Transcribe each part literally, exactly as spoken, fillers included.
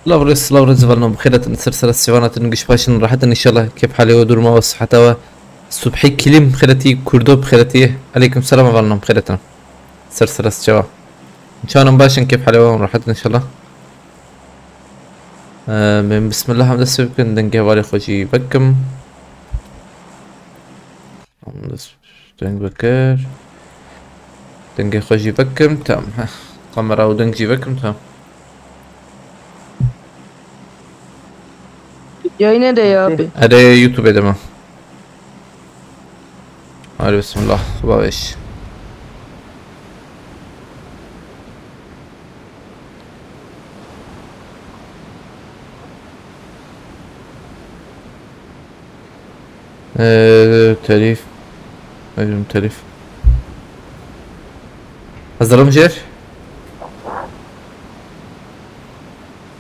Silav rêz, silav rêz, evelno bi xêr hatin, ser sera sêvana tin, giş baş in, rehet in, înşallah kêf halê we, duruma we, siheta we. Subhî Kilîm bi xêr hatî, Kurdo bi xêr hatî. Eleykum selam, evelno bi xêr hatin. Ser sera çawa. Çawan in, baş in, kêf halê we, rehet in înşallah. Ee, bên bismillah em dest pê bikin, dengê hevalê xwe jî vekim. Em dest deng vekir. Dengê xwe jî vekim, tamam. Heh. Kamera û deng jî vekim, tamam. Yayın ede ya abi. Erê YouTube de mi? Hadi bismillah. Baş. Ee, telif. Özüm telif. Hazırım jer.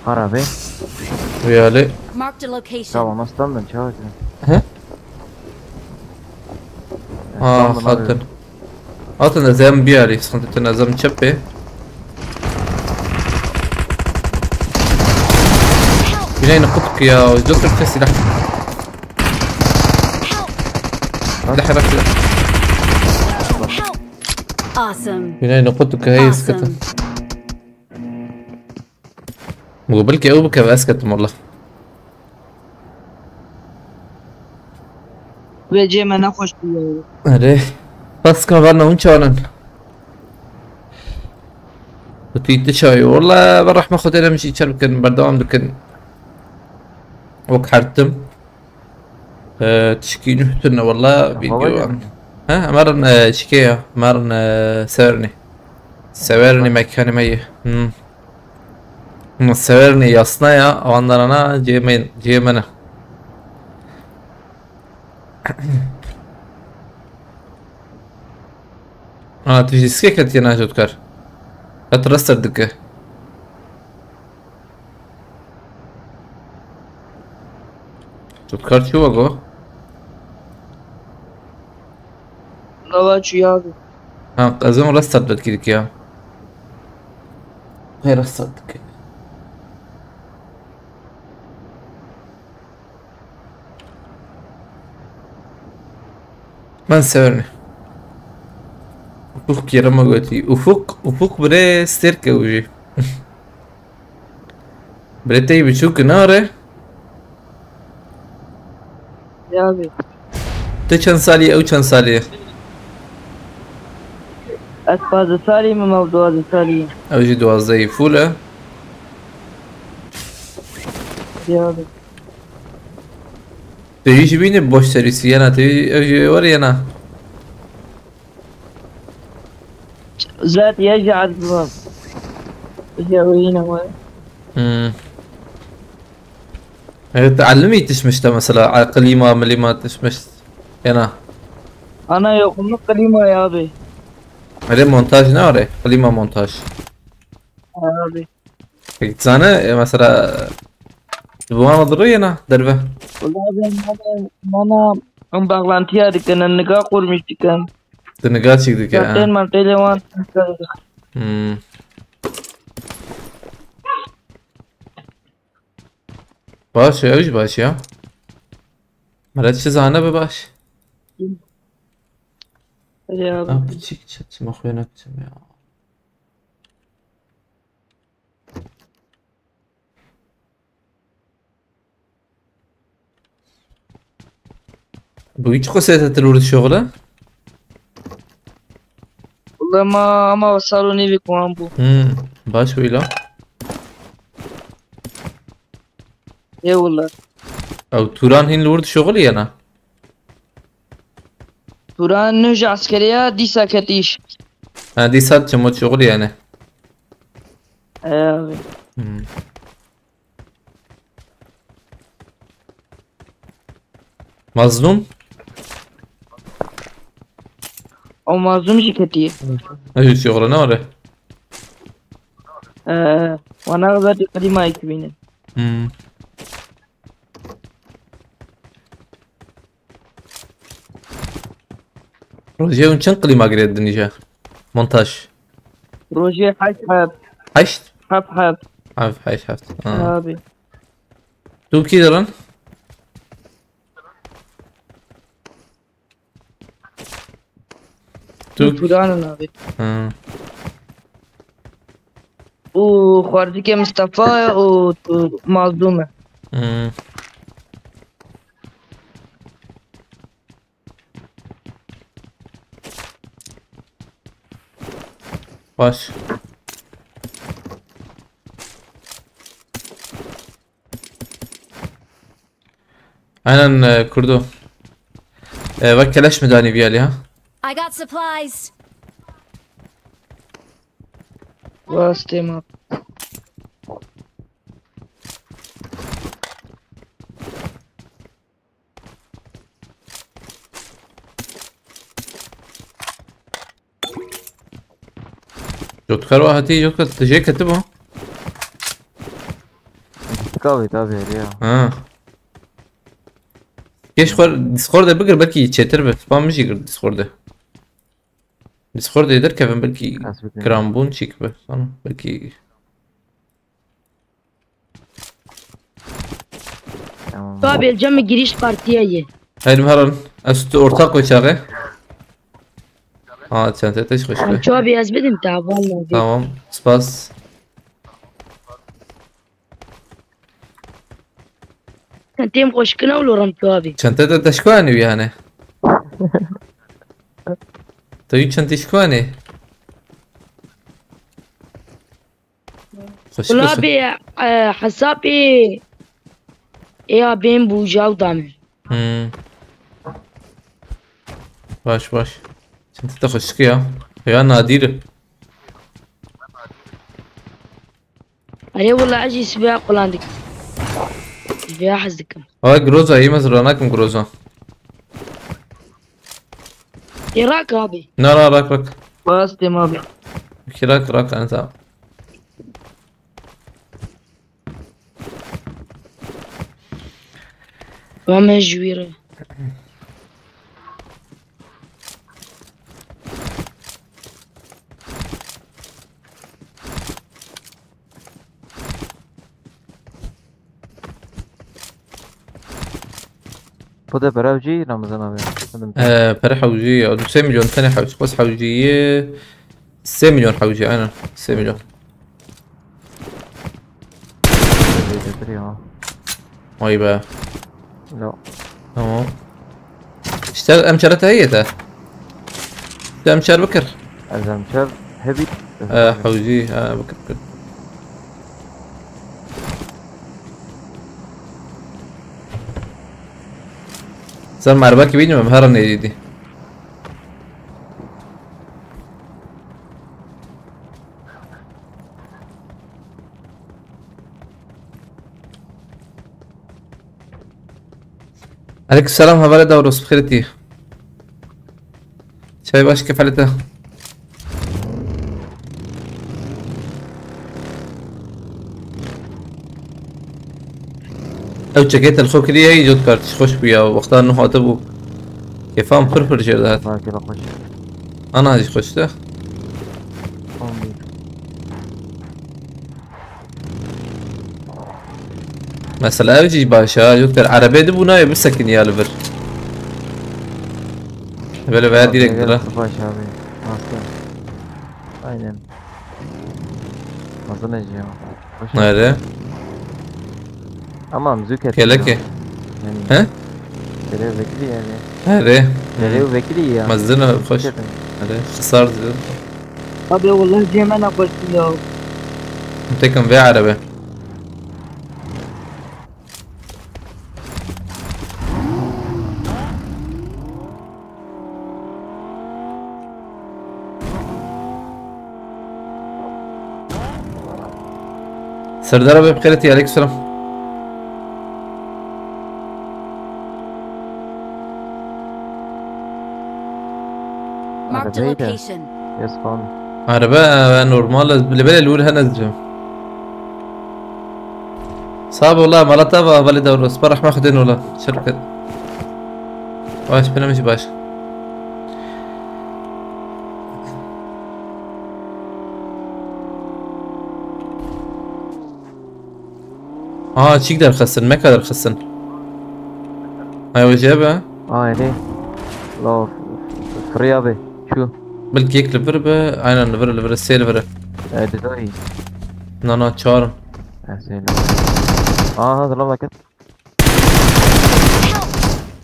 Harabe. Uyali. Marked a location. Tamam, aslan ben çağıracağım. He? Aa, Aslan bunlar hattın. Hattın da zem bir yari, sıkıntı tına zem çöp be. Güney nokut ki ya, götür silah. Silah, silah. Awesome. Güney nokut ki hey sıkıntı. Awesome. Got belkî ew bikeve, ez ketim wela. Vê cê me nexweş bûye. Erê. Paska verna hûn çawan in? Gotî tu çawa yî? Wela, bi rehma Xwedê em jî çer bikin, berdewam dikin. Wek her tim. Ee, tişkî nû tune wela. Baba video gel. An. Ha, em herin, e, çikê ya. Em herin, e, Severnî. Severnî mekanê me ye. Hmm. Hmm, Severnî yasna ya. Awandarana cê me, cê me ne. Ha, tu jî riskek hetiye najotkar. Qet rester dike. Tu dikar çi wego? Lava çi ya abi? Ha, ez ê restart belkî dike ya. Hey, restart dike. Ben severim. Ufuk yerime götü. Ufuk, Ufuk bire sterke ucu. Bire tey biçûk nare. Ya abi. Te çend salî, ew çend salî? Ez pazdeh salî me, ew duwazdeh salî. Ew jî duwazdehî full e. Ya abi. Te jî bîne boş serîsî yena, te jî, ew jî were yena. Zat ya jî erdibam. Ya wîne we. Hmm. Evet, elimi tişmişte mesela, klima, milima tişmiş. Yena. Ana yok, bunu klima ya abi. Öyle montaj ne var ya? Klima montaj. Abi. Peki sana, e, mesela, bu an olur ya na derve. Vallahi ben bana, bana ön bağlantıya dikin, niga kurmuş dikin. Niga çektik ya. Zaten ben telefon. Hmm. Baş ya, üç baş ya. Meret şizane be baş. Ya. Ha, piçik çatçıma koyun atacağım ya. Bu hiç kosete terör şoğla. Wala ma ama salonî vî kuan bû. Hmm, baş wî la. Ê wala. Ew Turan hîn li wir dişoxilî yena? Turan nû ji eskeriya dîsa ketîş. Ha, dîsa çimo şoxilî yani. Ee, abi. Hmm. Mazlum? O Mazlum jî ketiye. Ew jî yoxre ne were? Ee, wana xizatî qedîma ekibîne. Hmm. Rojê hûn çend klîma girê dinîje? Montaj. Rojê heşt heb. Heşt? Heb heb. Heft, heşt, heft. Ha. Abi. Tu kî dirin? Tu Turan in abi. Ha. Û xwerdikê Mistefa ye û tu Mazlûm e. Hmm. Baş. Aynen, e, Kurdo. E, bak keleş mi dani bir ha? I got supplies. Bastım abi. Jotkar wa hatî, Jotkar, tu jê ketibû? Kavê tabi ya. Ha. Geç xwar Discord'e bigir, belkî çêtir be. Spam min jî kir Discord'e. Discord'e derkevin, belkî Kas bikin. Kiranbûn çîk be. Sana belkî Tamam. Abi, cemê giriş partiye ye. Hayır, Miharan. Ez tu ortak koy çağı. Ha, çanta te hoş be. Abi, ez bidim te, vallahi. Tamam, spas. Sen tem hoşkına olurum ki abi. Çanta te teşkuani yani. Tabii çanta teşkuani. Xweşik Wala olsun. Bê, e, hesabê ê ya bên bû, jaw da min. Hmm. Baş, baş. Çanta te xweşik ya. Ya nadir. Erê wala ez jî sibeya qulan dikim. Sibeya hez dikim. Ay Groza, iyi mi zira nakim Groza? Ê rak abi. Na, ra, rak, rak. Bas, dem abi. Ki rak, rak, enta. Vame ji wî re. Xwedê pere ew jî Ramazan abi. Xwedê Ee, pere hewcî ya. Du sê milyon tenê hewcî. Bes hewcî ye. Sê milyon hewcî, aynen. Sê milyon. Xwedê getir ya. Vay be. Lo. Tamam. İşte em çare te heye te. İşte em çar bikir. Ez em çar hebî. Ee, hewcî, ha, bikir, bikir. Sen merhaba ki bilmiyorum, her an neydi. Aleyküm selam, hevalê Davros, bi xêr tî. Çay baş, kefalê te. Ew çekê telxo kiriye, î Jotkar, çi xweş bû ya, wexta nû hatibû. Kêfan pir pir jêr dihat. Vay, kêfa xweş. Ana jî xweş de. Tamam. Mesela ev jî baş e, Jotkar, erebê dibû nayê bisekiniya li vir. Belê veya direkt dira. Baş abi. Nasıl? Aynen. Nasıl ne ya? Nerede? Ama müzik et. Gelek ya. He? Gelev vekili yani. Herê. Gelev vekili ya. Mezin e, xweş. Gerçekten. Herê. Xisar diyor. Abi, wallahi cem me nexweşî ya. Tekin vê erebe. Serdar abi, bi xêretî, aleyküm selam. Marked a location. Yes, fine. Araba, e, normal, li belê li wir hene dicim. Sağ ol, Allah, mala te va, vali davro, spar rahme xudên ola. Şerket. Baş, benim işi baş. Aa, çîk derxistin, meka derxistin. Ay, o jê be. Ay, ne? La, firî abi, çû. Belkî yek li vir be, aynen li vir, li vir, sê li vir. E, didayî. Na, na, çar. E, sê li vir. Aha, zilama ket.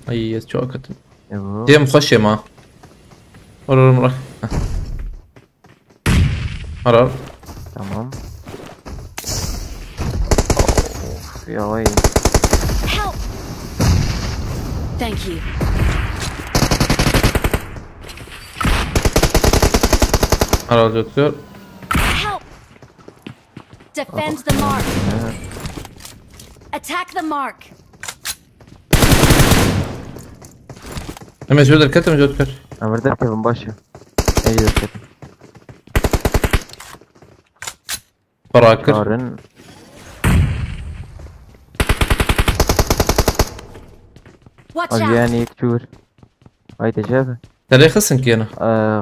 Ay, ez çok kötü. E, bu. Dem xweş ê ma. Or, or, or. Heh. Ara. Tamam. Of, ya vay. Help! Thank you. Ara, doktor. Help! Defend the mark. Evet. Attack the mark. Em ê ji wir derketin, em ji wir derketin. Em vir derkevin, baş e. Ê, derketin. Xwe rakir. Karin. Watch out! Aviyan yek çûr. Ay, te çi be? Te lê xistin kiyena? Ee,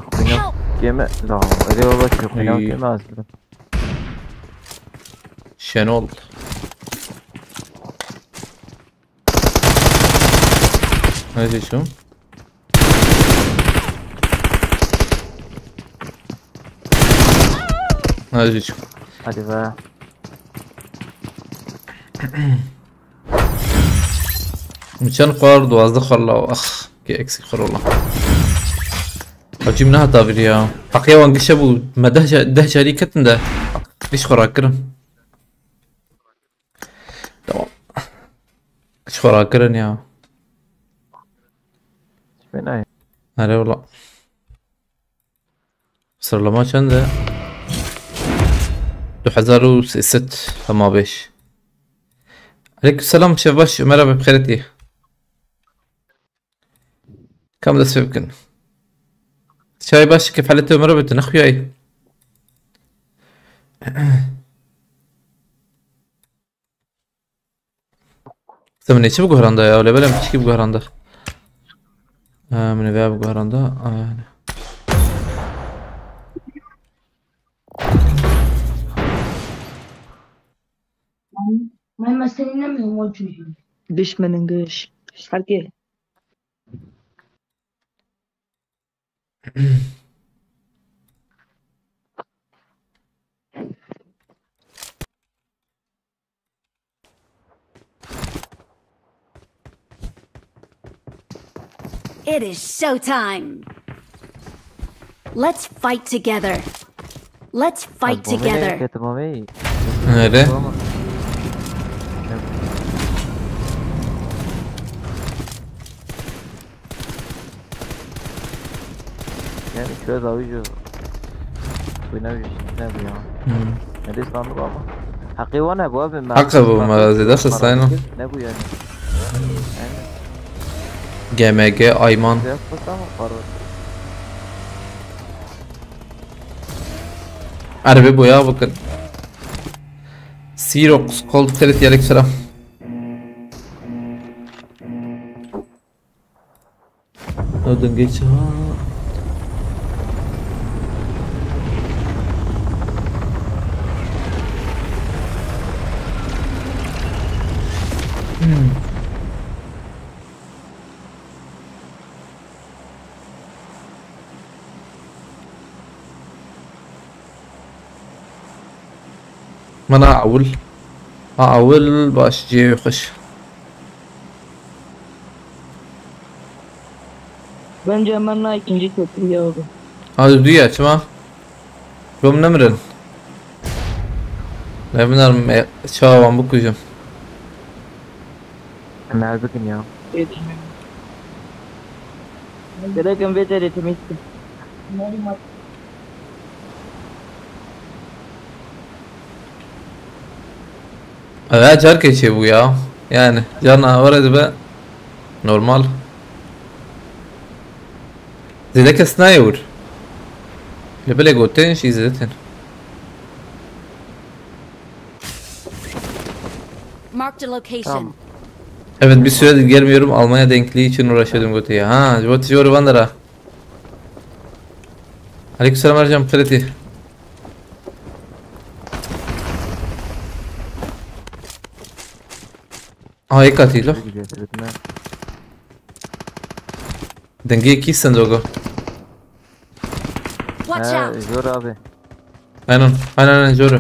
xwîna. Help! Kiyeme. La, erê baba, çi xwîna. Uy. Kiyeme az. Şenol. Hadi şu. Hadi şu. Hadi be. Min çend xwar, duwazdeh xwar la, ax, ki eksik xwar ola. Hacî min nehata vir ya. Heqiya wan gişe bû, me deh ca-, deh carî ketin de. Giş xwe rakirin. Tamam. Giş xwe rakirin ya. Fena. Erê wala. Sıralama çend e? Du hezar û sê sed, hema beş. Aleyküm selam, şev baş, Ömer abi, bi xêr hatî. Kam dest pê bikin. Çay baş, kêf halê te, Ömer abi, tu nexuyayî. Te min ê çi biguheranda ya? Lê belê min tişkî biguheranda. Ha, min ê veya biguheranda. Ha, yani. Düşmenin güç. Herkes. It is showtime. Let's fight together. Let's fight together. Öyle. Yani şöyle daha ucuz. Bu ne bir şey, ne bu ya? Hmm. Ne de sandım ama. Hakkı var ne bu abi? Hakkı bu, ma zêde xistayno. Ne bu yani? Yani. G M G Ayman. Biraz fazla mı para? Erbe boya bakın. Sirox, Cold Ferit, aleyküm selam. Odun geç ha. Hmm. Mana ewil. Ha, ewil baş, cihê xweş. Bence Emel na ikinci köprü ya abi. Hadi duya, çima? Rom nemirin. Ne binerim, e, çawan bikujim. Emel bikin ya. Gerek em vê derê temizlik. Eve carkê çêbû ya. Yani, carna were dibe normal. Zêde kes nayê wir. Lê belê gotin jî zêde tên. Marked a location. Tamam. Evet, bir süredir gelmiyorum. Almanya denkliği için uğraşıyordum, götü ya. Ha, bu tiyo Rwanda'da. Aleykümselam Ercan, kredi. Ha, yek katî lo. Dengê kî sendogo. Watch out! He, zor abi. Aynen, aynen, aynen, zor.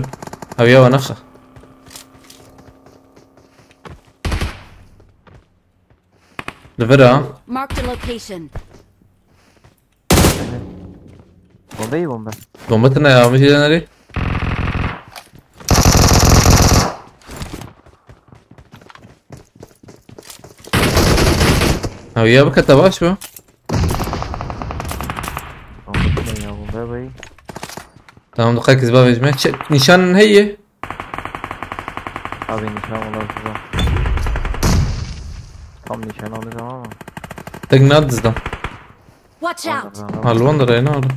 Abi ya, bana xa. Li vir ha. Marked a location. Bombe iyi bombe. Bombe tine ya, bir şeyden nereye? Ha, ya bu kata baş bu. Bombe tine ya bombe bay. Tamam, dikkat kız bavecme. Çek, nişan heye. Abi nişan olabilir. Tam nişan alacağım ama. Tek ne dizdim? Watch out! Alvan da reyna alın.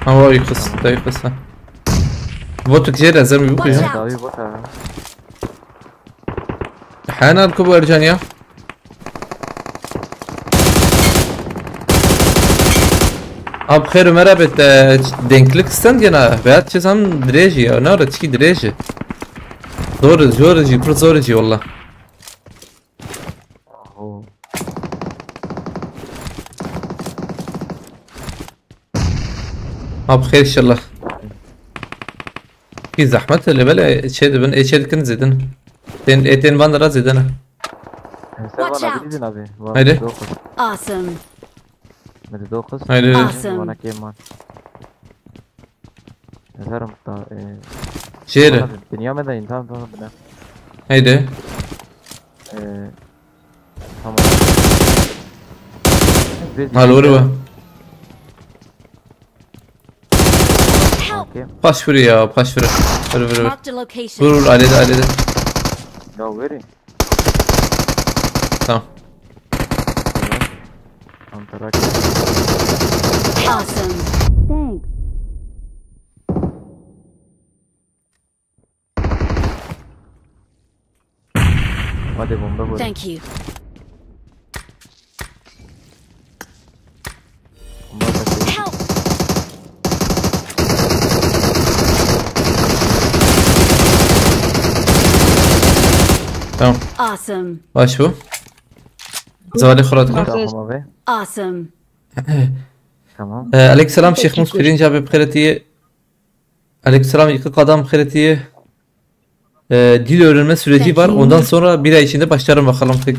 Ha, o yıkız, da yıkız ha. Votuk jere zermi bu Watch kuyum. Out! Abi bot abi. Henan ku bu Ercan ya. Ab xêr Ömer abi, te denklik stand gene. Veya çizan dirêji ya. Ne ara çiki dirêji. Zor, zor jî, pir zor jî valla. Aho. Ab xêr inşallah. Ki zahmet hele bele çê dibin, e çê dikin zêdin. Tên, e tên van dira zêdin. Sen Watch bana out. Bilirsin abi. Var Haydi. Dokuz. Awesome. Hadi dokuz. Haydi. Awesome. Bana kim var? Yazarım da, e, Şehri. Bana bir dünya mı da insan, tamam, bana. Haydi. E, tamam. Bir Hal dünya. Vur bu. Help! Okey. Paş vur ya, paş vur. Vur, vur, vur. Marked a location. Vur, vur, ailede, ailede. Ya verin. Tamam. Antarak. Awesome. Thanks. Hadi bomba vur. Thank you. Bomba kaçıyor. Help! Tamam. Awesome. Baş bu. Zevalê xwe radik. Tamam abi. Awesome. Tamam. Ee, aleyküm selam Şêx Mûs, pirinç abi, bi xêr hatiye. Aleyküm selam, yıkık adam, bi xêr hatiye. Ee, dil öğrenme süreci var. Ondan sonra bir ay içinde başlarım bakalım. Tek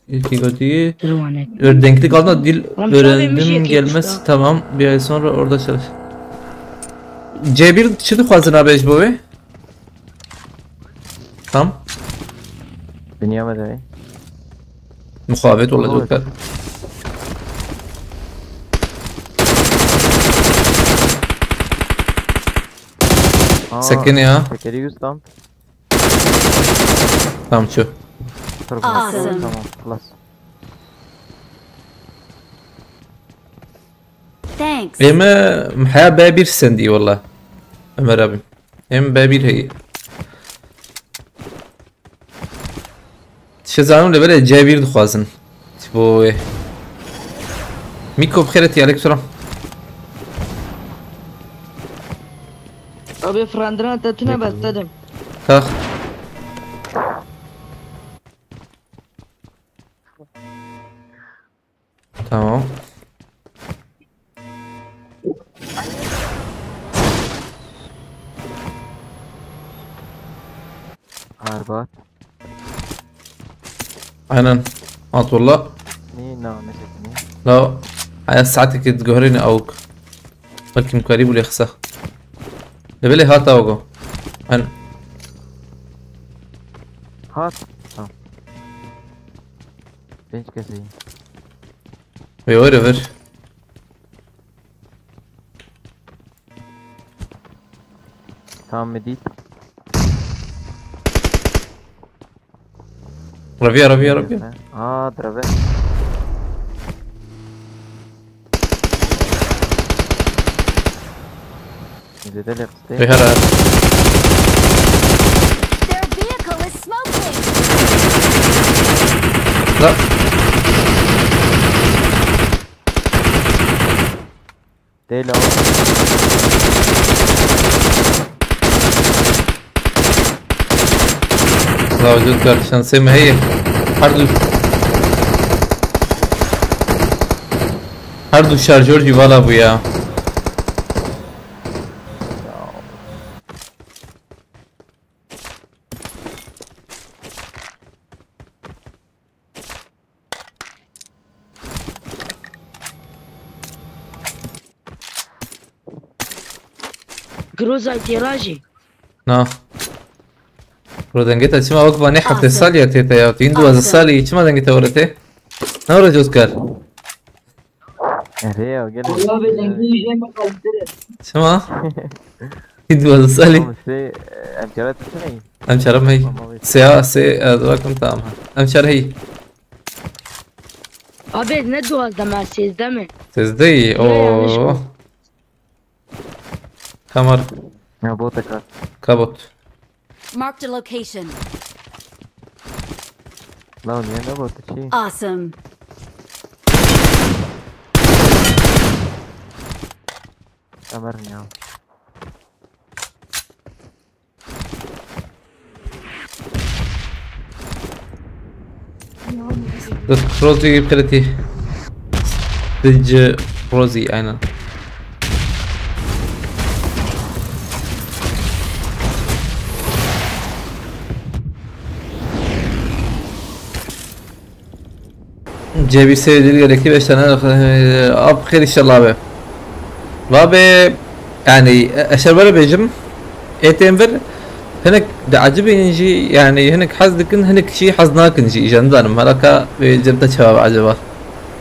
ilki götüyü. Dur, one. Ör-, denklik altında dil öğrendim gelmez. Tamam, bir ay sonra orada çalış. C bir çi dixwazin abi ji bo wê? Tam. Dünya mı değil? Muhabbet olacak. Olur. Aa, Sakın ya. Tekeri yüz tam. Tamam, şu. Dur, Awesome. Tamam, plus. Thanks. Eme, ha, B bir sendî valla. Ömer abim. Hem B bir heye. Şezanim de böyle C bir dixwazin. Bo, e. Miko, bi xêr hatî, aleyküm selam. Abi, firandina te tune bestedim. Tax. Tamam. Arbat. Aynen. At valla. Nî na, ne sekini? La, aya saeteke diguherîne awk. Belkî mikarî bû lê xisa. Lê belê hat awgo. An. Hat. Tamam. Pênc kesî. Wê were vir. Tamam, medît. Reviya, reviya, reviya. Aa, dreve. Zêde lê qistê. Wê here. Their vehicle is smoking. La. Değil o. Ya Joker, şansê me heye. Her du... Her du şarjör jî vala bû ya. Groza têra jî. Na. Bro, dengê te çima wek vanê heftê Awesome. Salî ya tê te ya? Tu yîn duwazdeh Awesome. Salî, çima dengê te were tê? Ne were Joker? Erê ya, gel. Wala be dengê jê me qaltir e. Çima? Yîn duwazdeh salî. Tamam, şey, em kere tişiney. Em çere me. Tamam, abi. Sê, sê, e, dur bakayım, tamam. Em çere hey. Abi ne duwazdeh me, sêzdeh mi? Sêzdeh yî, Ne yanlış oo. Mı? Kamar. Ya bot e ka. Kabot. Marked a location. Lan niye ne bot çi? Awesome. Kamer ya. Dur, Rosie gibi kredi. Didge Rosie, aynen. C B S dil gerekli beş tane. Ab xêr inşallah abi. Vabe, yani, e, eşer böyle bêjim. Ê tên vir, hinek diecibînin jî, yani, hinek hez dikin, hinek jî hez nakin jî, îja nizanim, heraka wê cem te çawa be acaba?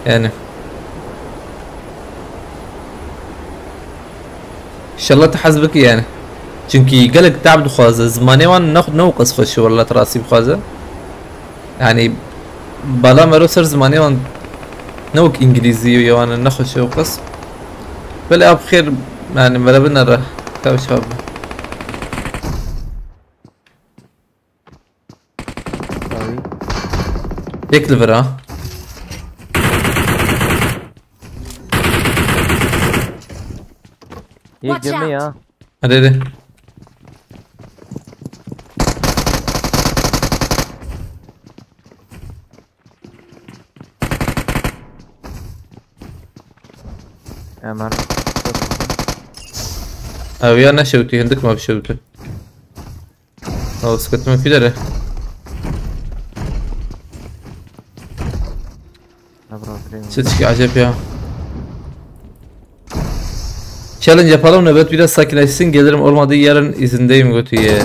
Yani. İnşallah te hez bikî yani. Çünkü gelek tab dixwaze, zimanê wan ne, ne qas xweş e, wallah, rastî bixwaze. Yani, bala mero ser zimanê wan ne wek îngilîzî û wan ne xweş e û qas. Belê ab xêr, yani, mere binere. Tabii çawa be. Abi. Yek li vir ha. Yek Watch girme out. Ya. Hadi hadi. Hemen. Ew ya neşewtî, hindik me bişewtî. Ew, siketime kî dere. Ne bırak, bileyim. Çi tişkî acep ya. Challenge yapalım, nöbet biraz sakinleşsin, gelirim, olmadı yarın izindeyim, götüye.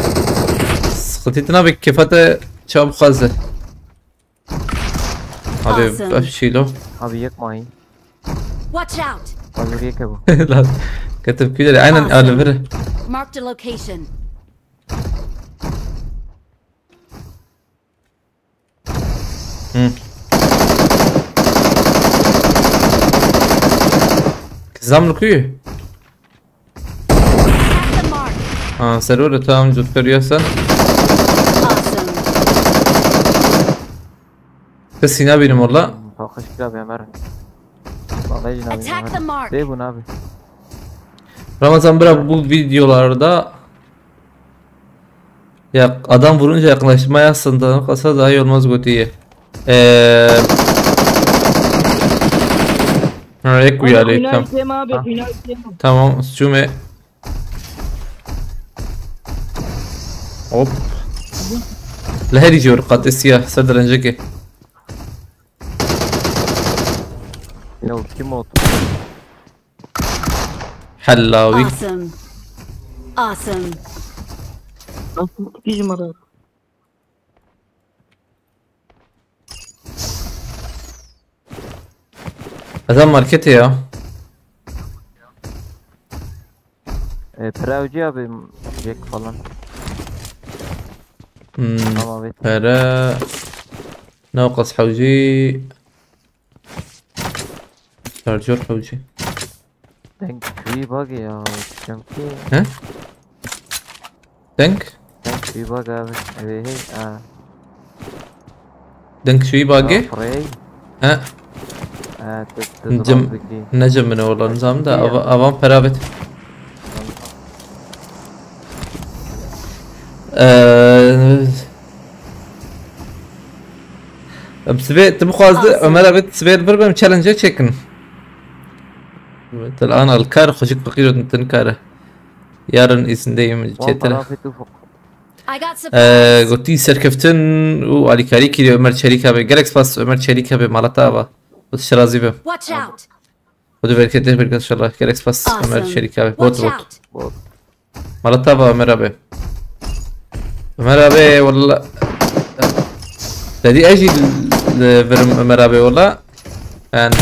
Sıkıntı tına bir kefate çabuk hazır. Abi, Awesome. Baş şey lo. Abi, yek mayın. Watch out! Abi, yek bu. Lan, ketip kuyuları, aynen, Awesome. Alivir. Marked a location. Hı. Kızam kuyu. At the mark. Ha, server de tamam, cütkar yasa. Awesome. Kız sina benim orada. Kalkış kira bir Ömer. Vallahi yine Attack the mark. Değil bu ne abi? Ramazan bırak bu videolarda. Ya, adam vurunca yaklaşmaya sındı. Kasa daha iyi olmaz, götü iyi. Ee, ha, ek uyarı, tamam. Tamam, üstüme. Hop. Leheri jor, kat siyah, ser direnceki. Ya, kim o? Hellawi. Awesome. Awesome. Nasıl sikeceğim adam? Adam markete ya. E, Pravcı abi, Jack falan. Hmm, tamam, evet. Para. Nokos hawji. Şarjör hawji. Denk free bug ya. Çünkü He? Denk? Denk free bug abi. Evehe. Ha. Denk free bug? Free. Ha. Ha, te, te Cem, ne cemine olan zam da. Avan para bet. Ee, Em sibê, tu bixwazî, Awesome. Ömer abi, tu sibê li vir bim challenge çêkin. Til an al kar, xwecik feqîr û tin kare. Yarın izindeyim, çêtir. I got Ee, supplies. Gotî serkeftin û alîkarî kiriye Ömer Çelîk abi. Gelek spas Ömer Çelîk abi, mala te ava. Û şirazî be. Watch out! Xwedê bereketê bike inşallah. Gelek spas Ömer Çelîk abi. Bot, bot. Mala te ava Ömer abi. Ömer abi, walla. Dedi ez jî li virim Ömer abi, walla. Yani.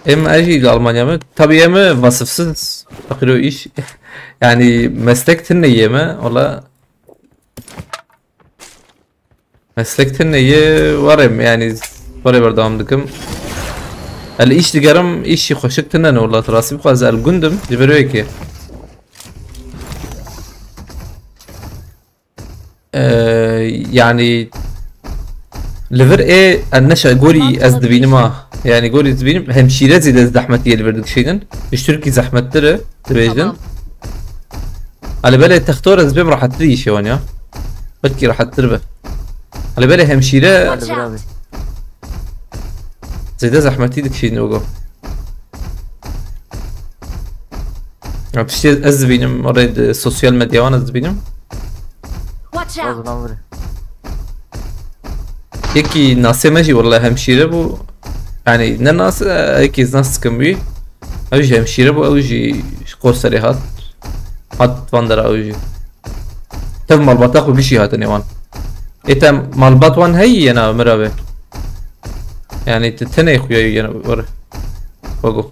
Em ez jî li Almanya me. Tabii em vasıfsız. Fakir o iş. Yani meslek tine yeme, walla. Meslek tine ye, warê me, yani, warê berdewam dikim. El îş digerim, îşî xweşik tine ne, wela tu rastî bixwe, ez el gundim, ji ber wê yekê. Ee, yani, li vir ê, en neşe gorî ez dibînim ha. Yani, gorî dibînim, hemşîre zî de zehmetî ye li vir dikişînin. Ji Tirkî zehmettir e, dibêjin. Tamam. Alî belê textor ez bêm rahattir îşê wan ya. Belkî rahattir be. Alî belê hemşîre Watch out! Zêde zehmetî dikişînin ogo. Ya tiştê ez dibînim, orê di sosyal medya wan ez dibînim. Watch out! Lan vire. Yekî nasê me jî wele hemşîre bû. Yani ne nas, e, yekî nas dikim wî. Ew jî hemşîre bû, ew jî ji Qoserê hat. Hat van dera ew jî. Tev malbata xwe gişî hatine wan. Ê te malbat wan heyî yena Ömer abi? Yani te tenê xuya yena were. Bago.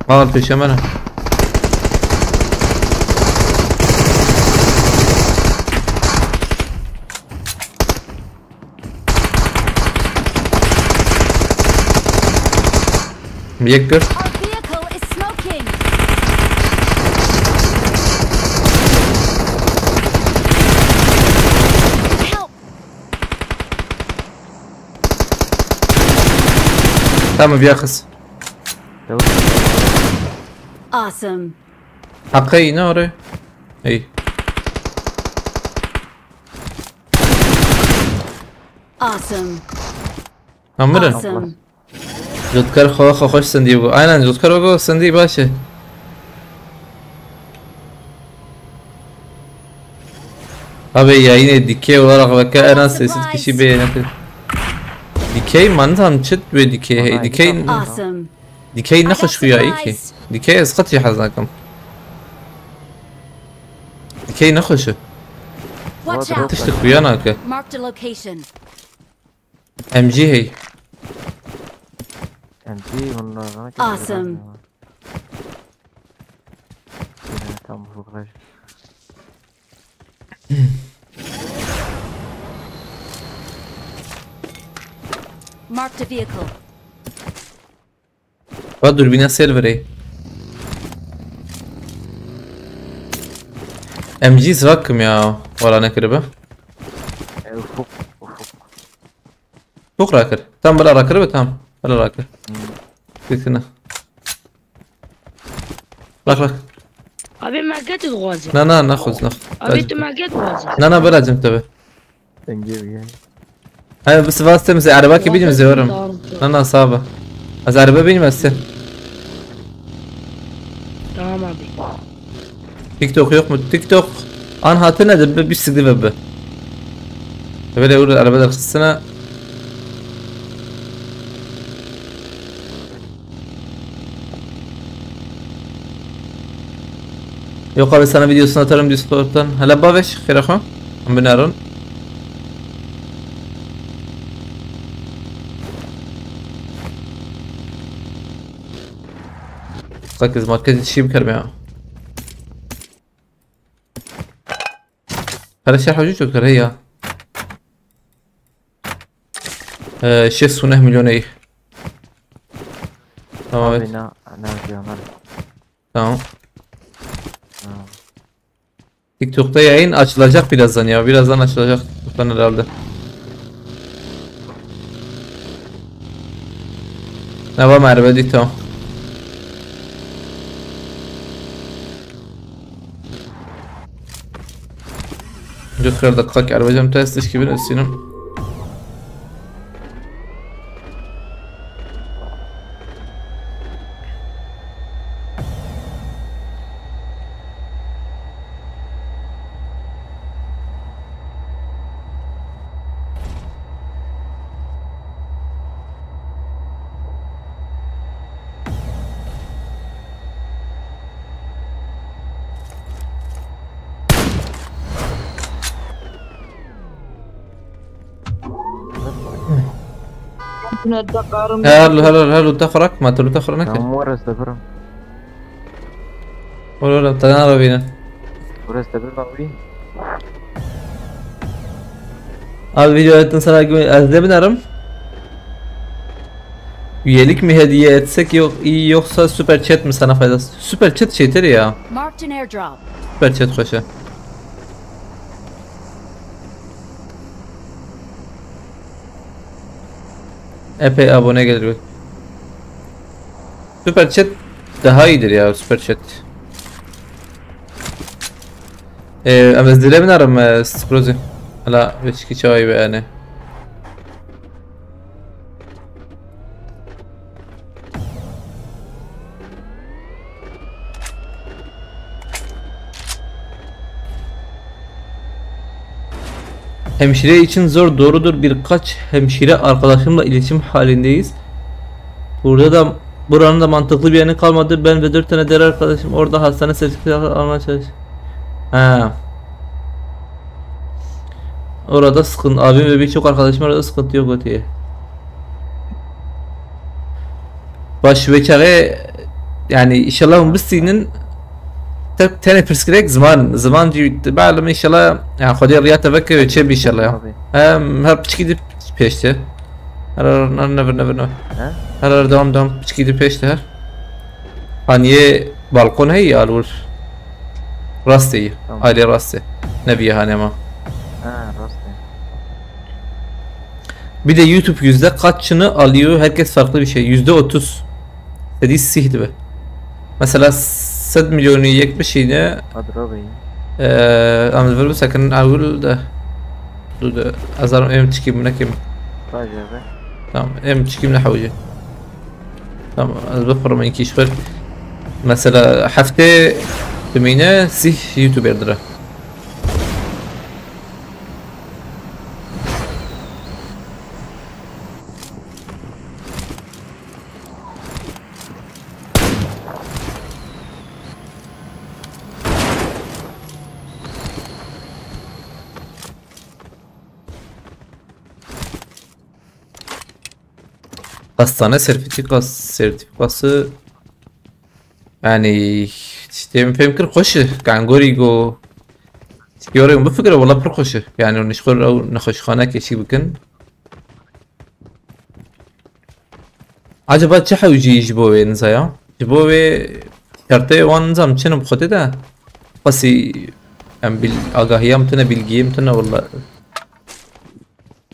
Al pêşe me ne. Yek kir. Our vehicle is smoking. Help! Tamam, bir yakız. Awesome. Hakkı yine oraya. İyi. Awesome. Tamam, buyurun. Awesome. Jotkar xwe xwe xweş sendî bû. Aynen, Jotkar wego sendî baş e. Abi yayınê dikey olarak veke en az sesli kişi beğenir. Dikey mantan çıt ve dikey, hey, dikey, Awesome. Dikey ne xweş xuya ki. Dikey ez qet jî hez nakim. Dikey ne xweş e. Watch out! Tişt xuya nake. Marked a location. M G hey. M G, bunlar ne kadar Awesome. Tam bu kadar. Marked a vehicle. Va durbîna sêr virê. M G zrak kim ya? Wala nekiribe. E, ufuk, ufuk. Çok rakir. Tam bela rakir be tam. Bela rakir. Hmm. Kesin. Bak bak. Abi, me get dixwaze. Na na, naxuz nax. Abi, tu me get dixwaze. Na na, bela cem tabi. Dengê bigihî. He, bi siva stem zê, ereba ki bînim zê orim. Tamam, tamam. Na na, sabe. Ez erebe bînim ez sê. Tamam abi. TikTok yok mu? TikTok an hatine de bi, bir sigdi ve bi. Böyle olur, araba da kızsana. Yok abi, sana videosunu atarım Discord'dan. Hele baveş, xêra xwe. Em binerin. Sekiz market işi bikerim ya. Hele şerh ucuz çok heya. Ee, şêst û neh milyon ey. Tamam, evet. Abi, ne, ne yapıyor lan? Tamam. Ha. TikTok'ta yayın açılacak birazdan ya. Birazdan açılacak TikTok'tan herhalde. Ne var Merve, tamam. Yukarıda kalk, arabacım test iş gibi üstünüm. Hello, hello, hello, تخرج، ما تلو تخرج نكتب. Tamam, orası da bro. Oğlum, tanı arabini. Burası da bir abi. Abi, video ettin sana gü-, ez ne binerim? Üyelik mi hediye etsek yok, iyi, yoksa super chat mi sana faydası? Super chat şeydir ya. Marked an airdrop. Super chat hoşa. Epey abone gelir. Super chat daha iyidir ya, super chat. Ee, em ez dile binerim, e, Sprozi. Hala hiç çay be yani. Hemşire için zor, doğrudur. Birkaç hemşire arkadaşımla iletişim halindeyiz. Burada da, buranın da mantıklı bir yanı kalmadı. Ben ve dört tane diğer arkadaşım orada hastane sertifikası almaya çalış. Ha. Orada sıkıntı. Abim ve birçok arkadaşım arada sıkıntı yok diye. Baş ve çare, yani inşallah hûn bistînin. Te-, tenê pirsgirêk ziman, ziman jî belê, înşallah, yani Xwedê riya te veke wê çêbe înşallah ya. Tabii. Hem her piçkî di pêş de. Her, her, never, never, never. He? Her, her, devam, devam, piçkî di pêş de her. Haniyê balkon heye ya li wir. Rastê ye. Tamam. Ailê rastê. Nebiye hanê ma. Ha, rastê. Bir de YouTube yüzde kaçını alıyor? Herkes farklı bir şey. Yüzde otuz. Sedî sîh dibe. Mesela sed milyonî yek bişîne. Hadi Robi. Eee, em li vir bisekin ewil de. Du de. Ezarim em çikî bine kim. Tabii abi. Tamam, em çikî bine hewce. Tamam, ez bifirim inkî ji xwe. Mesela heftê bimîne sîh YouTuber dire. Hastane sertifika-, sertifikası, yani, işte, em fêm kir xweş e. Kangorî go, yorê bifikire, wela pir xweş e. Yani, nişxwe ew nexweşxane keşî bikin. Acaba çi hewcî ji bo wê niza ya? Ji bo wê şertê wan nizam çi ne bi xwedê de? Qasî em bil-, agahiya min tune, bilgiyê min tune wela.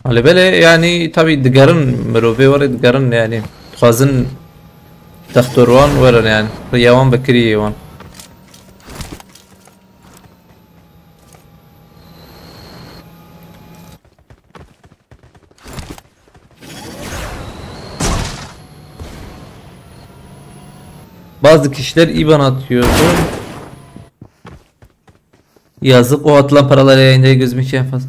Alê belê, yani, tabî digerin, mirovê were digerin, yani. Dixwazin textor wan werin, yani. Riya wan vekirî yê wan. Bazı kişiler iban atıyordu. Yazık, o atılan paralar yayında gözükmüş en fazla.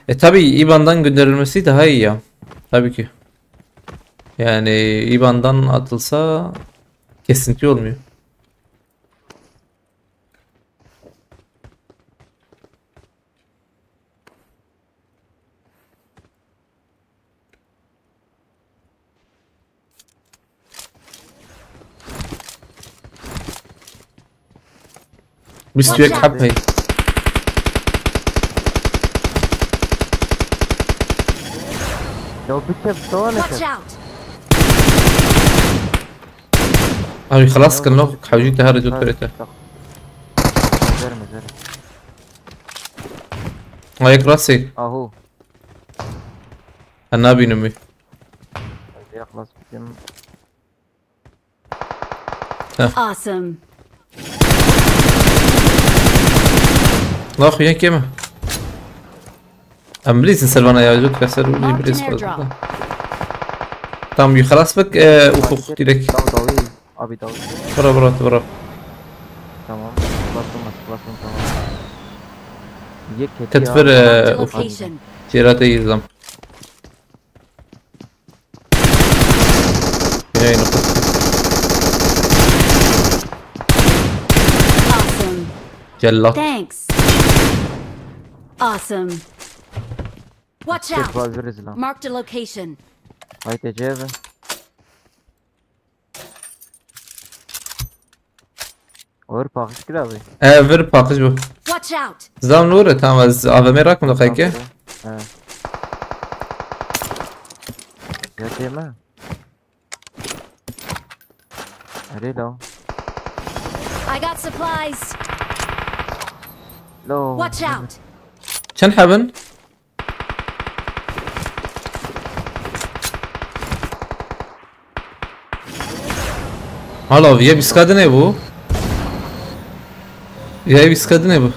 E, tabii iban'dan gönderilmesi daha iyi ya. Tabii ki. Yani iban'dan atılsa kesinti olmuyor. Bist du Watch out. Kappe. Ya biçe, tamam. Watch out! Abi, خلاص كان لو حاجيت هذا جوت كريتا. Zerme, zerme. Ayak rasi. Ahu. Ana binumi. Hadi yaklaştım. Heh. Awesome. Lan, yek yeme. Em bilîzin ser vana ya, jot keser û Marked an bilîz airdrop. Tam bir xelas bik, e, ufuk direkt. Daw dawî. Abi daw. Bura, bura, bura. Tamam. Bastım, bastım, tamam. Yek keti Ket ya, bir, e, Marked a ufuk. Location. Cêra te yî zam. Yine yine. Awesome. Cellat. Thanks. Awesome. Watch out. Tek var, veririz lan. Marked a location. Haydi Ece abi. Ağır pakış kira abi. E, vir pakış bu. Watch out. Zam nure, tamam, ez A V M rakim da kayke. He. Yatayım ha. Nereye la? I got supplies. Lo. Watch out. Çend haben? Hala viye biskadine bu. Viye biskadine bu.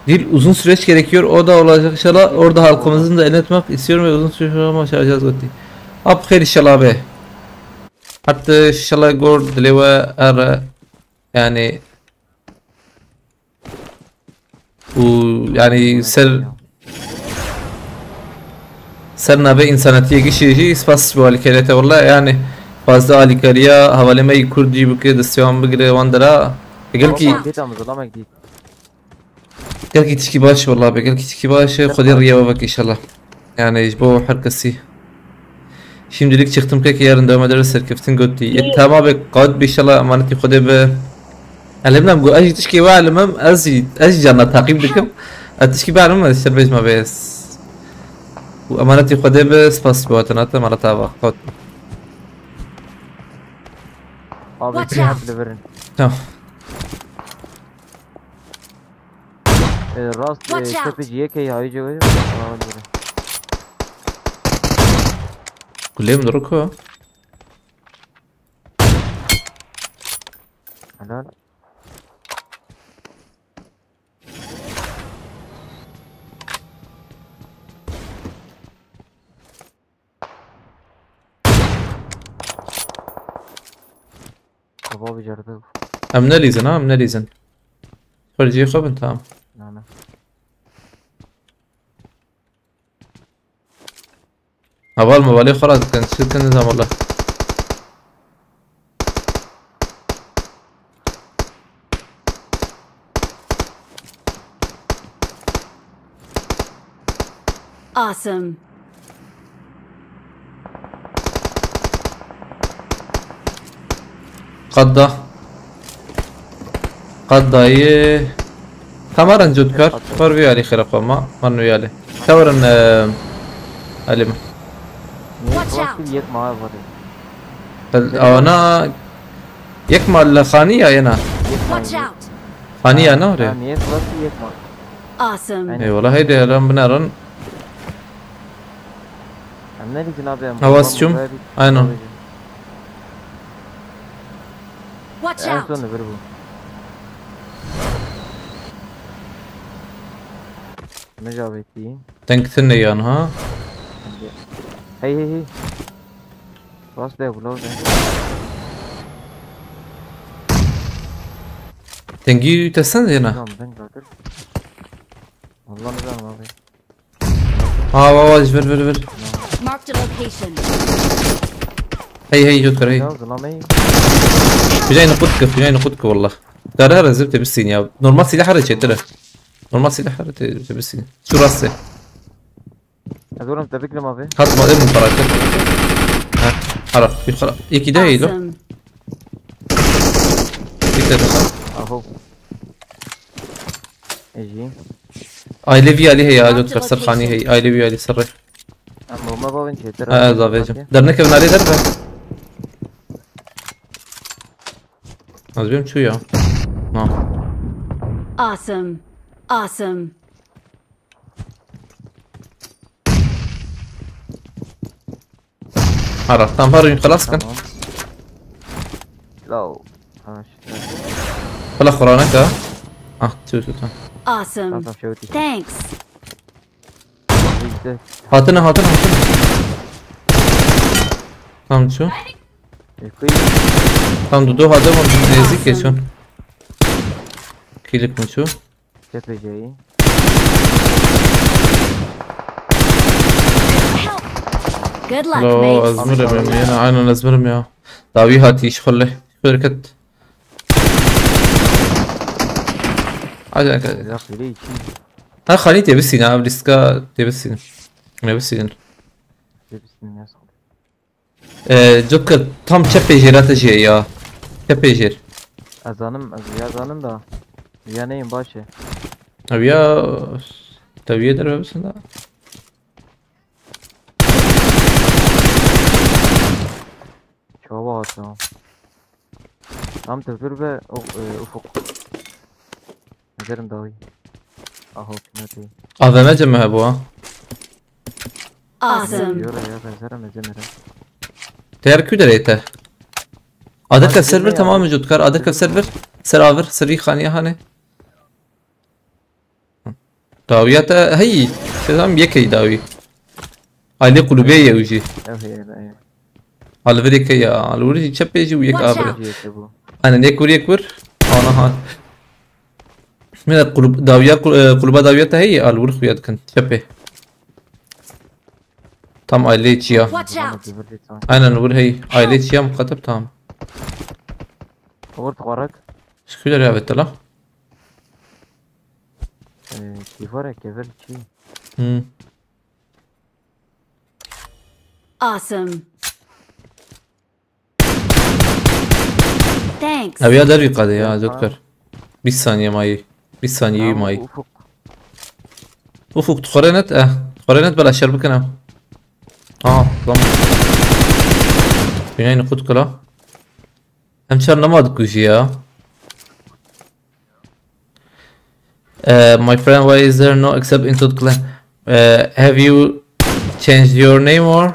Dil uzun süreç gerekiyor. O da olacak inşallah. Orada halkımızın da elini tutmak istiyorum ve uzun süreç ama başaracağız, gotti. Ab xêr inşallah be. Hatta inşallah gor dilê we er yani û yani ser ser navê însanetiyê gişî jî spas ji bo alîkariyê te. Wele yani fazla alîkariya hevalê me yî Kurd jî bike, destê wan bigire, wan dera. Gelkî Tamam, git ama, zalamek git. Gelkî tişkî baş e, wele be, gelkî tişkî baş e, Xwedê riya we veke înşallah. Yani ji bo her kesî. Şimdilik çıktım keke, yarın devam ederiz, serkeftin gottî. E, tamam be, qawet be înşallah, emanetî Xwedê be. Elimden go, ez jî tişkî we elimim, ez jî, ez jî carna taqîb dikim. Ez tişkî be elimim, ez şer bêjma be. Û emanetî Xwedê be, spas ji bo hatina te, mala te ava. Qawet be. Abi, Watch out. Hep li vir in. Tamam. E, rast, e, Watch out. Şepê ciyê ke hayî cewê. Aa, böyle. Kulê min dirik o. Helal. Baba bir yerde. Em nelîzin ha, em nelîzin. Xerciyê xwe bin, tamam. Nane. Heval mevalê xwe re dikin, çi dikin nizam wele. Awesome. Qadda. Qaddayı. Tamaran cot kar. Var bir yali xira xwe ma. Man nu yali. Tawaran, e, alim. Watch out. Yek ma var. Ana yek ma la khaniya yana. Watch out. Khaniya ne Ha, ore? Niye burası yek ma? Awesome. Aynen. Eyvallah, haydi yaran binaran. Em ne diyeceksin abi, em Havas bomba çum. Bomba bir Aynen. Bomba bir. Watch En out. Son bir bu. Mecabeti. Denktin ne yan ha? Hey, hey, hey. Rast de bu, rast de. Dengî te sen zêna? Tamam, ben zaten. Vallahi ne zaman abi. Ha, va, va, ver, ver, ver. Marked a location. Hey, hey, Joker, hey. Ya, zılamayı. Fînay nixwe dike, fînay nixwe dike, wallah. Dare here zir te bisîn ya. Normal silah here çêtir e. Normal silah here te, te bisîn. Şu rastê. Ez oğlum tebrik dilerim abi. Hat ma, emin para kir. Ha, ara, yukarı. İki de iyi lo. Awesome. Bir de daha. Aho. Ejî. Aile bir Ali hey ya, Joker, ser khani hey. Aile bir Ali ser. Ama ma bavên çêtir. Ha, ez avêjim. Dernekevin alê derve. Az bêm çû ya. Na. Awesome. Awesome. Hara, tam her oyun xelas kan. Tamam. Law. Ha, işte. Hala Kur'an'a ka. Ah, tüh, tüh, tüh. Awesome. Tamam, şey ötesi. Thanks. Hatine, hatine, hatine. Tamam, şu. Ekoyim. Tamam, Dudu, hadi, tamam, nezik geçiyorsun. Kilik mi şu? Tepeceği. Good luck, Lo, mates. ezmirim ya, yani aynen ezmirim ya. Davi hati iş falle. Bereket. Hadi arkadaşlar. Yok, bile için. Ha, Xanî tê bisîne, ev lîstika tê bisîne. Me bisînin. Tepesini ne sordum? Ee, Joker tam çepê jêr hate jê ya. Çepê jêr. Ezanim, ez ya zanim da. Ya neyim başı. Ev ya teviyê derve bisin da. Çava atıyor. Tam tevir ve o, e, ufuk. Nezerim dahi. Aho, ne diyeyim. A V M ceme bu ha. Awesome. Yora ya, benzerim, ezemerim. Ter kü derê te. Adaka server tamam mı Jotkar? Adaka server. Ser aver, serî xaniye hane. Dawiya te hey. Selam yekey dawi. Aile kulübe ye uji. Ev heye, ev heye. Alvir yekey ya. Alvir çepê jî û yek Watch aver. out. Yeke bu. Aynen yek vur yek vur. Ana ha. Mine kulüp dawiya kul- e, kulüba dawiya te hey. Alvir xuya dikin. Çepê. Tam aile çiya. Watch out. Tevir lütfen. Aynen vur hey. Aile çiya mukatab tamam. Olur tvarak. Şükürler ya Betala. E, kivare kever çi. Hmm. Awesome. Thanks. Ev ya dervî qadê ya Ya, Jotkar. Bir saniye mayî. Bir saniye Tamam, mayî. Ufuk. Ufuk tu xore net eh. Tu xore net bela şer bikine. Aa lan. Binayını kut kala. Em çar nema dikujî ya. Uh, my friend, why is there no accept into the clan? Uh, have you changed your name or?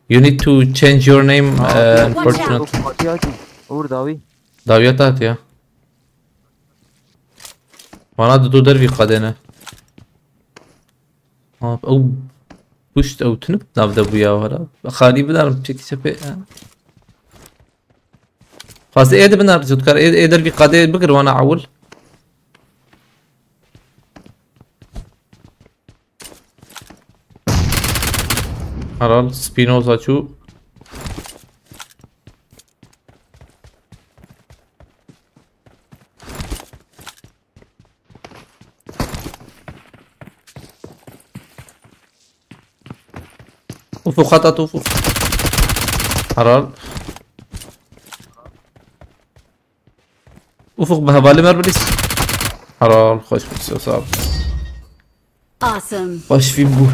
You need to change your name, uh, unfortunately. Fatih Hacı. Uğur Davi. Dawiya te hatiye. Vana dido dervî qadêne. Ha, ew puşt ew tunik nav de bûya wala. Xalî bidarim çekî çepê. Xwazê ê de binar Jotkar, ê, ê dervî qadê bigir vana ewil. Aral Spinoza çû. Ufuk xatat Ufuk. Aral. Ufuk bi hevalê mer bilîs. Aral, xweş bilîs, sağ ol. Awesome. Baş fîl bû.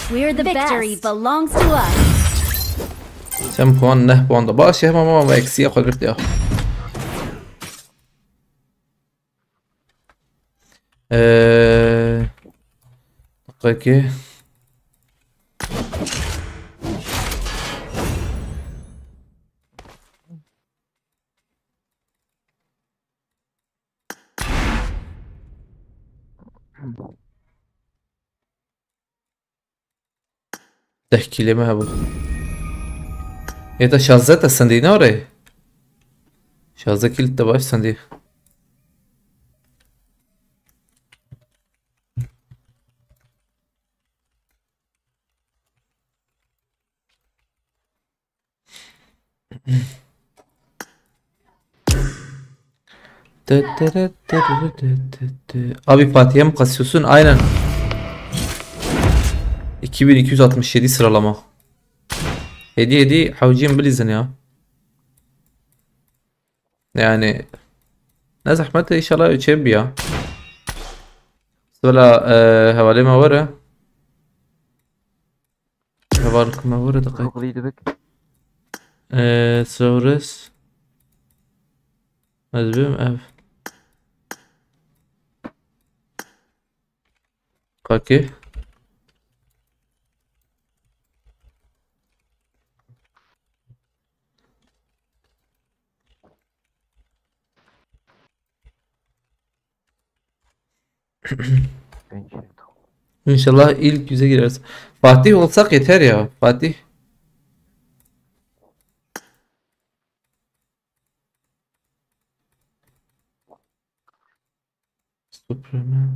We're the best. Victory belongs to us. Çend puan, neh puan da. Baş ya, mama, mama, eksiye xwe girtiya. Eee, dakika. Deh kîlê me hebû. Ê te şazdeh te sendî ne re? Şazdeh kîl te baş sendî. Abi Fatih'e mi kasıyorsun? Aynen. iki bin iki yüz altmış yedi sıralama. Hediye hediye havcıyım bilizin ya. Yani ne zahmet inşallah üçe bir ya. Valla e, hevalê me were. Heval me were daqiq. Çok iyi demek. E, Saurus. Ez bim ev. Kaki. Genç. İnşallah ilk yüze gireriz. Fatih olsak yeter ya. Fatih. Superman.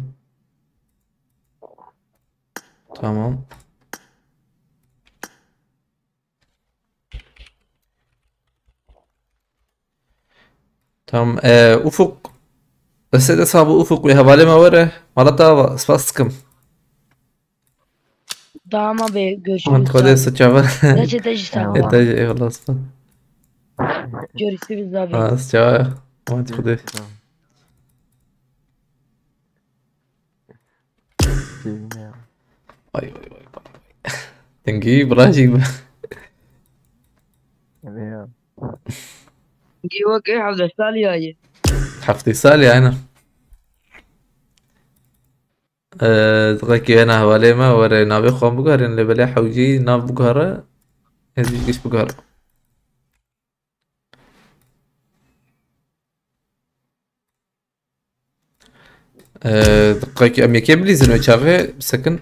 Tamam. Tamam. Ee, Ufuk. Esed hesabı Ufuk ve hevalê me were. Malata spas dikim. Dama be görüşürüz. Aman Xwedê abi. Sıçava. Reçete jî sağ ol. Eyvallah. Ete eyvallah spas. Görüşürüz abi. Ha, sıçava. Aman Xwedê. Tamam. Sevim ya. Vay, vay, vay, vay. Dengî bira jî. Evet ya. Dengî weke hevdeh salî ya ye. Heftê salî, aynen. Ee, diqekî wena hevalê me, were navê xwe biguherin, lê belê hewcî nav biguhere, ez jî giş biguherim. Ee, diqekî em yekê bilîzin wê çaxê, bisekin.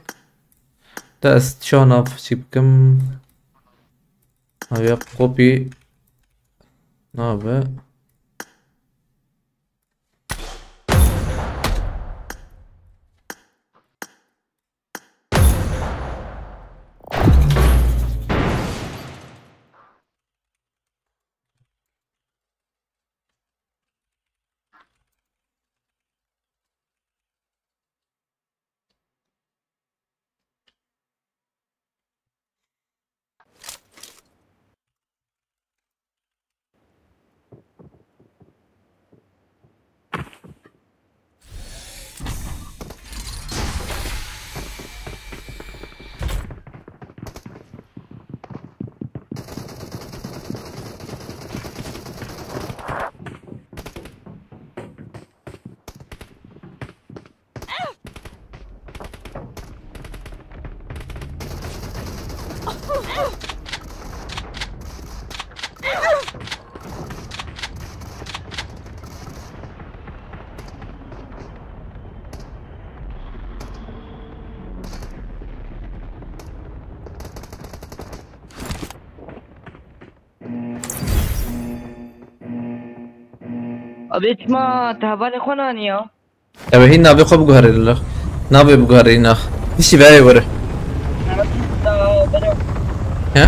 Te ez çawa nav çî bikim? Ev ya kopî nabe. Abi, çima te hevalê xwe naniya? Ew hîn navê xwe biguherî li. Navê biguherî nax. Hişî veyê were. He?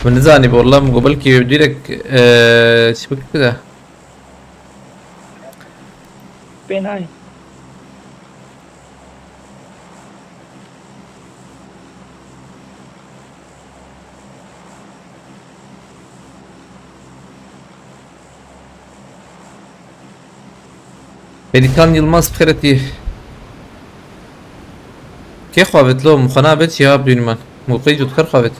Min nizanî, wallah, min got belkî direk, e, çi bikirdi de. Pê nayê. Pelikan Yılmaz, bi xêr hatî. Kê xwavit lo, min xwe navêt ya bînman. Min qey cût xer xwavit.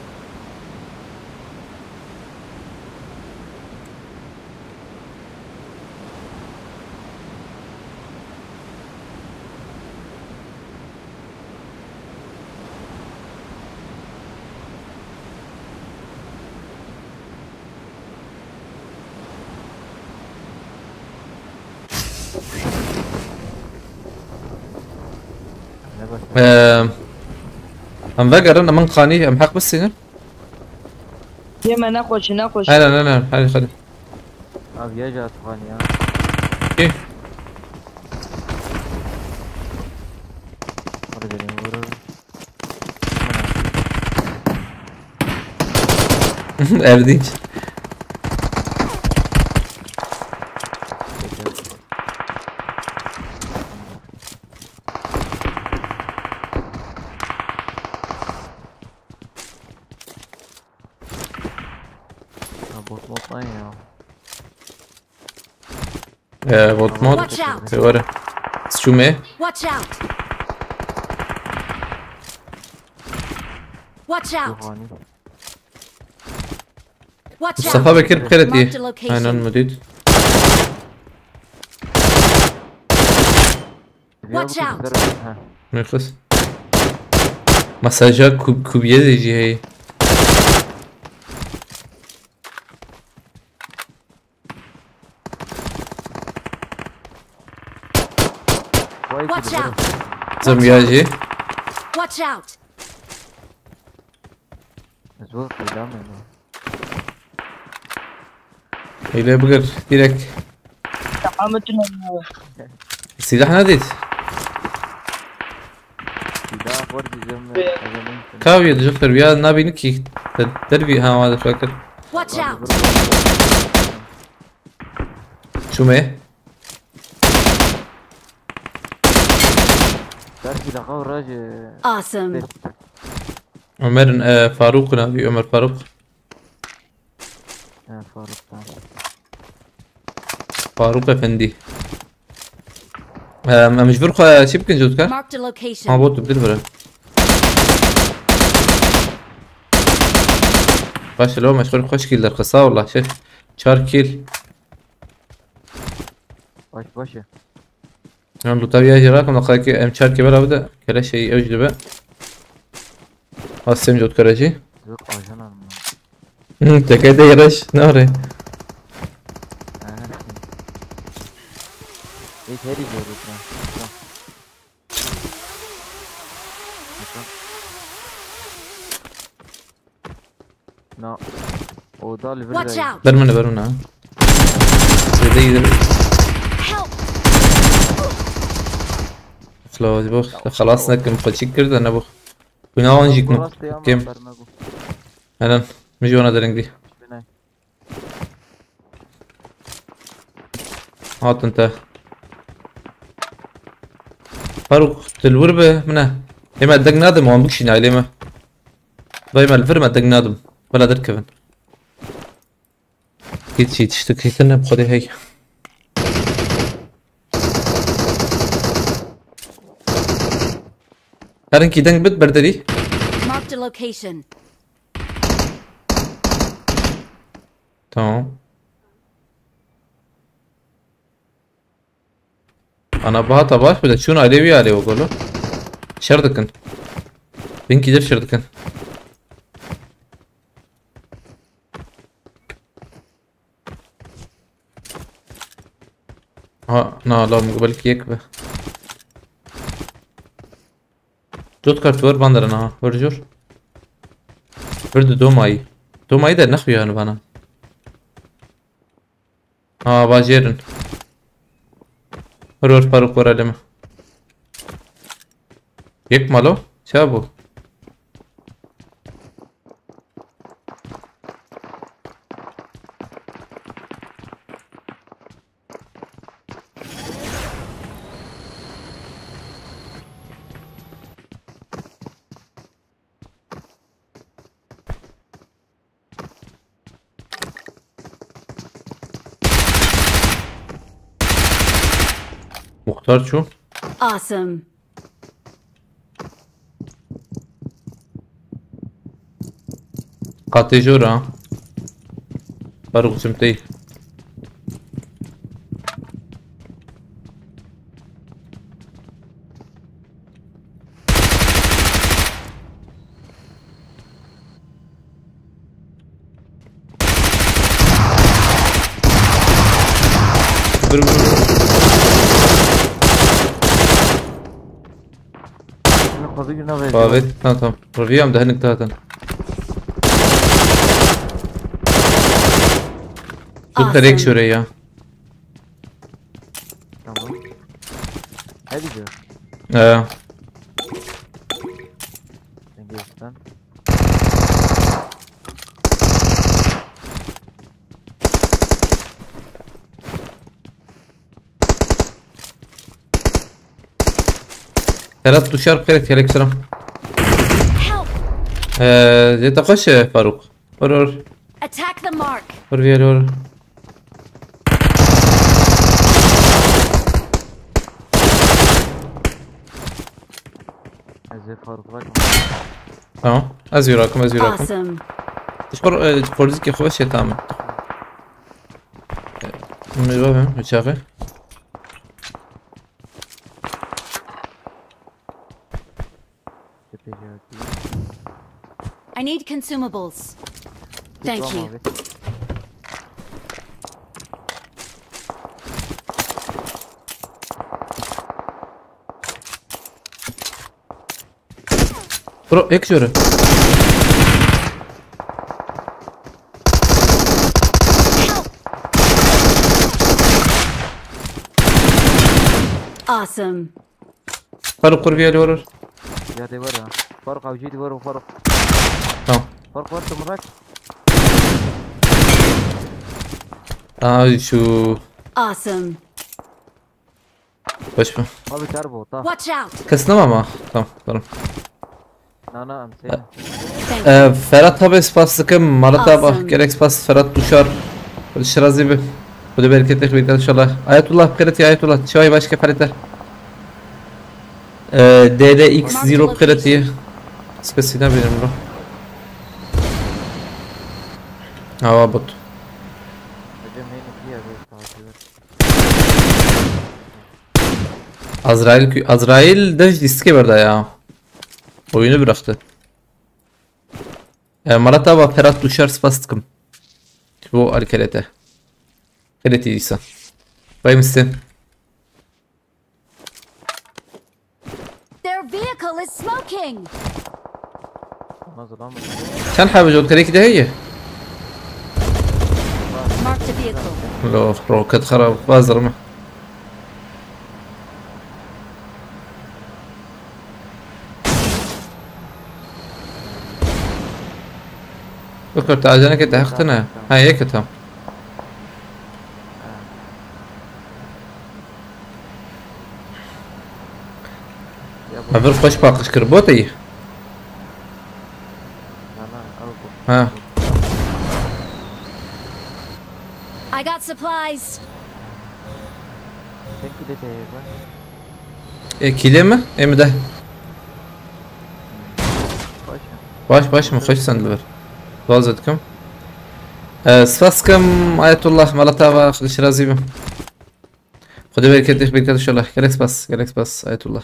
Eee, em vegerin, em in qanî, em heq bisînin. Yeme, nexweşî, nexweşî. Aynen, aynen, hadi, hadi. Abi ya, Jatuhan ya. İyi. Hadi dedim, vurur. Erdinç. Ha, bot bot lan ya. Ee, bot mod. Watch out! Te were. Çûme. Watch out! Watch out! Ruhani. Watch out! Mustafa Bekir bi xêr hatî. Marked a location. Aynen, Mudit. Watch out! Ha. Nexis. Mesaja kub-, kubiye de jî heye. Vay Watch gidi. Out! Zim ya jî. Watch out! Zor peyda mı? Hile bigir. Direkt. Ahmet'in Silah nedît. Silah var bizim. Adamın. Kaviye dijixtir ya nabîni ki. Dervî ha ma difakir. Watch out! Çûme. Dergi daha oracı. Awesome! Ömer'in e, Faruk nabî Ömer Faruk. Ha, Faruk, tamam. Faruk Efendi. Em em ji vir xwe çi bikin Cotkar? Marked a Ha location. bot tu bir bire. Baş lo meşgul hoş kill derxista wallah şey. Çar kill. Baş başı. Yan lutaviya jira kam xaki em çar kill bela bide. Kere şey ew jide be. Asem Cotkar jî. Yok ajan alma. Hı, tekede yaraş. Ne var? Aha. Hiç her yeri yok lan. Tamam. Tamam. No. O da liver Watch de. Out! Ber min ber min ha. Zêde gidelim. Help! Xlas bak. Xelas nekim xwe çik kir de ne bu. Günahan jî kim. Burası ya, Kim? Bermego. Helen. Mijwana derengî. Binay. Hatin te. Faruk, tu li wir be, min e. Ê me deng nadim, wan bikişîne ailê me. Vay me li vir me deng nadim. Bela derkevin. Hiç hiç tiştek hîtin ne bi Xwedê hey. Herinkî deng bit berderî. Marked a location. Tamam. Ana bahata baş bile çûn alê wî alê o golo. Şer dikin. Bin kidir şer dikin. Ha, na, la, belki yek be. Dot kart ver bandara na, ver jur. Ver de domayı. Domayı da naxu yani bana. Ha, bajerin. Ver ver Faruk ver aleme. Yek malo. Çabu. Muxtar çû. Awesome. Qatê jor ha. Faruk çimtey. Vur vur vur. Şunu kodu yine ver. Bavet, tamam tamam. Reviyam da hinik zaten. Dur terek şuraya ya. Tamam. Hadi diyor. Ee, Sen geç lan. Ferhat duşar bixêr, aleyküm selam. Help! Ee, zeta xweş e Faruk. Vur vur. Attack the mark! Vur vur vur. Ez ê Faruk bak. Tamam. Ez yurakim, ez yurakim. Awesome! Spor, e, sporcik xweş e tamam. Bunu yapayım, bıçağı. Tepeci öldü. I need consumables. Thank Tamam you. Abi. Bro, ek jore. Awesome. Faruk, qurbiye li werur. Ya de were. Faruk, avcı de were, Faruk. Tamam. Faruk, var tımrak. Ay şu. Awesome. Baş mı? Abi çar bota. Watch out. Kestim ama. Tamam, tamam. Nana, I'm Ha. saying. Thank you. Ee, Ferhat abi spas dikim, Malat abi, Awesome. gerek spas, Ferhat Duşar. Şirazi bi. Bu da bereketli bir inşallah. Ayetullah, Kırıt ya Ayetullah. Çay başka kalite. Ee, D D X zero Kırıt ya. Spesine benim bro. Hava bot. Hocam, yeni bir yer yok, tatil var. Azrail kü-, Azrail de diske verdi ya. Oyunu bıraktı. E, Malat abi, Ferhat Duşar spas dikim. Bu alkelete. Kalite insan. Vay mısın? Their vehicle is smoking. Nasıl lan bu? Sen abi, jot kereki de heye. Marked a vehicle. Lo, roket xarab, bazır mı? Doktor, te ajaneke te heqtine. Ha, yek tam. Ya Ma vir xweş paqij kir, boteyî. Nana, al bu. Ha. I got supplies. Sen kile de var. E, kîlê mi? Ê mi de. Hoş. Baş, baş mı? Xweş sen li vir. Dua dikim. E, spas dikim, Ayetullah, Malat abi, xweş razî bim. Xwedê bereketê, bereketê inşallah. Gelek spas, gelek spas, Ayetullah.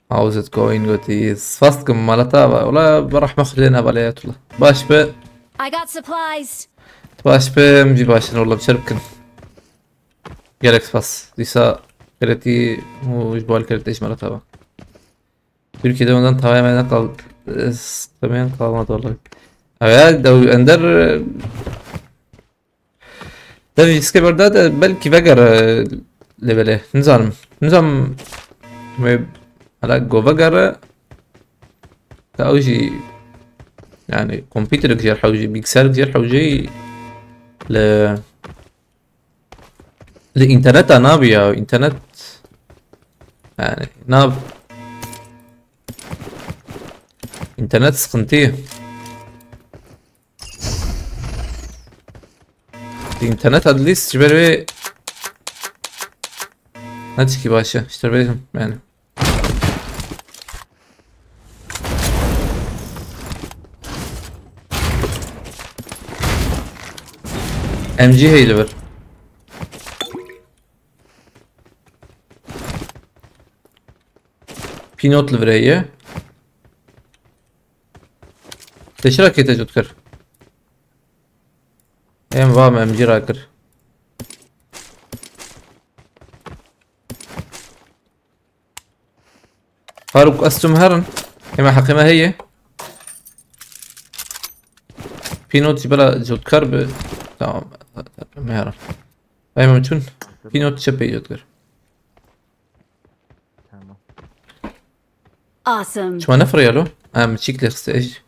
How's it going, gotî? Spas dikim, Malat abi. Wala bi rehme Xwedê ne bale, Ayetullah. Baş be. I got supplies. Baş be, em jî baş in, wala bi şer bikin. Gelek spas. Dîsa keretî û ji bal keretê ji Malat abi. Türkiye'de ondan tavaya meydan kal-, e, s-, tavaya kalmadı olarak. Ev ya, dev-, ender, e, dev iske berda de belki vegere, e, levele. Nizanim. Nizanim me hala go vegere. Ka ew jî, yani, kompîterek jêr hewcî, bilgisayarek jêr hewcî li Li interneta nabî ya, internet. Yani, nav. İnternet sıkıntı. Li internet at least ji ber wê ne tişkî baş e, işte, yani. M G heye li vir. Pinot li vir heye. Te çira kê te cot kir? Em va me M G rakir. Faruk, ez tu me herin. Ema heqê me heye. Pinot jî bela cotkar bi. Tamam. Me herin. Ema çûn. Pinot çepê cotkar. Tamam. Awesome. Çima ne firiyalo? Em çîk lê xiste ej.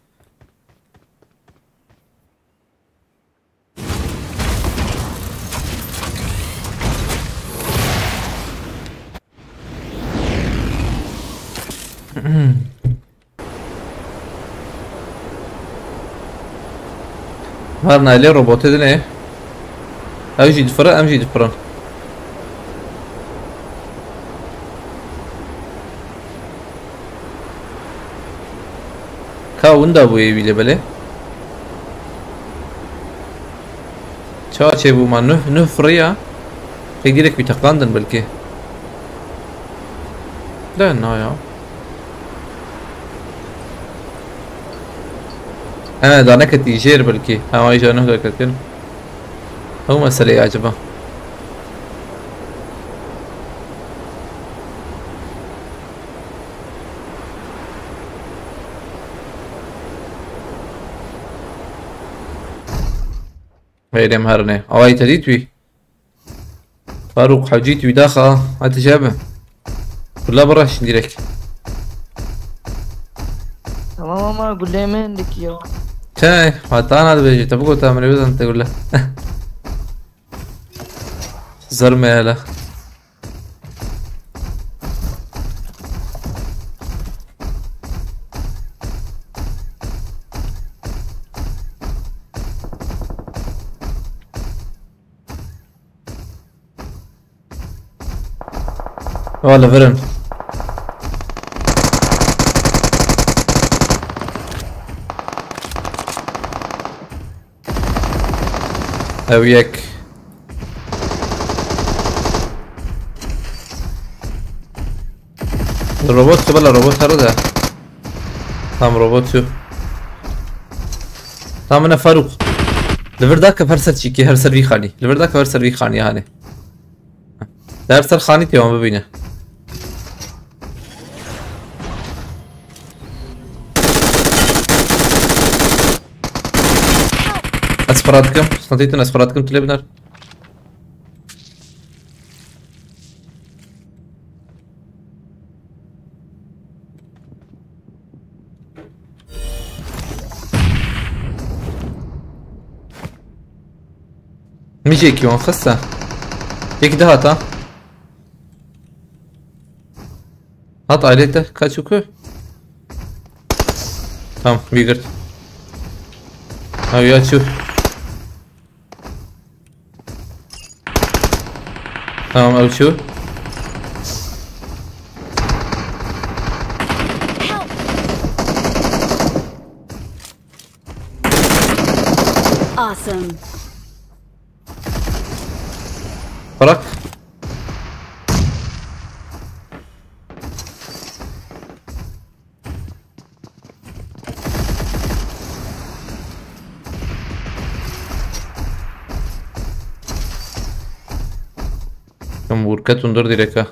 Her naylê robotê dinê. Ew jî difire, em jî difirin. Ka winda bûye wî lê belê. Çawa çêbû ma nuh, nuh firiya. Pêgirek wî teqandin belkî. De na ya. He, da neketî jêr belkî. He, wan jî nuh derketin. Ew meseleyê acaba. Xeyrê em herine. Awayî te dît wî. Farûq hewcî tu daxa. Hadi jebe. Kula biraş direk. Tamam ama gulê min dikiyo. Te, hatana dibêje, te bigota min ê bizan te gule. Zerme hele. Wa li vir in. Ew yek. Robot, bela robot here de. Tam robot çû. Tam ne Faruk. Li vir dake her ser çîkî, her ser vî xanî. Li vir dake her ser vî xanî hanê. Her ser xanî tê wan bibîne. Ez xwe radikim. Stantîtin ez xwe radikim tu lê biner. Mijekî wan xiste. Yekî dihat ha. Hat ailê te kaçû ku? Tamam, wî girt. Ew ya çû. Tamam, ew çû. Awesome. Bırak. Tam vurket undur direka.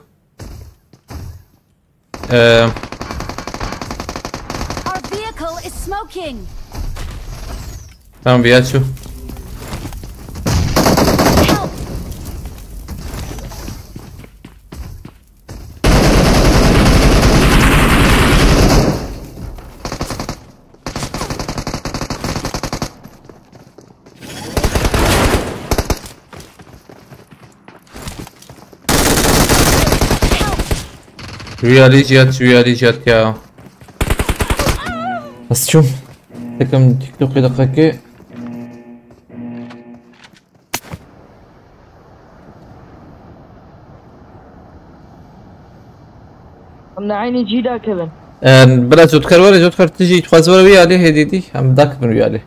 Ee, Our vehicle is smoking. Tamam, bir aç şu. Help! Wî alî jî hat, wî alî jî hat ya. Ez çûm. Tekim TikTokê deqekê. Em li eynî cî dakevin. Em, bila Cotkar were, Cotkar tu jî dixwazî were wî alî hêdî dî. Em dakevin wî alî.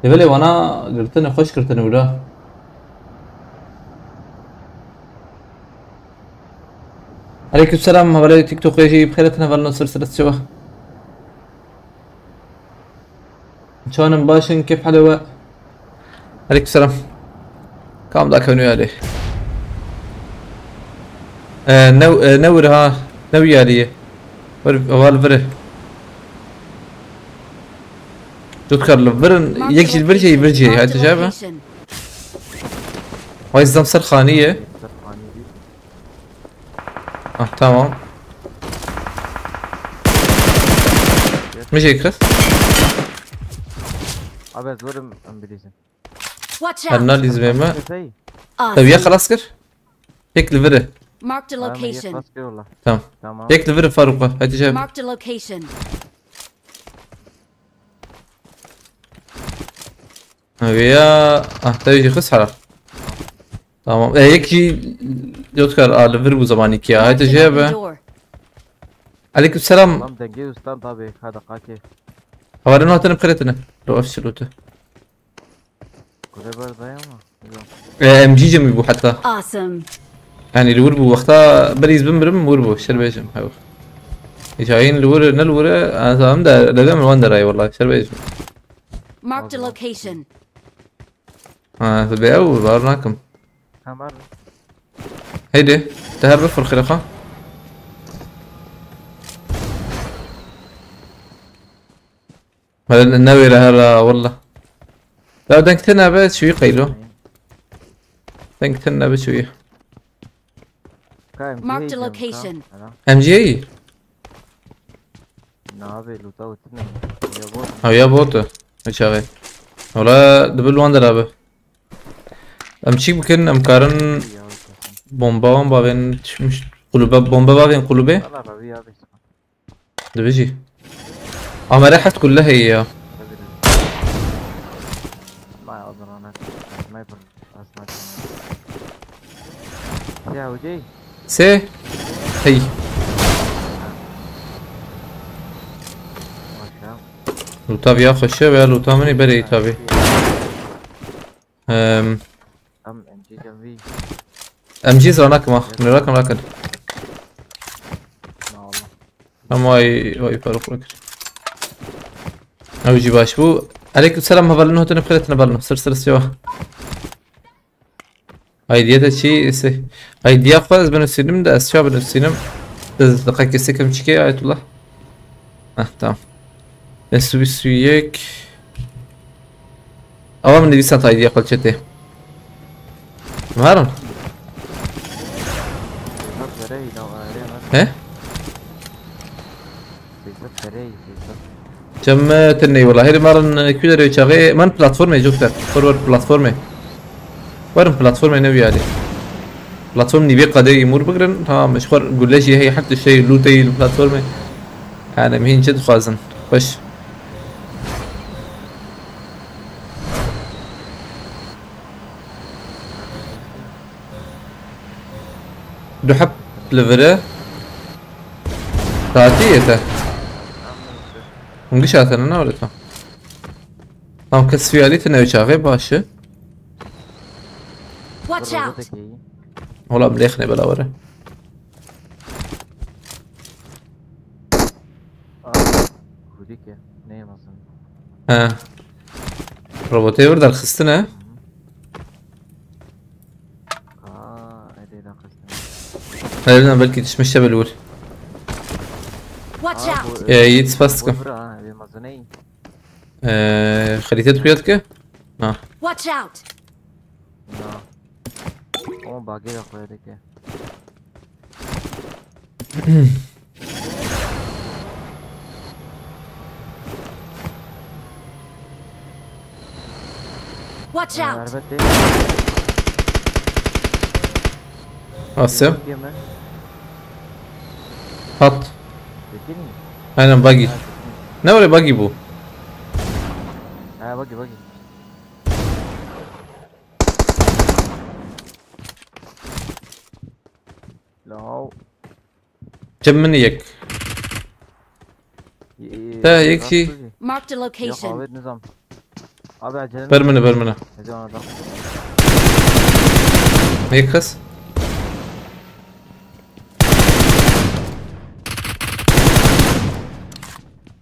Lê belê wana girtine, xweş girtine wira. Aleyküm selam, hevalê TikTokê jî bi xêr hatin, hevalno ser ser çawa. Çanim baş in, kêf hale we. Aleyküm selam. Kam da kevnû yalê. Ee, ne, e, ne wir ha, ne wir yalî ye. Wir, heval vire. Cotkar li vir in, yek jî li vir jî, vir jî. Hadi cebe. Vay zam ser xanî ye. Ah, tamam. Min jê kir. Abi ez werim em bilîzin. Watch out! Analiz me. Kefey. Awesome. Tabii ya xelas kir. Tek li viri. Marked a location. Tamam. Tamam. Tek li viri Faruk. Hadi cevap. Marked a location. Abi ya. Ah, tabii ki kız hala. Tamam. E, yek jî Cotkar a li vir bû zamanî ki ya. Hadi cevap. Aleyküm selam. Tamam, dengê ustan tabii. Hadi kake. Havalin hatırım kretine. Lo efşilotu. Kule ber dayama. E, M G cemî bû heta. Awesome. Yani li wir bû wexta berîz bimirim wir bû. Şer bêjim. Hew. Hikayên li wir ne li wir e, ez em de lege min wan derayê wallahî. Şer bêjim. Marked a location. Ha, tu bê ew bar nakim. Tamam. Heydi. Te her bifir xêrê xwe. Hele ne wêre her ha, wallah. Ya deng tene be çiwî qeylo. Deng tene be çiwî. Ka M G Marked a yiyeceğim, ka. Location. Ana. M G A yî? Ne abi, luta utin mi? Ya bu. Ha ya bot. Çaxê. Wala dibil wan dera be. Em çîk bikin, em karin Ya, bomba wan bavên düşmüş. Kulübe, bomba bavên kulübe. Valla abi ya, bir Dibijî. Amere heft kulle heye ya. ما أظن أنا أسمع يكون أسمع. يا وجي. Sê. Hey. Maşa. Luta viya xweşe veya luta min ê berê tabi. Em, Am M G M V. M G zira nakim ha. Min rakin rakin. Na Allah. Em vay vay parok rakir. Ew jî baş bû. Aleyküm selam, hevalin hotine bixêretin hevalin. Sir sir siwa. Aydiye de çi ise. Aydiye xwe ez binusînim de ez çawa binusînim. Ez diqe kesekim çike Ayetullah. Heh, tamam. Esu bîst û yek. Ama min nivîsand aydiye xwe çetê. Herin. He? Sêzet derê, sêzet. Cem, e, tenê wala. Herê marin, e, kû derê çaxê. Man platformê cot kar. Xor wer platformê. Werin platformê ne wiyarî. Platform nîvê qadê îmûr bigrin. Tamam, ji xor gule jî heye, her tiştê lûtê yî li platformê. Yani, em hîn çi dixwazin? Xweş. Du heb li vir e. Saetî yê te. Hûn giş hatine ne were tam. Tam kes fiyalî tine çaxê baş e. Watch out! Ola em lêxinê bela were. Aa, Kurdî ke, neyê mezin. He. Robotê vir derxistine. Aa, edê derxistine. Hayır lan, belki düşmüş de böyle vur. Watch out! Ee, yiğit spas. Vur ha, bir mazı ney? Ee, xerîtê tu yat ki? Ha. Watch out! Na. Ama bagê de koyardı ki. Watch out! Erbet değil. Asya. Yeme. Hat. Çekil mi? Aynen buggy. Ha, çekil. Ne öyle buggy bu? Ha, buggy, buggy. Lao. Cem min yek. Te yek jî. Marked a location. Yok abi, nizam. Abi acele. Ber mine, ber mine. Ne zaman adam? Yek kes.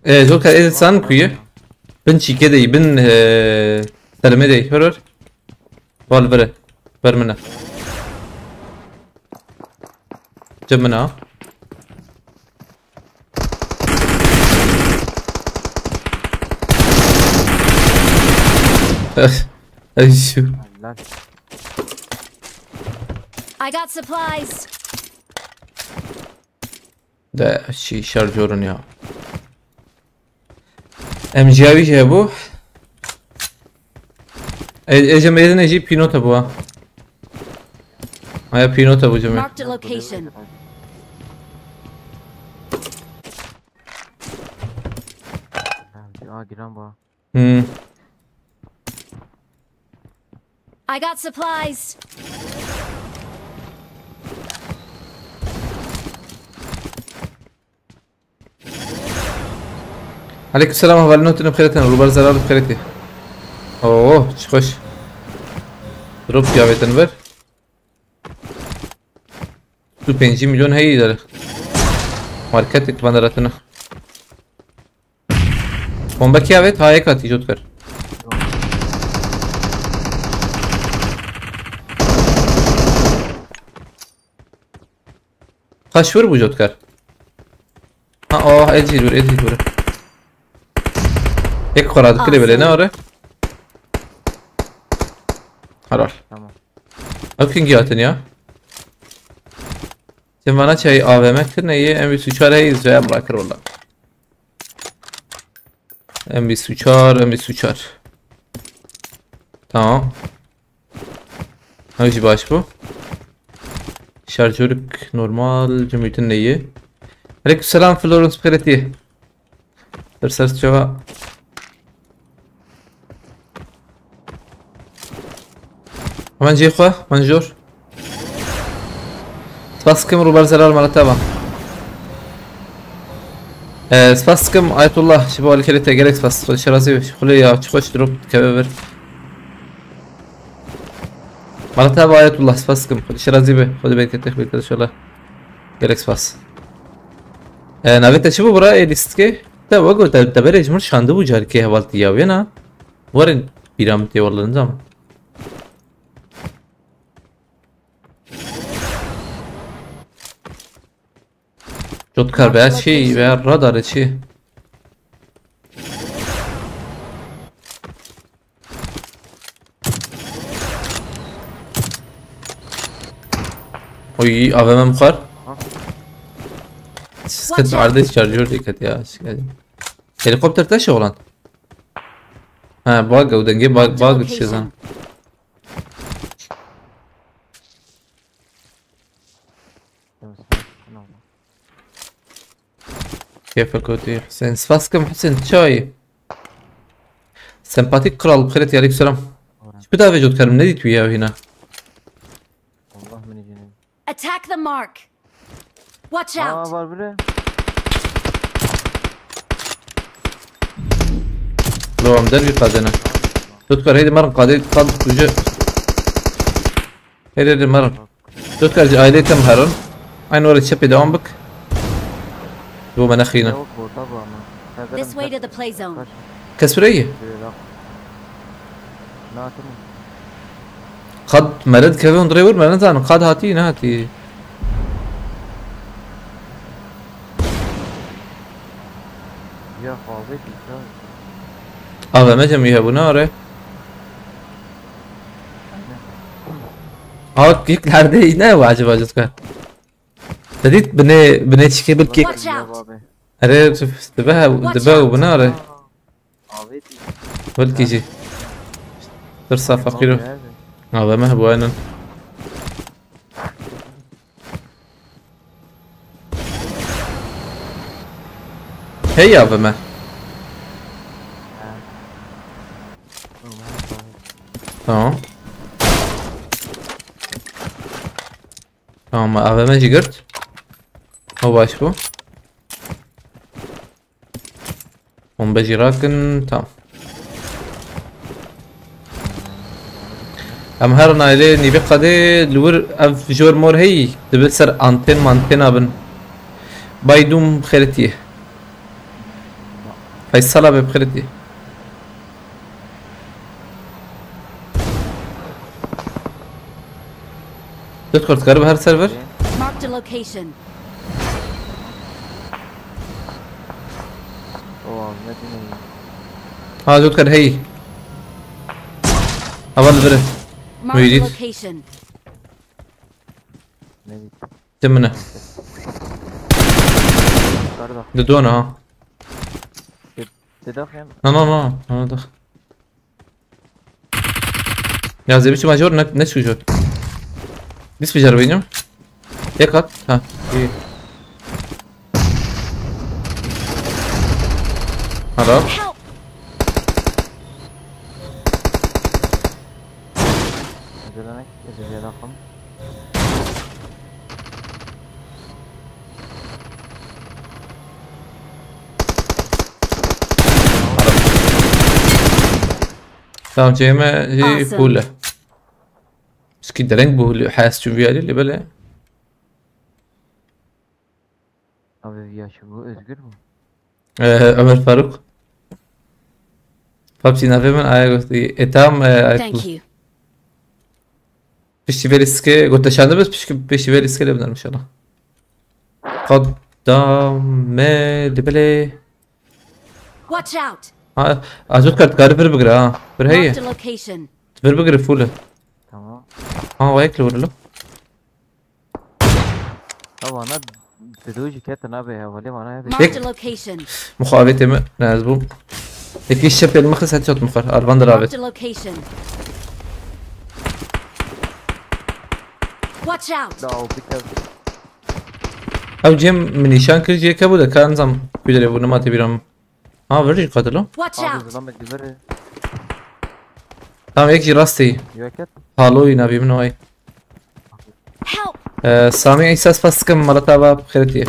Ee, Joker, ê san ku ye? Bin çîkê de yî, bin, e, sermê de yî. Hör hör. Val vire. Ber mine. Cem mine ha. Eh, eh, şu. Lan. I got supplies. De şey şarjörün ya. M G A wî jî hebû. Ê, ê, ji mêrine jî pînot hebû ha. Aya pînot hebû ji mêr. Marked a location. Ha, giran bu. Hmm. I got supplies. Aleyküm selam, hevalin hotine bixêretin, rûber zerar bixêretî. Oo, çi xweş. Drop ya vetin ver. Tu pêncî milyon heyî der. Marketik van deratine. Bomba kî avêt? Ha, yek hatî, Jotkar. Kaç vur bu Jotkar? Ha, oh, ez jî vur, ez jî vur. Yek xwe radikirê belê ne are? Helal. Tamam. Ev kî giyatin ya? Sen bana çay A V M kirine ye, M bir üç heyî zaya bırakır valla. M bir üç, M bir üç. Tamam. Ev jî baş bû. Şarjörük normal, cumhuriyetin neyi? Aleykümselam Florence Preti. Bir ses cevap. Hemen cihê xwe, hemen jor. Spas dikim Ruber Zelal Malatava. Ee, spas dikim Ayetullah, ji bo alîkariyê te gelek spas. Xwedê şirazî be, xulê ya, çi xweş drop dikeve vir. Malatava Ayetullah, spas dikim. Xwedê şirazî be, xwedê berketê, berketê inşallah. Gelek spas. Ee, navê te çi bû bira, ê lîstikê? Te wego te, te berê ji min şandibû carikê hevaltî ya wê na? Werin bîra min tê wele nizam. Jotkar veya çi veya radar çi? Oy, A V M xwar. Siz ket ardê şarjör dikkat ya. Helikopter te şoğlan. Ha, bug, o denge bug, bug çizan. Keyfe kotî Hüseyin. Spas dikim Hüseyin. Çayî. Sempatik kral, xêret, aleyküm selam. Çi bidavê Jotkar, min nedît wî ya hîna. Allah min îcînin. Attack the mark. Watch out. Aa, var biri. Devam der bir kadene. Jotkar, heydi marim, kadê, kad, kuje. Heydi, heydi marim. Jotkar, ji ailê te miherin. Aynı oraya çepê devam bik. Bo me nexîne. Yok, orta bu ama. This way to the play zone. Kes bire ye? Natim. Qad mere dikeve hundirê wir, me nizanim qad hatî, nehatî. Ya xavê dîsa. A V M cem hebûne are. Hak yek lerde ne acaba Jotkar? Te dît binê, binê çikê bilkî. Watch out. Erê, dibe, dibe û bine erê. Belkî jî. Tirsa feqîro. A V M hebû aynen. Hey A V M. Tamam. Tamam, A V M jî girt. O baş bû. Bombe jî rakin, tamam. Em her naylê nîvê qadê li wir ev jor mor heyî, dibe ser anten mantena bin. Baydûm xêretî. Faysala be xêretî. Dört kart garip her server. Marked a location. O Ahmet ne? Ha, dört kart hey. Aval biri. Marked a location. Ne? Timine. Karda. De dona ha. Te daxem. No, no, no, no, dax. Ya zebi çima jor ne, ne çu jor? Biz bir jor benim. Tek at. Ha, iyi. Helal. Help! Zelenek, zelenek. Tamam, cehime hi pule. Pişkî dereng bû, li hes çû viyarî lê belê. Abi viya çi bu? Özgür mü? Ee, Ömer Faruk. Papçî navê min aya gotî. E, tamam, e, Thank you. Piştî vê lîstikê gote şandibis, piştî, piştî vê lîstikê lê binerim inşallah. Qedame li bilê. Watch out! Ha, azot kart, karî vir bigire ha. Vir heye. Marked a location. Vir bigire full. Ha, wa yek li wir lo. Ha, vana dido jî ketin abi ya, wele vana ya. Marked a location. Muxabetê min, ne ez bûm. Yekî şepê li min xist, headshot min xwar. Arvan diravêt. Marked a location. Watch out! Da o bir kez. Ew cem min nîşan kir, cê ke bû de, ka nizam ku derê bû, nema tê bîra min. Ha, vir jî qatil o. Watch Abi out! zilamet li vir. Tamam, yek jî rastê. Yoket. Haloyî navê min o ay. Help! Ee, Sami Eysa, spas dikim, mala te ava bi xêrê tê.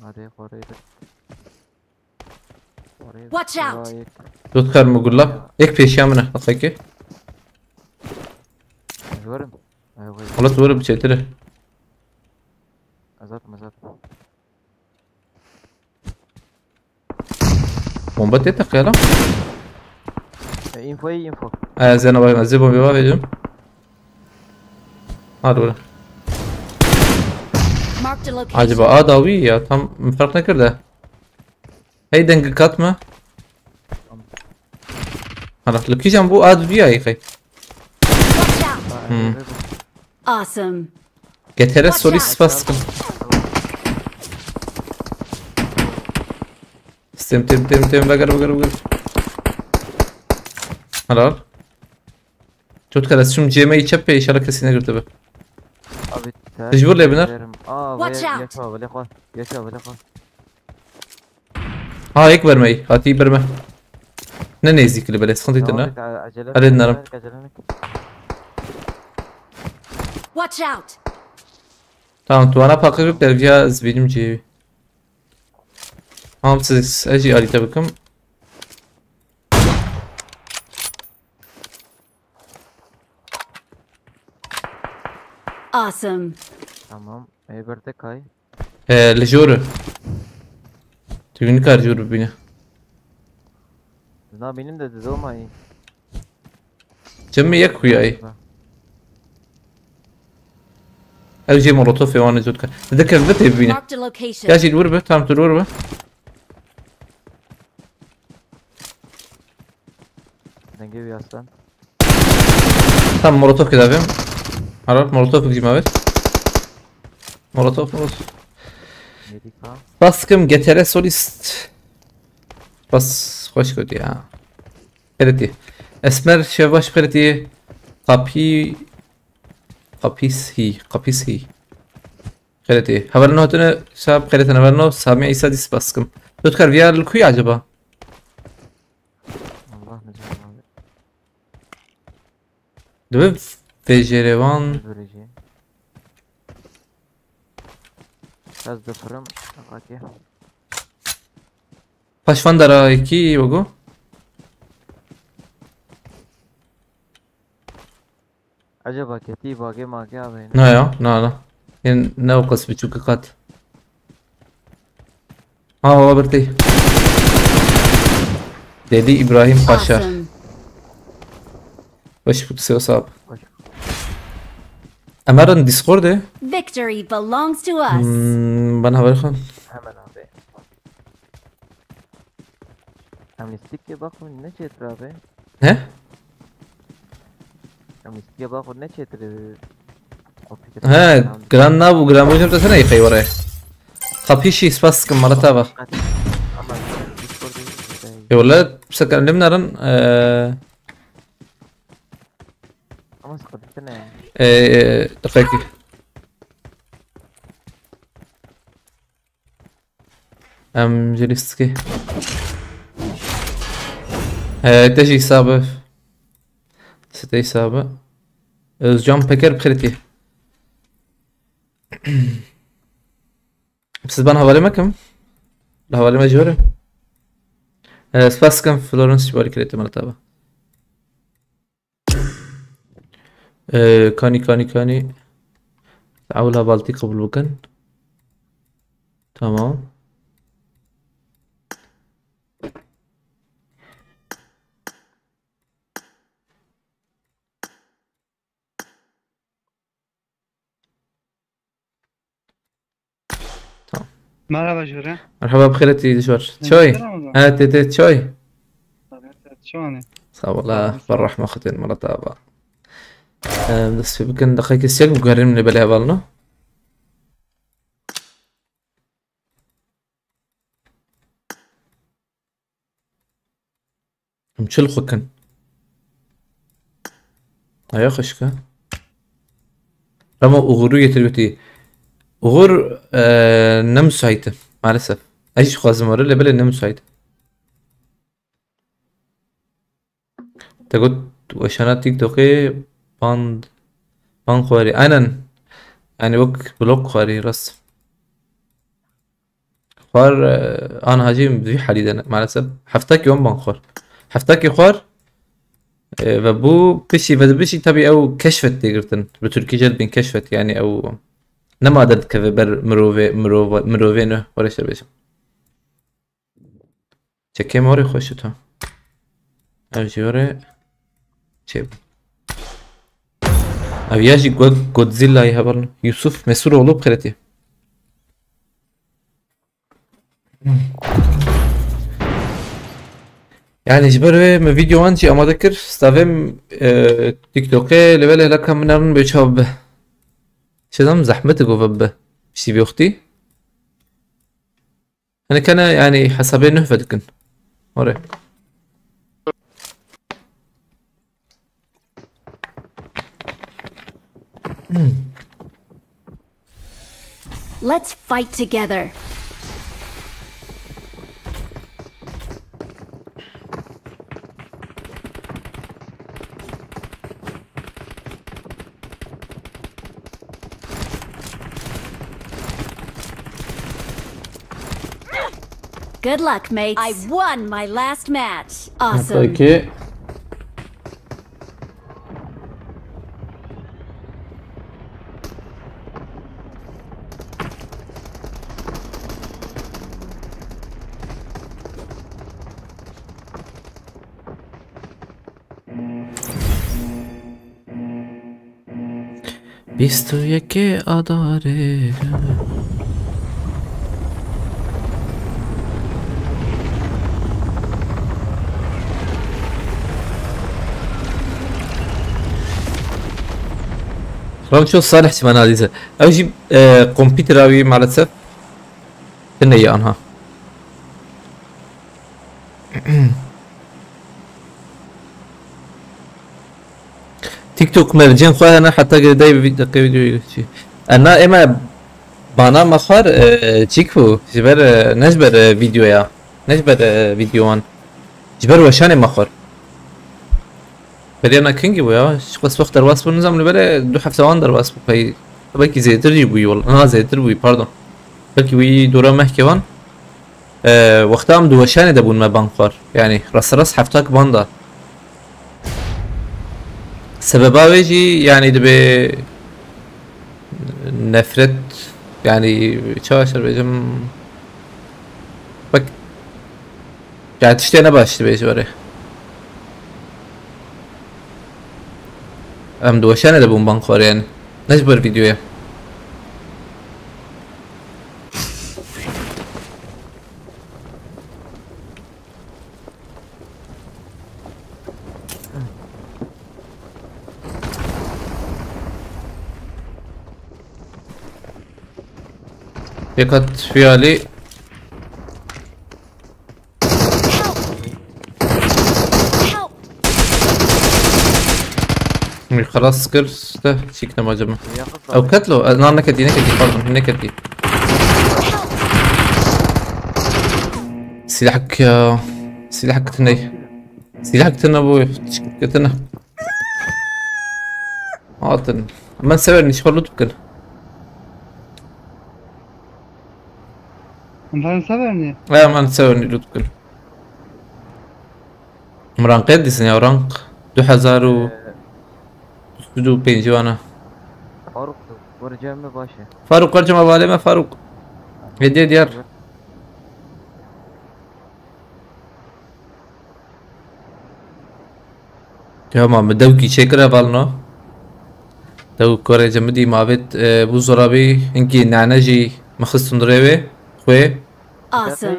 Hadi orayı da. Orayı Watch out. Orayı- Dot kar mı gulla? Ek peşiya min e, hakiki. Görüm. Ay, vay. Wala tu were bi çêtir e. Azat mazat. Bomba tê teqe lan. E, info iyi info. Ee, zena bak, ez ê bomba vediyorum. Hadi bura. Marked a location. Acaba a dawî ya, tam fark nekirde. Hey, dengê kat mı? Hala li kîjan bû, a dawî ya yıkay. Watch out! Hmm. Awesome. Getere solî spas dikim. Tim tim tim tim, veger veger veger. Helal. Çok kere şum C M'yi çep, inşallah kesine girdi be. Abi ter. Mecbur le biner. Aa, Watch vay, out. Yaşa abi, lefa. Yaşa abi, lefa. Ha, ek vermeyi. Hadi verme. Ne nezikli böyle, sıkıntı değil ne? Acele. Hadi dinlerim. Acele. Watch out! Tamam, tu bana pakı yok der ya, zbilim cevi. Tamam, siz eci harita bakın. Awesome. Tamam. Eyberte kay. Ee, li jor. Tu nikar jor bine. Na benim de diz olmayı. Cem mi yek kuyayı? Ev jê molotof ê wan ê zû dike. Dike vê tê bibîne. Marked a location. Ya jî li wir be, tam tu li wir be. Denge bir aslan. Tam molotof kidavim. Harar molotof bikî mavet. Molotof, molotof. Medika. Baskım G T R solist. Bas, hoş gördü ya. Xêretî. Esmer Şevbaş xêretî. Kapî. Kapîs hî. Kapîs hî. Xêretî. Hevalno hatine sab xêretî hevalno. Sami İsa dîs baskım. Dotkar viya li kuy acaba? Allah ne zaman abi. Dibe vejerevan. Vereceğim. Biraz da fırın. Bak ya. Paşvan dara iki yogo. Acaba keti bage mage abi. Na ya, na na. Ên ne o qas biçûk qat. Ha, o birtî. Dedi İbrahim Paşa. Awesome. Baş bu seo sab. Baş. Emerin Discord'e. Victory belongs to us. Hmm, bana haber xwe. Hemen abi. Amnistik ya bak ne çetir abi. Ne? Amnistik ya bak ne çetir. He, gran nabu, gran bu jemte sene yıkayı oraya. Kapişi spas sıkın mala tava. Ama Discord'da E valla, sakın limnarın, eee, ama sıkıntı ne? eee, dakika. Em, Zelensky. He, te jî hesabı. Site hesabı. Özcan Peker kriti. Siz bana havale mekim. Havale me jore. Ee, spas kim Florence ji barî kreti mala tava. Ee, kanî, kanî, kanî. Ewla baltî qebûl bikin. Tamam. Tamam. Merhaba Jure. Merhaba, bi xêr hatî Dijwar. Çay? Selam. Ha, tê tê çay. Çawanê? Sağ ol, Allah, ber rehma xwe tên, mala te ava. Em, dest pê bikin, deqekê siyek biguherînim lê belê hevalno. Em çi li xwe kin? Aya xweşik e. Rema Uğur'u getir gotî. Uğur, e, ne müsait e, maalesef. Ez jî xwazim were, lê belê ne müsait. Te got weşana TikTokê band, band xwarî. Aynen. Yani wek blok xwarî, rast. Xwar, e, an hacî bi vî halî de ne, maalesef. Heftakî wan ban xwar. Heftakî xwar, e, ve bû pişî ve dibişî tabii ew keşfet tê girtin. Bi Tirkî jê dibên keşfet, yani ew nema derdikeve ber mirovê, mirova-, mirovê ne, were şer bêjim. Çekê morê xweş e to. Ev jî were çêbû. Ev ya jî Go-, Godzilla'yê hevalno. Yusuf Mesuroğlu bi xêr hatî. Yani ji ber wê me vîdyowan jî amade kir, stavêm, e, TikTokê, lê belê laka min erin bê çav be. Çi dam zehmet e ku ve be. Piştî vê wextî. Hinek hene, yani hesabê nuh vedikin. Ore. Let's fight together. Good luck, mates. I won my last match. Awesome. Peki. Bîst û yekê Adarê. Ramço Salih çimen hadîse. Ew jî, e, kompîtera wî maalesef tune ye anha. TikTok mercên xwe hene heta girêdayî vî-, deqê vîdyoyê çi. Ena ême bana me xwar, e, çîk bû. Ji ber, e, ne ji ber, e, vîdyoya. Ne ji ber, e, vîdyowan. Ji ber weşanê me xwar. Beriya na kengî bû ya. Ji qas wext derbas bû nizam li bere du hefte wan derbas bû pey. Belkî zêtir jî bûyî wala. Na zêtir bûyî, pardon. Belkî wî dora mehkê wan. E, wexta em di weşanê de bûn me ban xwar. Yani rasterast heftak ban da. Sebeba wê jî yani dibe nefret, yani çawa şer bêjim, bak, yani tiştê ne baş dibêje were. Em di weşanê de bûn ban xwar yani. Ne ji ber vîdyoya. Yekat fiyali. Min xelas kir, te çîk nema cem. Ew ket lo, e, na neketî, neketî, pardon, neketî. Silahek ya, silahek tine. Silahek tine bu, çîk tine. Hatin. Hemen severin, işi loot bikin. Em herin severin. Hemen severin, loot bikin. Em ranqê dîsin ya, ranq du hezar û sed û pêncî wana. Faruk, wercem me baş e. Faruk, wercem me, balê me, Faruk. Hediye diyar. Ya ma, min dewkî çêkir hevalno. Dew korê cemidî ma vêt, e, bû zorabî, hinkî nane jî min xistin rê wê. Xwê. Awesome.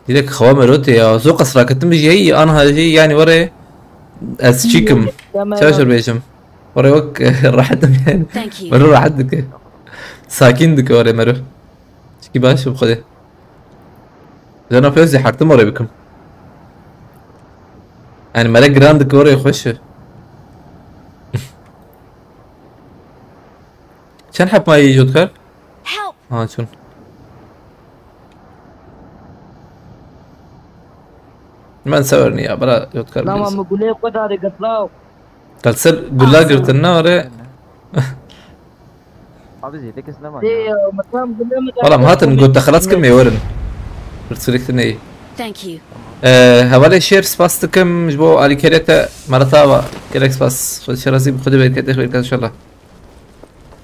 Direkt xewa merotê ya. Zo qesra ketim ji heyî, anha jî, yani, were ez çîkim. Çaşir bêjim. Were wek rahetim yani. Thank you. Mero rahet dike. Sakin dike were mero. Çikî baş bi xwedê. Zena pêz zî hertim were bikim. Yani mere giran dike were xweş e. Çend hep mayî Jotkar? Help! Ha, çûn. Ben severim ya, bira Jotkar. Lama bilirsin. Min gulê xwe darê girtlaw. Kalser gula girtin ne ore? Abi zêde kes nema. Dê, ya. Metam gulê min. Wala em hatin, got te xelas kir, me werin. Pirsgirêk te neyî. Thank you. Ee, hevalê Şêr, spas dikim ji bo alîkerê te, merata va. Gelek spas. Xwedê şerazî bi xwedê berketê xwêrka inşallah.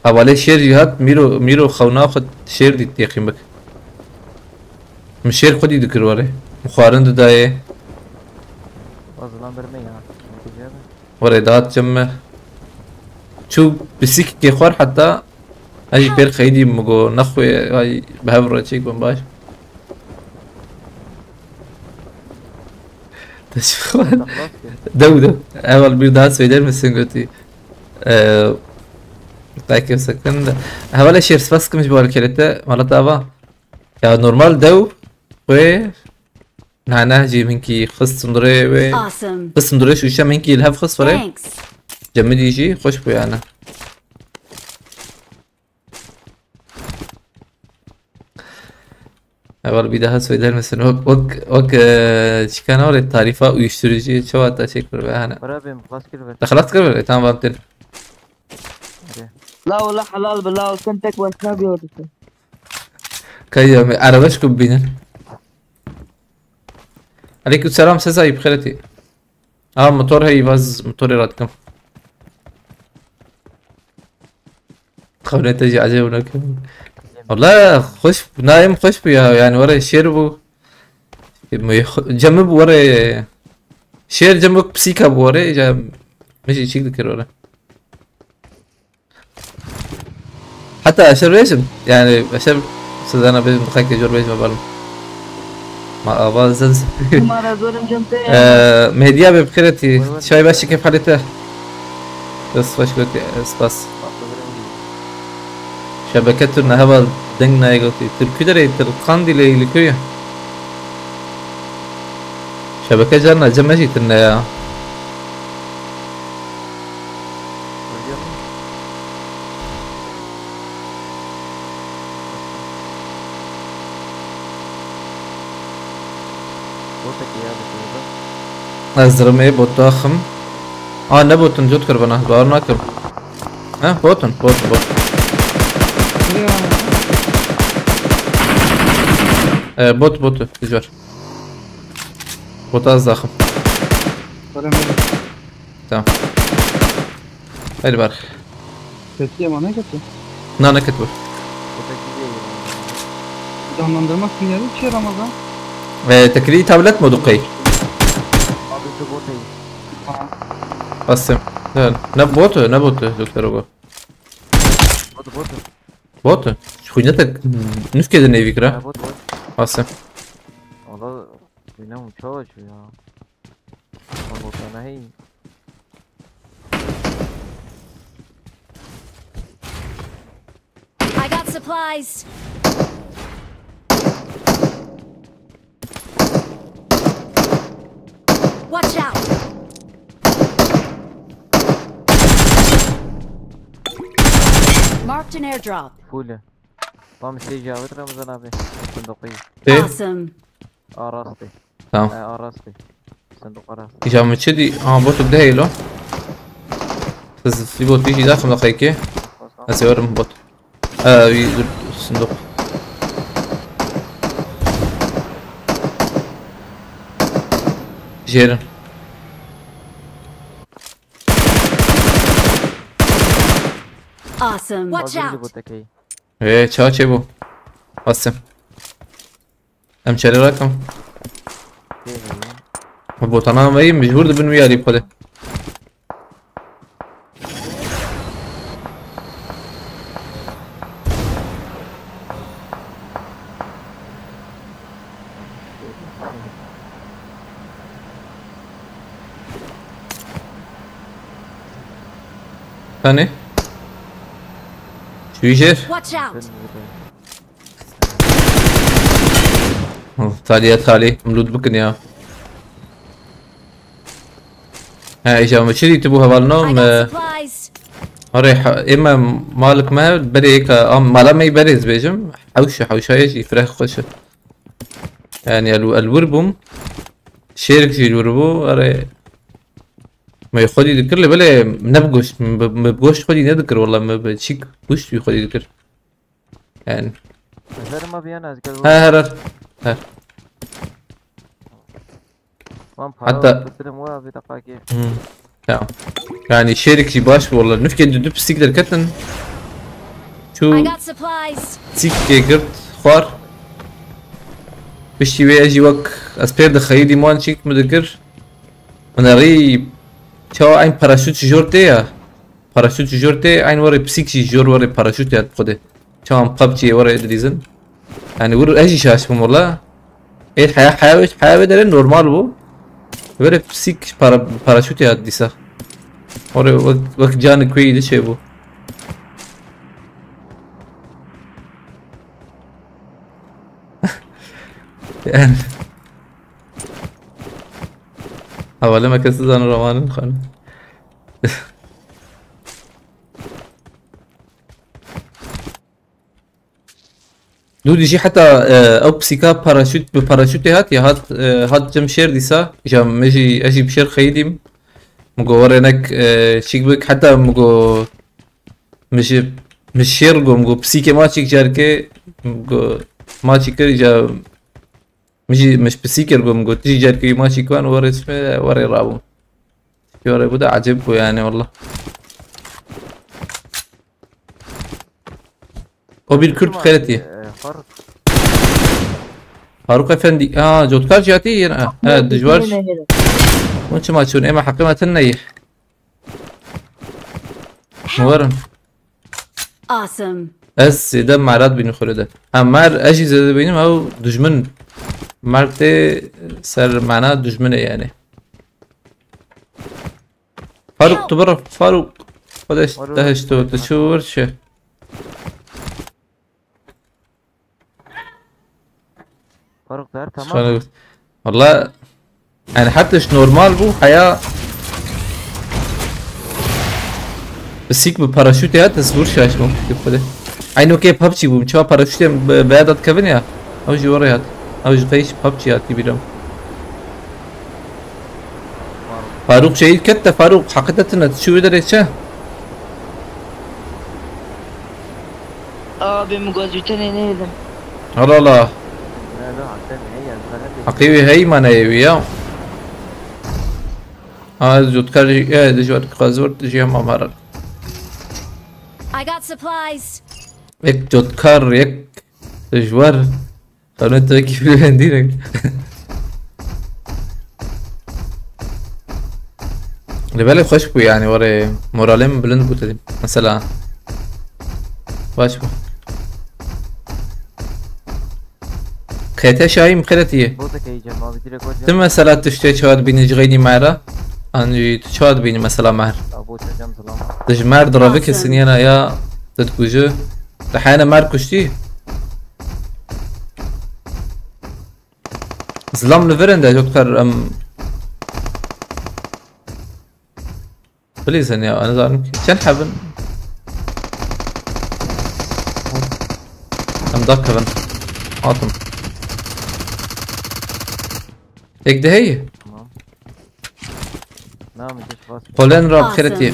Hevalê Şêr jî hat, Mîro, Mîro xewna xwe Şêr dît yexîn bik. Min Şêr xwedî dikir were. Min xwarin didayê. Bazilan bir me ya. Were dihat cem me. Çû pisîkekê xwar heta ez jî pêr xeyidî min got nexwe ay bi hev re çêk bin baş. Te çi xwar? Dew dew. Heval bir daha söyler misin gotî. Ee, belki sakın da. Hevalê Şêr spas kim ji bo alîkerê te, mala te ava. Ya normal dew xwe nane jî minkî xist sundurê wê. Awesome. Xist sundurê şûşe minkî li hev xist were. Thanks. Cemidî jî xweş bû yani. Heval bir daha söyler misin? Wek, wek, wek, e, çikan orê tarifa uyuşturucu çawa te çek bir be hani. Bira bêm, xlas kir ver. Te xelas kir ver, e, tamam, vamtin. Hadi. La wala helal be, la sen tek başına bir ordusun. Kayya me, arabeş ku binin. Aleyküm selam, Sezai, bi xêretî. Aa, motor hey, vaz motorê radikim. Xewnete jî ecêb nakim. Wala xweş, nayê min xweş bû ya, yani were şêr bû. Cemî bû were. Şêr cem wek pisîka bû were, ca min jî çîk dikir were. Heta eşer bêjim, yani eşer Sezana bêjim, dixeke jor bêjim, balım. Ma ava zez. Mara zorim cem te. Ee, Mehdiya be bixêretî. Çay baş, keyf halê te. Dest baş gotî, spas. Şebeke tu ne heval deng nayê gotî. Tirkî derê, Tirkandîlê li ku ye? Şebeke carna cem me jî tune ya. Ez dirimê bot daxim. A, ne botin, cot kir bana, bawer nakim. He, botin, botin, botin. E, bot, botu, dijber. Bota ez daxim. Tamam. Haydi bar. Tepsiye mi? Ne kötü? Na, ne kötü bu? Canlandırma sinyali çi Ramazan? Ve tekli tablet modu kay. Abi şu bot değil. Tamam. Bastım. Ne, ne botu, ne botu, doktor Ogo? Botu, botu. Botu? Хуйня так, низкие de ne fikra? Ha, bot, bot. Bastım. Valla, bilmiyorum, çok acı ya. Ama sana hey. I got supplies. Watch out. Marked an airdrop. Full. Tam şey Cavit Ramazan abi. Sındıkı. Awesome. Arastı. Tamam. He, arastı. Sındık arastı. Îca min çi dî? Aha, bot bi dehê lo. Siz vî bot vî jî daxim daxeyekê. Ez ê werim bot. Ee, wî dur, sindok. Jêrin. Awesome. Watch out. Ee, çawa çê bû? Basim. Em çerê rakim. Tê heye. Botana me yî mecbûr dibin wî alî bi xwe de. Tanê. Şu jêr. Watch out! Oh, talî ya talî. Em loot bikin ya. He, îja me çi dîtibû hevalno I me got supplies. Arê, ha, ê me malik me berê yeka, am, mala me berê ez bêjim. Hewşe, hewşayê jî fireh xweş e. Yani el, el wir bûm. Şêrik jî li wir bû. Arê. Me xwedî dikir lê belê ne bi goşt, me, me bi goşt xwedî nedikir wala me bi çîk goşt wî xwedî dikir. Yani. Ezer ma biyana ez gel. He, her, her. Her. Wan para Hatta bitirim wa bir dakika ki. Hmm. Tamam. Yani şerik jî baş bû wala. Nifkê du, du pisîk derketin. I Çû got supplies. Pisîkê girt xwar. Piştî wê ez jî wek ez pêr dixeyîdî man çîk min dikir. Min erî çawa eyn paraşût ji jor tê ya. Paraşût ji jor tê, eyn werê pisîk jî ji jor werê paraşût ya xwedê. Çawan PUBG'yê werê dilîzin. Yani wir ez jî şaş bûm wala. Ê heya, heya wê, heya wê derê normal bû. Werê pisîk para, paraşût ya dîsa. Orê wek, wek canê kuêyî diçê bû. Yani. Havale me kes dizane romanın xanım. Dû dijî heta, e, ew pisîka paraşût, bi paraşûtê hat, ya hat, e, hat cem şêr dîsa, ja me jî, ez jî bi şêr xeyidîm. Min got, "Were nek, e, çîk bik." Heta min got, "Min ji, min şêr got," min got, "Pisîkê ma çîk carkê," min got, "Ma çî kir, ja min jî, min ji pisîkê got," min got, "Tu jî carkê wî ma çîk wan, were çime, were rabûm." Were bu da acayip bu yani, wallah. O bir Kürt xeretî. Ee, Faruk. Faruk Efendi. Aa, cotkar jî hatî yine. Ha, he, dijwar. Hûn çima çûn? Ême heqê me tune ye. Muwerin. Awesome. Ez zêde merat bînim xwirê de. Ha, mer, ez jî zêde bînim, ew dijmin. Mer tê ser mana dijminê yani. Faruk, tu bir Faruk. Xwedeş Faruk. Te hişto, tu çû wir çi? Faruk der tamam. Şöyle bir. Valla yani her tişt normal bû, heya pisîk bi paraşûtê hat, ez wir şaş bûm. Xwedê. Aynı okey PUBG bûm. Çawa paraşûtê bi, bi edat kevin ya. Ew jî werê hat. Ew jî qeyş PUBG hatî bîra min. Faruk şehîd ket te Faruk, heqîqetine tu çû derê çi? Abi, min got, ji tenê nêdim. Hala la. Heqî wî hey maneyê wî ya. Ha, ez cotkar jî, e, dijwar qazor jî hema marar. I got supplies. Yek cotkar, yek dijwar. Xanû tu wekî filmên dîn e. Li belê xweş bû yani, were moralê min bilind bû te dîm. Mesela. Baş bû. Qete şahî min xêretiye. Bozek heyecan abi, direkt hocam. Ti mesela tiştê çawa dibînî ji xeynî mehra? An jî tu çawa dibînî mesela mehr? Abi hocam, selam. Tu ji mer direvike siniyena ya, tu dikuje. Te heyne mer kuştî? Zilam li vir in de, doktor, em, bilîzin ya, ez zanim ki. Çend hebin? Em dakevin. Hatim. Tek de heye. Tamam. Polen ra bi xêretî.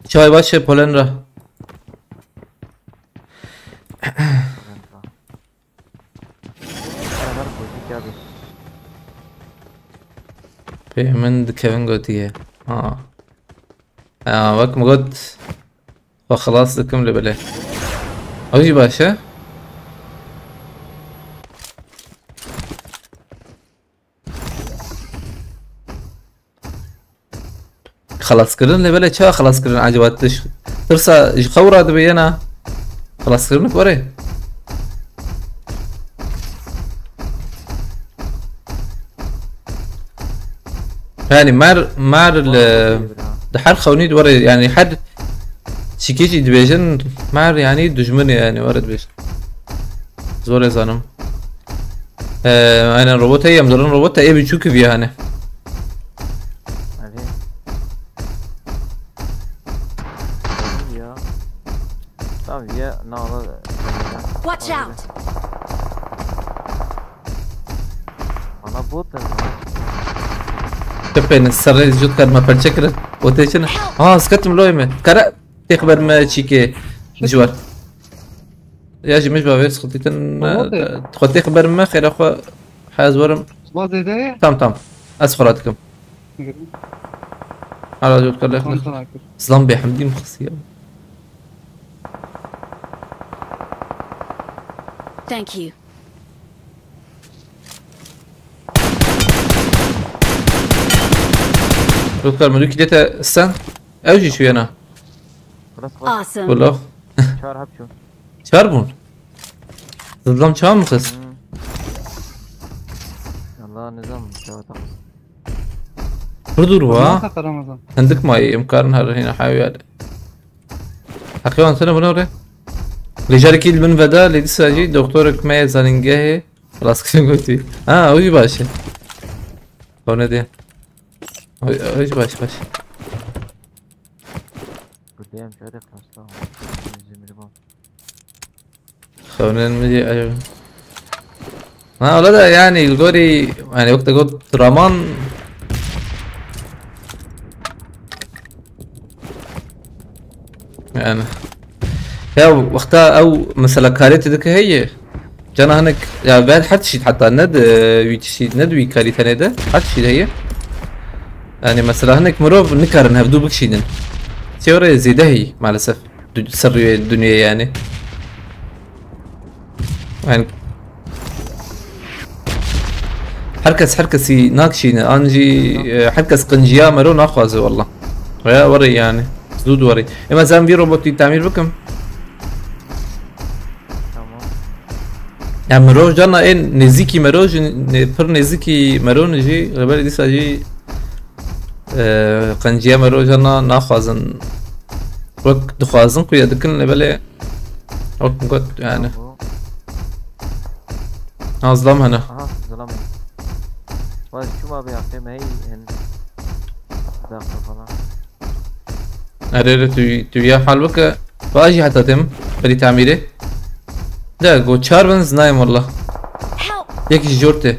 Çay baş e, Polen ra. Pê min dikevin gotiye. Ha. Ya, wek min got, xwe xilas dikim li belê. Ew jî baş e. Xelaskirin lê belê çawa xelaskirin acaba, tiş-, tirsa ji xew re dibe yena xelaskirin were. Yani mer, mer li, di her xewnî di were, yani her çîkê jî dibêjin, mer yani dijmin e yani were dibêjin. Zor e zanim. Ee, aynen robot heye, em dirin robot da ê biçûk viya hani. Hadi. Ya. Tamam ya, ne ala. Watch out! Ana bot ne? Tepên serê jût kar me perçe kirin. O tê çin. Ha, sketim loy me. Kara têxber me çîkê. Dijwar. Ya jî mij bavê sixiltîtin. Tamam de. Xwe têxber me xêra xwe hez werim. Spas zêde ye. Tam tam. Ez xwe radikim. Hala jût kar lêxin. Çanta nakir. Zlam bê hemdî mixisiya. Thank you. Rûdkar min dûkî dête sen. Ew jî çûyena. Burası var. Awesome. Wala. Çağır hep şu. Çar bûn. Zlam çawa min xist? Allah nizam çağır tak. Pir dûr bû ha. Masa Ramazan. Hindik mayî, em karin her hîna hewî hale. Heqê wan tene bûne re. Lê carekî li min veda, lê dîsa jî doktorek me yê zanîngehê rastkirin gotî. Ha, ew jî baş e. Xewne dê. Ew ew jî baş, baş. Gudeyim şöyle kasla. Zimri bom. Xewnen min jî ew. Ha, wala da yani li gorî, yani wek te got raman. Yani. Ya wexta ew mesela karê tu dike heye. Cana hinek ya ber her tişî heta ne de wî tişî ne de wî karî tenê de her tişî de heye. Yani mesela hinek mirov nikarin hevdû bikişînin. Teoriye zêde heye maalesef. Du- Ser rûyê dinyê yani. Yani her kes her kesî nakişîne, an jî e, her kes qinciya mero naxwaze walla. Veya were yani. Zû di were. Ema zan vî robotî tamîr bikim. Tamam. Ya mero cana ên nêzîkî mero jî ne- pir nêzîkî mero ne jî rebelê dîsa jî e, qinciya mero cana naxwazin. Wek dixwazin xuya dikin lê belê wek min got yani. Bu. Ha, zlam hene. Aha, zılam. Vay şu abi yaptım hey en. Bir dakika falan. Erê erê tu tu ya hal bike. Ba jî heta têm. Berî tamîrê. De go çar bin zinayim walla. Help! Yek ji jor tê.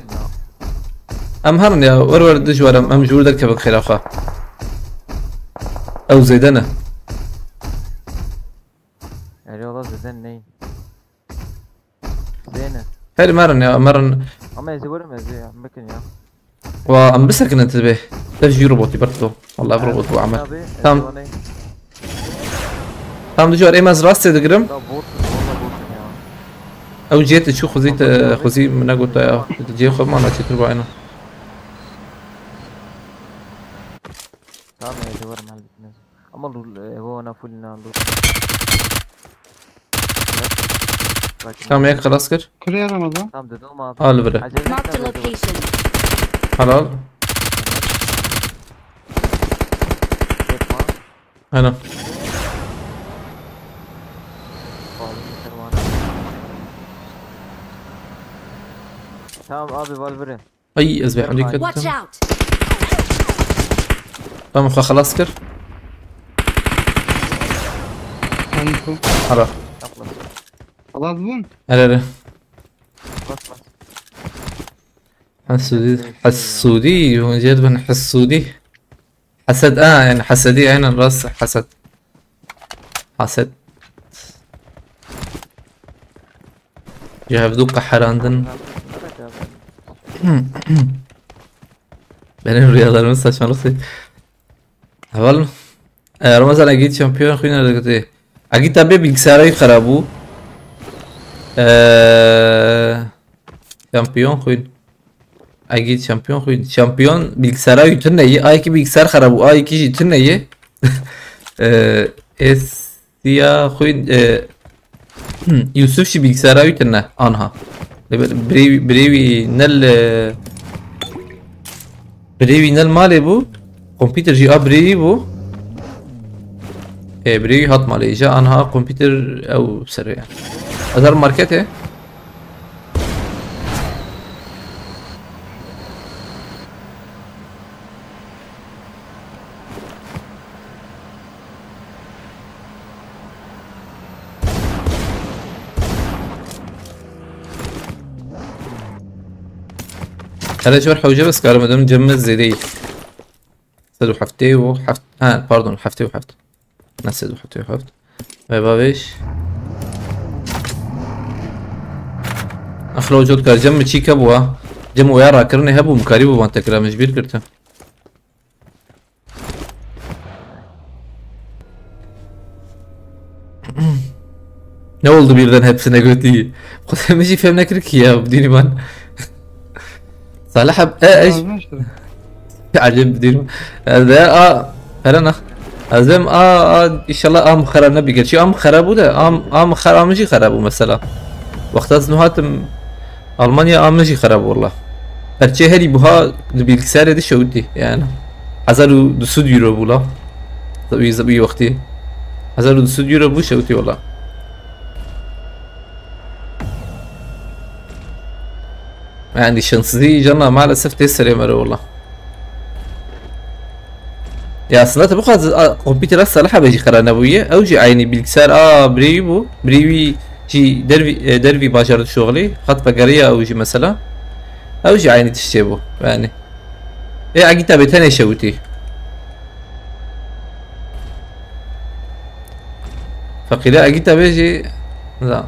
Em herin ya wer wer dij wer em em ji wir derkevin xêra xwe. Ew zêde ne. Eri ola zeden neyin? Zeyne. Her merin ya merin. Ama ezi vurum ezi ya. Bakın ya. Wa em bisekinin tu dibê. Dev jî robotî ber tu. Walla ev robot bu Emer. Abi, Tamam. ezi bana- Tam dijwar êm ez rastê digirim. Da bot, valla bot ya. Ew cihê tu çû xwezî te xwezî min negota ya. Cihê xwe mana çêtir bayna. Tamam ezi vurum halbetmez. Ama lul, e, bu ona full na lul. Tamam yek xelas kir. Kurê Ramazan. Tamam dedim abi. Al bire. Acele Marked a etme dedim. Location. Halal. Yapma. Aynen. Bağlı bir servan. Tamam abi Valvire. Ay ez bê hemdî Watch ketim. Out! Tamam xwe xelas kir. Kanko. Hala. Yapma. Xelas bûn. Erê erê. Bas bas. Hesûdî. Hesûdî. Hûn jê dibin hesûdî. Hesed. A yani hesedî aynen rast hesed. Hesed. Ji hevdû qeherandin. Benim rüyalarımın saçmalık değil. Heval. E, Ramazan Egîd şampiyon xwîn erdikitê. Egîd te bê bilgisayara wî xera bû. E, şampiyon xwîn. Egîd şampiyon xwîn. Şampiyon bilgisayara wî tune yê. Ayekî bilgisayar xera bû. Ayekî jî tune yê. E, Esiya xwîn. E, hmm, Yusuf jî bilgisayara wî tune. Anha. Birê, birê wî ne li Birê wî ne li malê bû. Kompîter jî a birê wî bû. Ê, birê wî hat malê. Îja anha kompîter ew ser e. Ez herim marketê. Hele ji ber hewce bes karim edim cem min zêde yî. Sed û heftê û heft, ha, pardon, heftê û heft. Ne sed û heftê û heft. Ve bavêj. Axla o cot kar cem mi çî ke bûa. Cem oya rakirinê hebû, min karî bû van tekira min ji bîr girtin. Ne oldu birden hepsine götü? Xwedê min jî fêm nekir ki ya, bidînî man. Salih ab-, e, e, Yazmış da. Acem bidînî man. Ez de a, Ferana. Ez dem a, a, inşallah am xera ne bigir. Çi am xera bu de, am, am xera am jî xera bu mesela. Wexta ez nuhatim Almanya a min jî xerab wela. Perçê herî buha di bilgisayarê de şewitî yani. Hezar û du sed euro bû la. Wî, wî wextî. Hezar û du sed euro bû şewitî wela. Yani şanssizî cana maalesef tê serê me re wela. Ya aslında tabi xwaz kompîtera Salih abi jî xera nebûye. Ew jî aynî bilgisayar a birê wî bû. Birê wî jî dervî, e, dervî bajar dişoxilî. Xat vegeriya ew jî mesela. Ew jî aynî tiştê bû. Yani. Ê egîta bê tenê şewitî. Feqîre egîta bê jî. Za.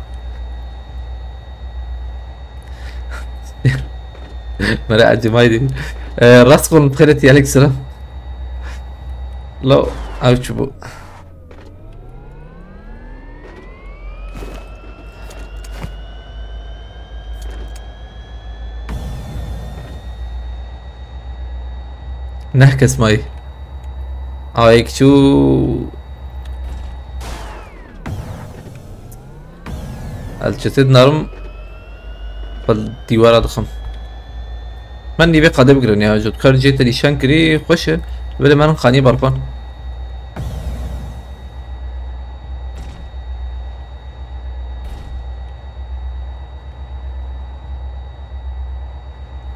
Mere ecimay dî. E, rast kon bixêre tiyalik sira. Lo, ev çi bû? Neh kes mayî. Ayek çû. Ez çetê dinarim. Xwe dîwara dixim. Men nîvê qadê bigirin ya. Jotkar cê te nîşan kirî xweş e. Belê men xanî balkon.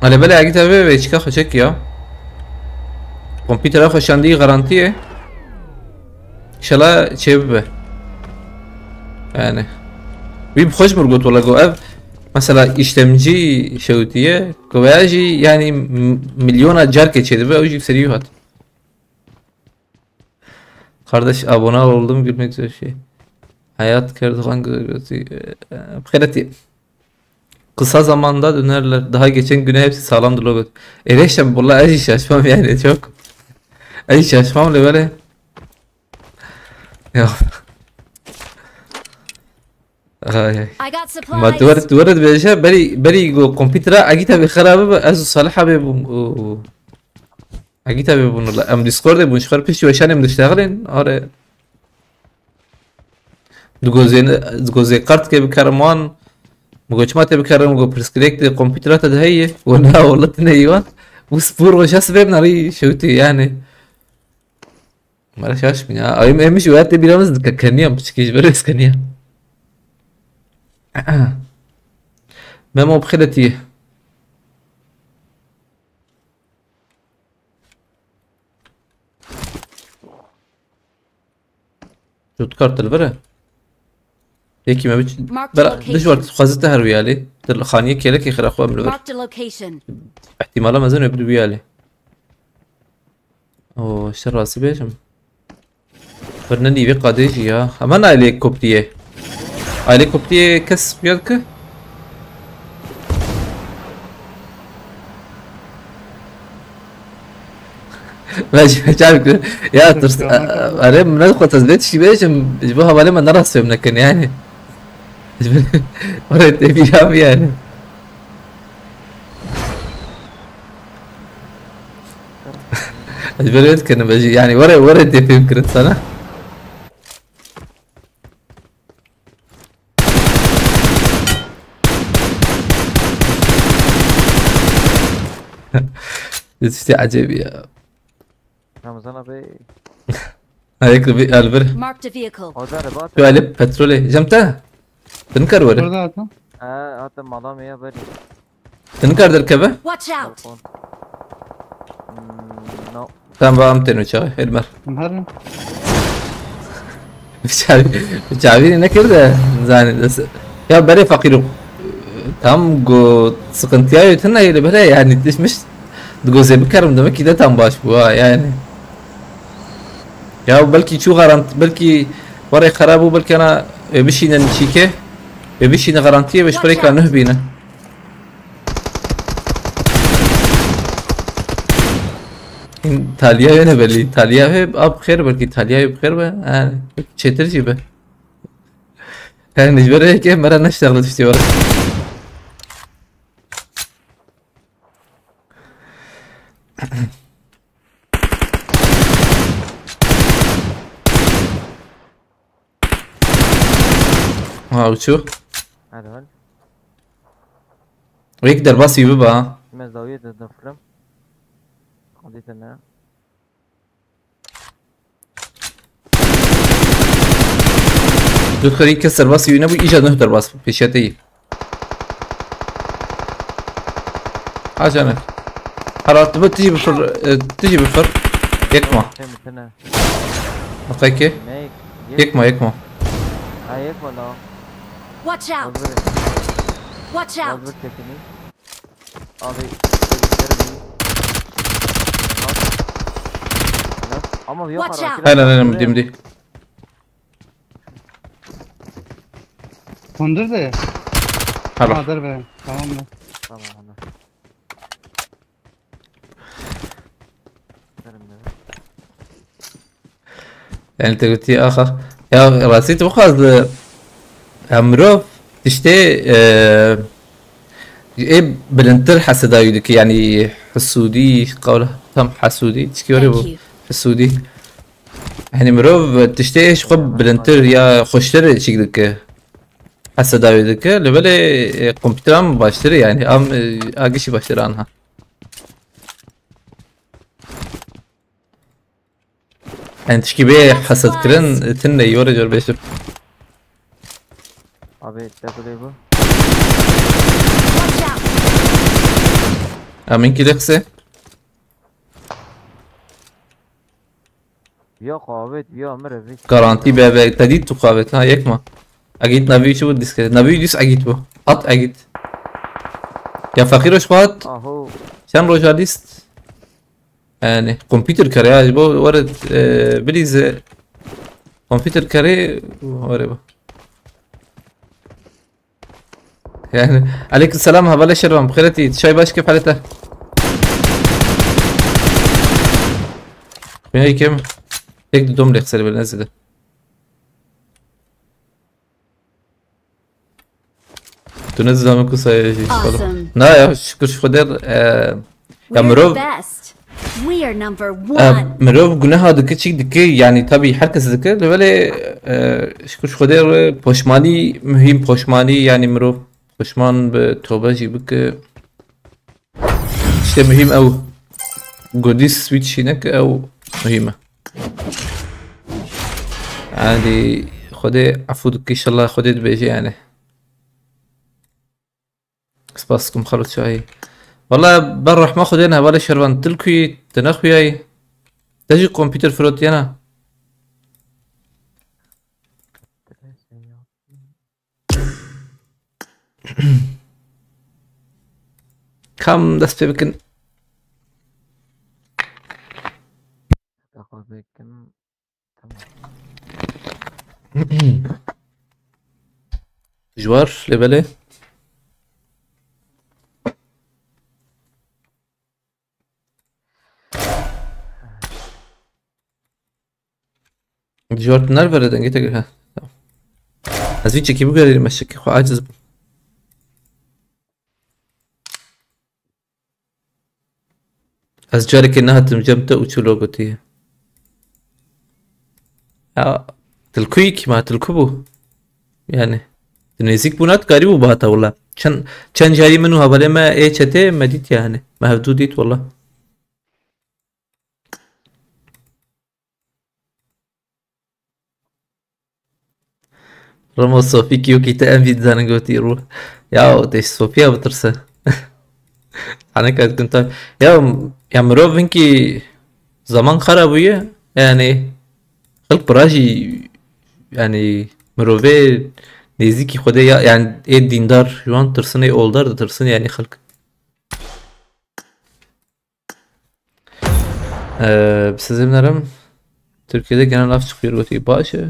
Alê belê egîta vê vê çika xwe çek ya. Kompîtera xwe şandî garantî ye. Şela çê bibe. Yani. Wî bi xweş mir got wala go ev. Mesela işlemci şewtiye. Go veya jî yani m-, milyona carke çê dibe ew jî serî hat. Kardeş abone oldum gülmek güzel şey. Hayat Kerdoğan gö-, gö-, e, e, Xêretî. Kısa zamanda dönerler. Daha geçen güne hepsi sağlamdı logo. Ereşem valla ez jî şaşmam yani çok. Ez jî şaşmam le böyle. Ya. Ay, ay. I got Ma supplies. Tu were, tu were dibêje berî, berî go kompîtera egîta bê xerabe be ez û Salih abi bûm. Egîta bê bûn la. Em Discordê bûn, ji xwe piştî weşanê min diştexilên. Are. Digozê, digozê kartke bikerim wan. Migo çima te bikerim, migo pirsgirêk de kompîtera te de heye. Wala, wala tine yî wan. Û spor roja sibê min arî şewtî yani. Mara şaş bin ya. Ay, em jî werte bîra min zikeniya, piçikî ji ber eskeniya. Memo bixêretî. Jotkar te li vir e? Yekî me biç-, Marked bera, location. Dijwar xwezî te her wî alî. Te li xaniyê kêlekê xira xwe em li vir. Marked a location. Îhtîmala mezin e bi wî alî. O, işte rastî bêjim. Birine nîvê qadê jî ya. Hemen ailê koptiye. Ailê koptiye kes xuya dike? Ben çavik ya ters. Erê, min ne xwe tezbê tiştî bêjim. Ji bo hevalê me nerast fêm nekin yani. Ji bo oraya tepî ya yani. Ez ber wê dikirim, ez jî, yani, were, were tê fêm kirin sana. Tiştê ecêbî ya. Ramazan abi. Ayek li vî elbir. Marked a vehicle. Oda re bat. Şu elip petrolê. Cem te? Tin kar were. Burada hatam. Ha, hatta mala me ya beri. Tin kar derkeve. Watch out! Balkon. Hmm, no. Tamam, va em têno çaxê. Hêr mer. Her Çavî, çavî nekir de. Zanî des. Ya berê feqîr û tam go sıkıntıya yötün ne öyle böyle yani düşmüş. Digo zê bikerim demek ki de tam baş bu ha yani. Ya belki çû garant, belki warê xerab û belki ana e, bişînin çîke. E, bişîne garantiye ve şparêka nuh bîne. Talya yöne belli. Talya hep ab xêr belki Talya hep xêr be. Yani çetir jî be. Yani ji ber heke mera neştexle tiştê were. Ha uçu. Hadi hadi. Wek derbasî biba ha. Mez dawiye de de film. Hadi de ne? Doktor ilk kez derbasî nebû, îca nuh derbas bû. Pêşiya te yî. Ha canım. Haratı bu tiji bifir, e, tiji bifir. Yekma. Sen bitene. Okey ki. Ne? Yekma, yekma. Ha yekma la. Watch out! Hazır. Watch out! Hazır çekini. Abi. Gösterim. Bak. Ama yok Watch out. Aynen aynen, dim dim. Kondur da ya. Hala. Ha, dur be. Tamam mı? Tamam onu. Verin de. Yani te gotî axa. Ya rastî tu bixwaz li ya mirov tiştê e, ê bilindtir hesedayî dike, yani hesûdî, qewla tam hesûdî, tişkî were Thank bu. you. Hesûdî. Yani mirov tiştê ê ji xwe bilindtir ya xweştir çîk dike. Hesedayî dike. Li belê e, kompîteran baştir e yani. Am e, agişî baştir anha. Yani tişkî bê hesedkirin, tinde yore jor beşir. Abi W bu. Watch out! Amin ki lexse. Yok abi, yok Emre abi. Garanti be be. Te dît tu xavet ha, yekma. Agit navi çi bu diske. Navi düz agit bu. At agit. Ya fakir hoş hat. Aho. Sen roja list. Yani computer kare ya bu var e, bilize computer kare var bu. Yani aleyküm selam, hevalê şervan, bi xêretî, çay baş, kêf halete. Xuya kim? Tek dudum lexseri böyle nezide. Tu ne zaman ku sayı şey falan. Awesome. Na ya, şükür şu kadar e, ya We're the mirov best. We are number e, one. mirov günaha dike, çik dike, yani tabii herkes dike, böyle e, şükür şu kadar e, poşmani mühim, poşmani yani mirov poşman be, tobe jî bike. İşte mühim ew. Godî switch şînek ew mühim e. Yani Xwedê efû dike, inşallah Xwedê dibêje yani. Spas kum xalo çayî. Valla ber rehma Xwedê ne, hevalê şervan, til kuyî, te nexuyayî. Te jî kompîter firotiyena. Kam dest pê bikin. Daxwaze kim? Tamam. Ji war lê belê. Ji war tu nervere dengê te gir, ha. Tamam. Ez vî çekî bigerîrim, ez çekî xwe aciz bûm. Ez carekê nehatim cem te û çilo gotiye. Ya, tilkuyî kî ma, tilku bû. Yani, tu nêzîk bûna, tu karî bû bihata wela. Çend, çend carî min û hevalê me ê çetê me dît yani. Me hevdû dît wela. Remo Sofî ki yokî te em vî dizanin gotî rû. Ya o te Sofiya bitirse. Haneka dikin ta. Ya, ya mirov hinkî zaman xera bûye. Yani xelk pira jî yani mirovê nêzîkî Xwedê ya yani ê dîndar ji wan tirsin ê oldar ditirsin yani xelk. Ee, bi sizin nerim. Türkiye'de genel af çıkıyor gotî baş e.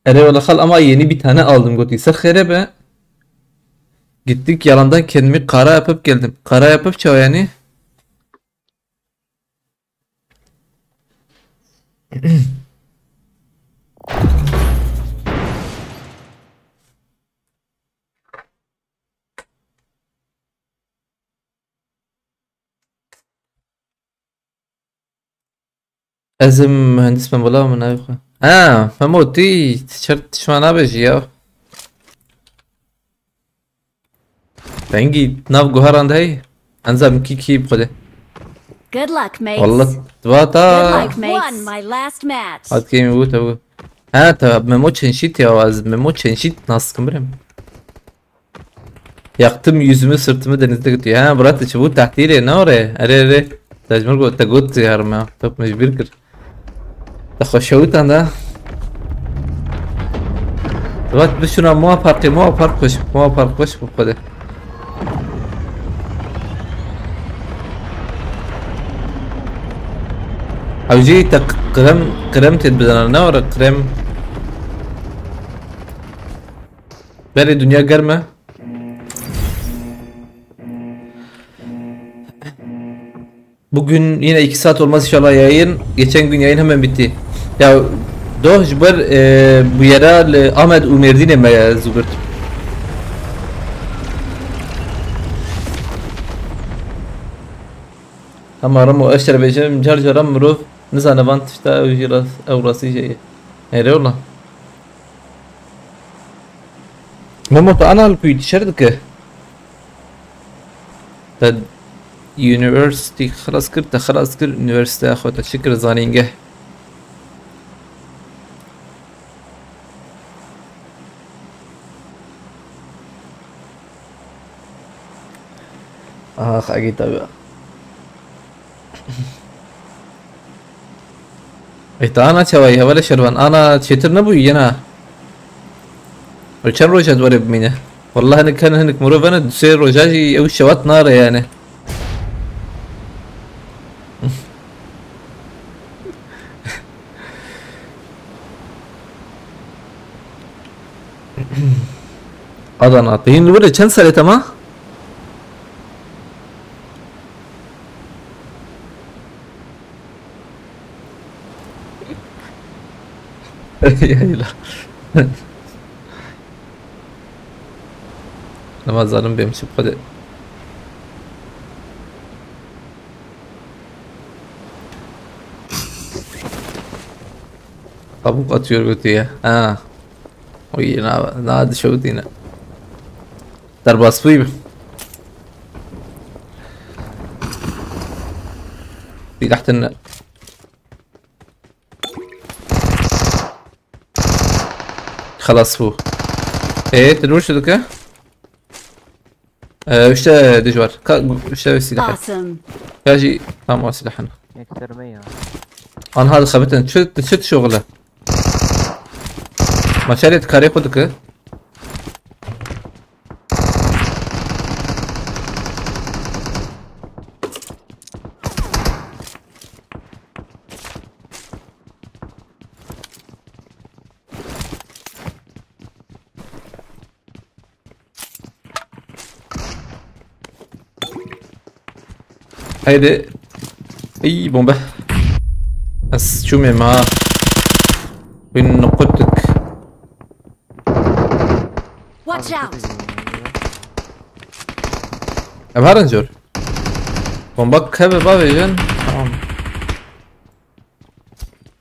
Ere wala xal ama yeni bir tane aldım gotî. Ser xêre be. Gittik yalandan kendimi kara yapıp geldim. Kara yapıp çawa yani? Ez im mühendis me, bala min navê xwe. Ha, Memo, tu çer tişma nabêjî ya. Dengî nav guheran de hey. Enza min kî kî bi xwedê. Good luck, mates. Wallah, tu va ta. Good luck, mates. Won my last match. Hat kêmî bû te bû. Ha, te Memo Çenşît ya, ez Memo Çenşît nas dikim birêm. Yaktım yüzümü sırtımı denizde götüyor. Ha, Murat, çi bu tahtîrê ne orê? Erê, erê. Te ji min got, te got ziyarim ya. Top mecbur kir. Te xwe şewitan da. Murat, bi şuna muha parkê, muha park xweş, muha park xweş bu xwedê. Ew jî te krem, krem tê dibizana, ne orê krem? Berê dünya germ e. Bugün yine iki saat olmaz inşallah yayın. Geçen gün yayın hemen bitti. Ya doh ji ber, e, bu yere li Amed û Mêrdînê me zû girt. Hema Remo, ez şer bêjim, car caran mirov nizane van tişta ew jî rast, ew rastî jê ye. Erê wala. Memo, tu ana li ku yî dişer dike? Te university xilas kir, te xilas kir, universiteya xwe te çi kir zanîngeh? Ax, egî tabi. Ê, te ana çawa ye, hevalê Şervan? Ana çêtir nebûyî yena? Ew çend roja dwarê bimîne? Wallah hinek hene, hinek mirov hene, du sê roja jî ew şewat nare yani. Adana. Te hîn li wir e, çend serê te ma? Yayla. Nema zalim bêm çi xwedê. Kabuk atıyor götüye. Ha. O iyi, na, na dışarı dine. Derbas buyum. Bir lahtın. Xelas bû. Ê, tu nur çi dike? Ee, işte dijwar. Ka, işte silah. Awesome. Ya jî tam o silah hene. Ekserme ya. Anha dixebitin. Çi, çi şoxile? Maçerê dikarê xwe dike. Haydi. Ey, bombe. Ez çûmê ma. Win nuquttuk. Watch out! Em herin jor. Bomba keve bavêjin. Tamam.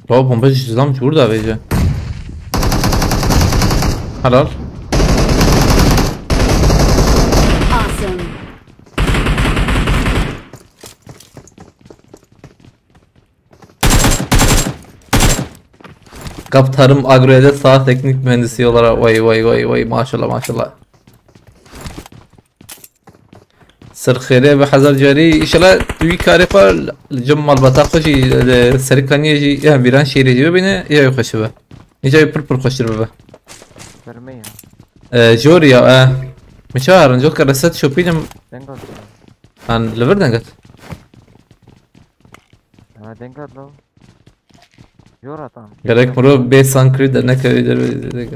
Baba bomba ji zam ji burada vêje. Helal. Awesome. Kaptanım Agro'ya da sağ teknik mühendisi olarak vay vay vay vay, maşallah maşallah. Sirxêrê bi hezar carî, înşallah wî karê xwe li cem malbata xwe jî, li Serîkaniyê jî, ya Vîranşehîrê jî bibîne, ya wî xweş bibe. Înca wî pir pir xweştir bibe. Ferme ya. E, jor ya, e. Min çawa rinco ke reset şopînim. Dengat. An li vir dengat. Ha, dengat lo. Jor atan. Gerek mirov bê sankirî de nekevî derve.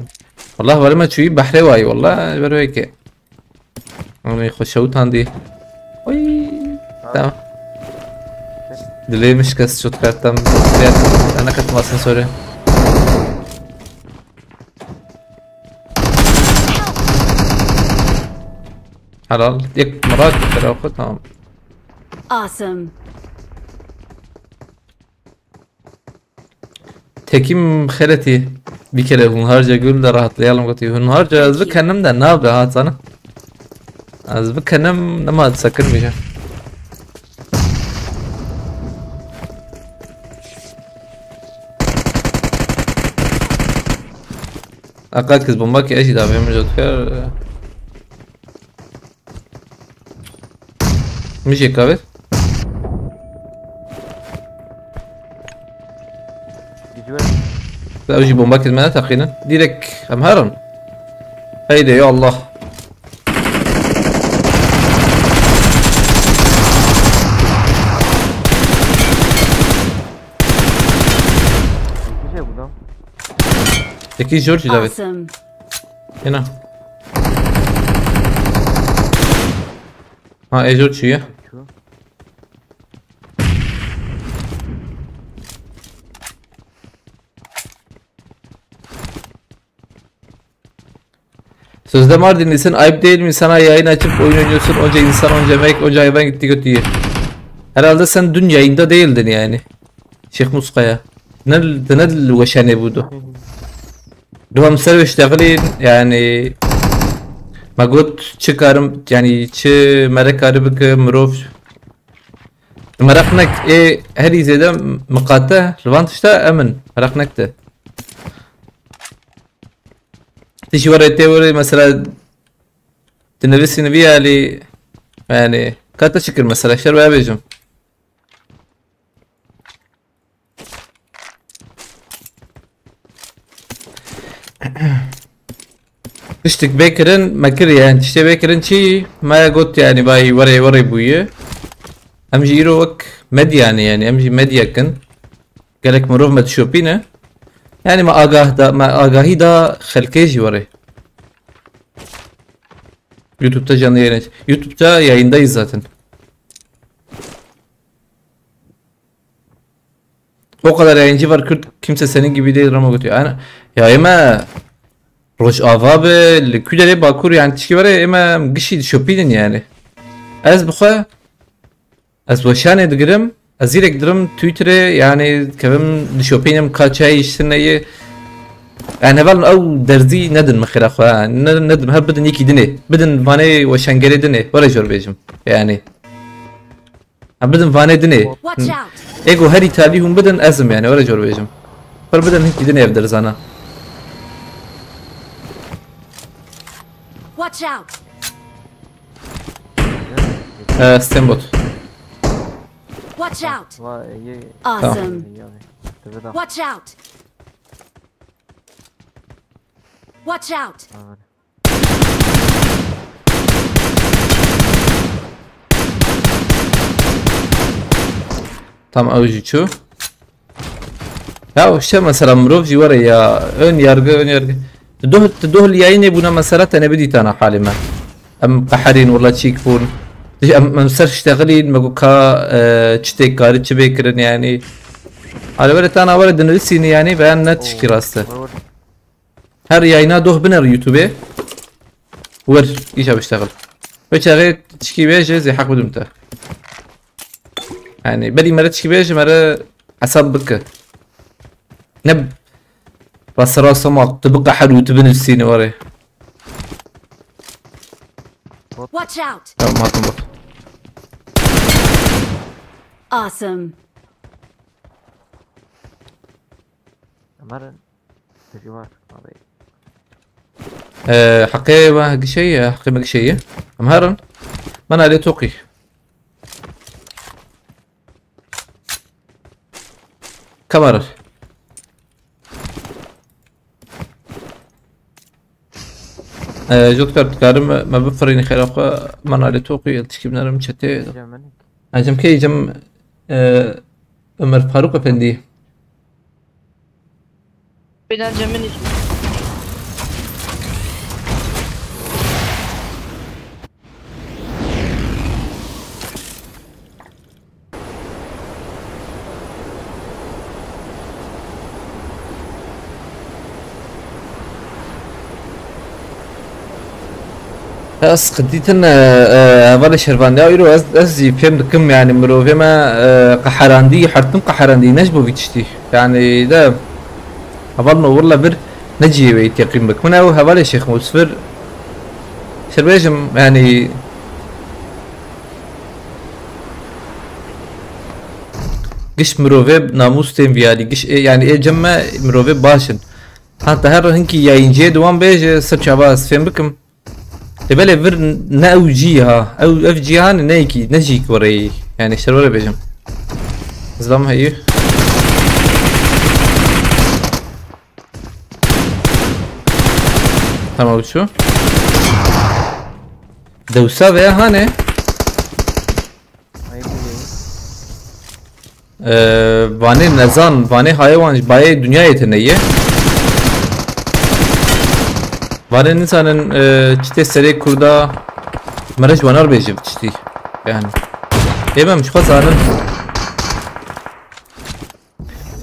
Wallah, were me çûyî behrê wayî, wallah, ber wê ke. Em ê xwe şewitandî. Oy. Tamam. Dilê min şikest, şot kartam. Ana katmasın soru. Helal. Yek Murat, bir oku, tamam. Awesome. Tekim xeletî. Bir kere hunharca gül de rahatlayalım gotiye. Hunharca ez bikenim de nabe ha sana. Ez bikenim nema sakin bir şey. Aka kız bomba ki eşi da benim jot kar. Mijê kavê. Gidiyor. Ew jî bomba kir me neteqînin. Direkt em herin. Heyde ya Allah. Bir şey bu lan. Peki George David. Awesome. Yine. Ha, Ejor çiye? Şu. Sözde Mardinlisin, ayıp değil mi sana yayın açıp oyun oynuyorsun, onca insan, onca emek, onca hayvan gitti götü yiyor. Herhalde sen dün yayında değildin yani. Şeyh Muskaya. Ne, ne weşane bû do. Duham ser ve şteğlîn, yani, me got, çi karim, yani, çi mere karî bike, mirov. Meraq nek, ê, herî zêde miqate, li van tişta emin, meraq nek te. Tişî were tê were, mesela, dinivîsî nivî alî, yani, ka te çi kir, mesela, şer ve bêjim. Tiştik bê kirin, me kir yani, tiştê bê kirin çi? Me got yani, bay, were, were bûye. Em jî îro wek medya ne yani, em jî medya kin. Gelek mirov me dişopîne. Yani me agah da, me agahî da xelkê jî were. YouTube'da canlı yayın aç. YouTube'da yayındayız zaten. O kadar yayıncı var Kürt, kimse senin gibi değil Ramo götü. Yani, ya eme Rojava be, li Küderê Bakur yani tişkî vere eme gişî dişopînin yani. Ez bixwe, ez weşanê digirim, ez zîrek dirim Twitterê yani kevim dişopînim ka çay işsineyî. Yani hevalin ew derzî nedin min xêra xwe, ne, nedin her bidin yekî dinê, bidin vanê weşangerê dinê, were jor bêjim yani. Ha, bidin vanê dinê. Watch out! Ego herî talî hûn bidin ezim yani, were jor bêjim. Pir bidin hinkî dinê ev derzana. Watch out! Eh, Stembot. Watch out! Vay, iyi. Awesome. Iyi abi. Tabii da. Watch out! Watch out! Abi. Tam ew jî çû. Ya işte mesela mirov jî were ya. Ön yargı, ön yargı. Tu doh, tu doh li yayînê bûna mesela te nebidîtana halê me. Em qeherîn wela çîk bûn. Em, em ser ştexilîn, me got ka, e, çi tê karî çi bê kirin yani. Alê were tana were dinivîsînî yani, beyan ne tişkî rast e. Her yayına doh biner YouTube'ê. Wer, îşa biştexil. Ve çaxê çikî bêje zê heq bidim te. Yani, belî mere çikî bêje, mere hesab bike. Ne rasa rasa ma, tu biqeher û tu binivîsînî were. Watch out! Tamam, hatim bak. Awesome. Ömer Tiştî var. Abi. Ee, heqê we gişeyî, heqê me gişeyî. Em herin. Me nalê toqî. Kamera. Ee, Jotkar, dikarim me, me bifirînî xêra xwe, me nalê toqî, el tişkî binerim çetê. Cem Melik. Ha, cem kê, cem, ee, Ömer Faruk Efendi. Beyler Cem Melik. Ez qitîtin, e, e, hevalê şervandiya îro ez, ez jî fêm dikim, yani mirovê me, e, qeherandî, her tim qeherandî, ne ji bo vî tiştî. Yani de, heval no willa vir ne cihê wê teqîm bik. Min ew hevalê Şêx Musfir, şerbêjim, yani, giş mirovê namûs tên viyalî, giş ê, yani ê cem me mirovê baş in. Heta her hinkî yayıncıya di wan bêje, ser çava ez fêm bikim. Lê belê vir ne ew cî ha. Ew, ev cî ha ne, ne yekî, ne cî were yî. Yani şerwere bêjim. Zam heyî. Tamam şu. Dewsa veya hane. Ay, bu Ee, vanê nezan, vanê hayê wan ji bayê dinyayê tine ye. Vanê nizanin, e, çi tê serê Kurda, me re ji wanar bêje bi tiştî. Yani. Ê me ji xwe zanin.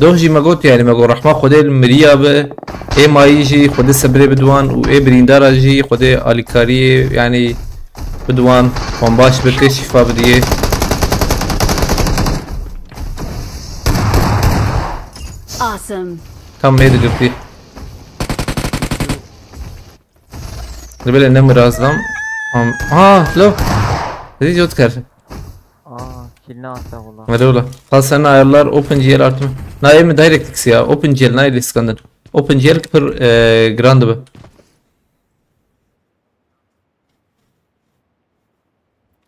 Doh jî me got, yani me got rehma Xwedê li miriya bi. Ê mayî jî Xwedê sebrê bidwan û ê birîndara jî Xwedê alîkariyê, yani, bidwan, wan baş bike, şîfa bidiyê. Awesome. Tam ê digirtî. Li belê ne mirazlam. Am-, ha, lo. Didî Jotkar. Aa, kill ne attı valla. Hadi ola. Kalsana ayarlar OpenGL artı mı? Na, ê min DirectX ya. OpenGL, nayê lê Iskender. OpenGL pir, e, giran dibe.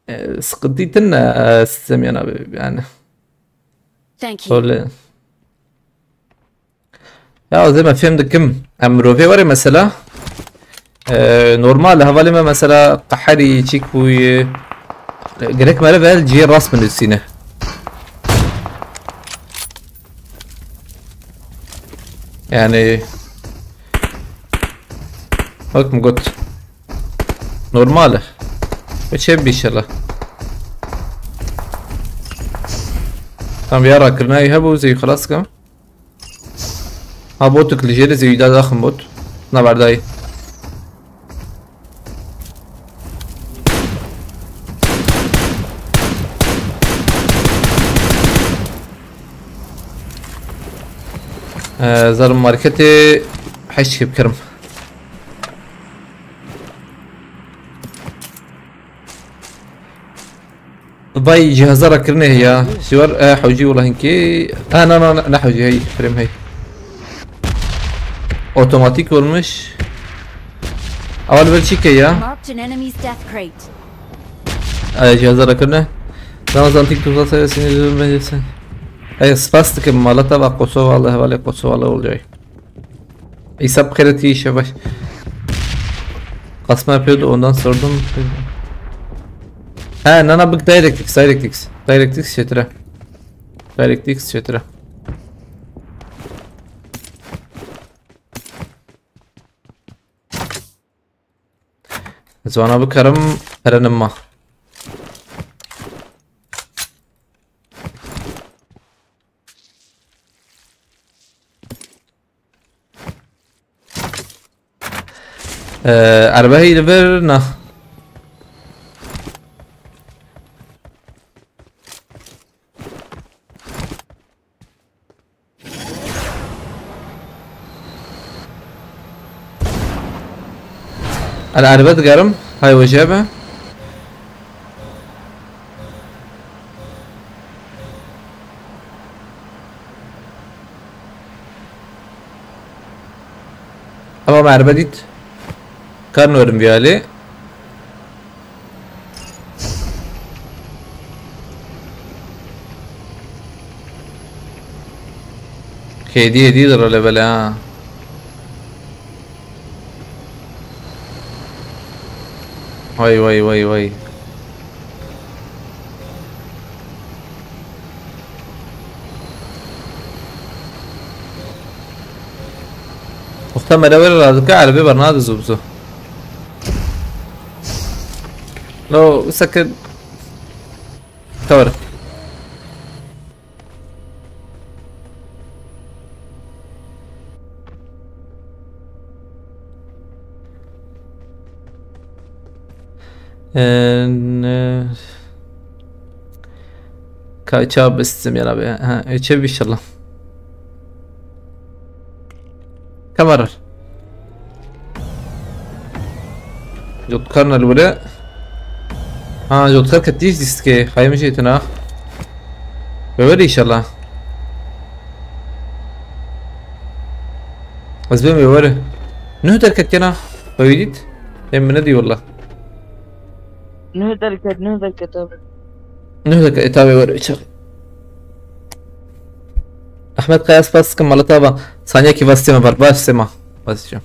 E, sıkıntı tine, e, sistem yana be, yani. Thank you. Öyle. Ya, ez ê me fêm dikim. Em mirovê were mesela. Ee, normal, hevalê me mesela qeherî, çîk bûyî. Gerek mere vel cihê rast binivîsîne. Yani, wek min got. Normal e. Ve çê bî inşallah. Tam ya rakirina hebû, zey xelas kim. Ha, botuk li jêrê zêwî da daxin bot. Na berdayî. Ee, zarim marketê heşt kê bikirim. Vay, cihazara kirine ya. Siwar, e, hewcî wala hinkî. Ha, na, na, na, ne hewcî, hey, frame hey. Otomatik olmuş. Awal ver çike ya. Marked an enemy's death crate. Ay, cihazara kirine. Ramazan TikTok'ta sayesinde izin verirsin. Ay, spas dikim, malata bak, Kosova, Allah, vale, Kosova, Allah olacak. İsa, bu kere iyi işe baş. Kasma yapıyordu, ondan sordum. He, nana bık, DirectX, DirectX. DirectX çetire. DirectX çetire. Zwana bikarim, perenim ma. Ee, erbe hî li vir na. El erbe digerim. Hay weje be. Tamam, erbe dît. Kar werim vî alî. K D êdî dir level ha. Vay, vay, vay, vay. Wexta me level radike, erebê bernade zû bi zû. Lo, wisa ke. Tewr. Ee, ne- Ka çawa bistim ya Rabbi. Ha, çe inşallah. Kamera. Jotkar nalwile. Ha, Jotkar ketiş diske. Hayır, şey tına. Böyle inşallah. Ez bim böyle. Ne derket yana? Öyle. Em ne diyor Allah? Nuh derket, nuh derket abi. Nuh derket, e, tabi var, çak. Ahmet Kaya, spas dikim, Malat ava. Saniyekî vastê me ber, baş sema. Basacağım.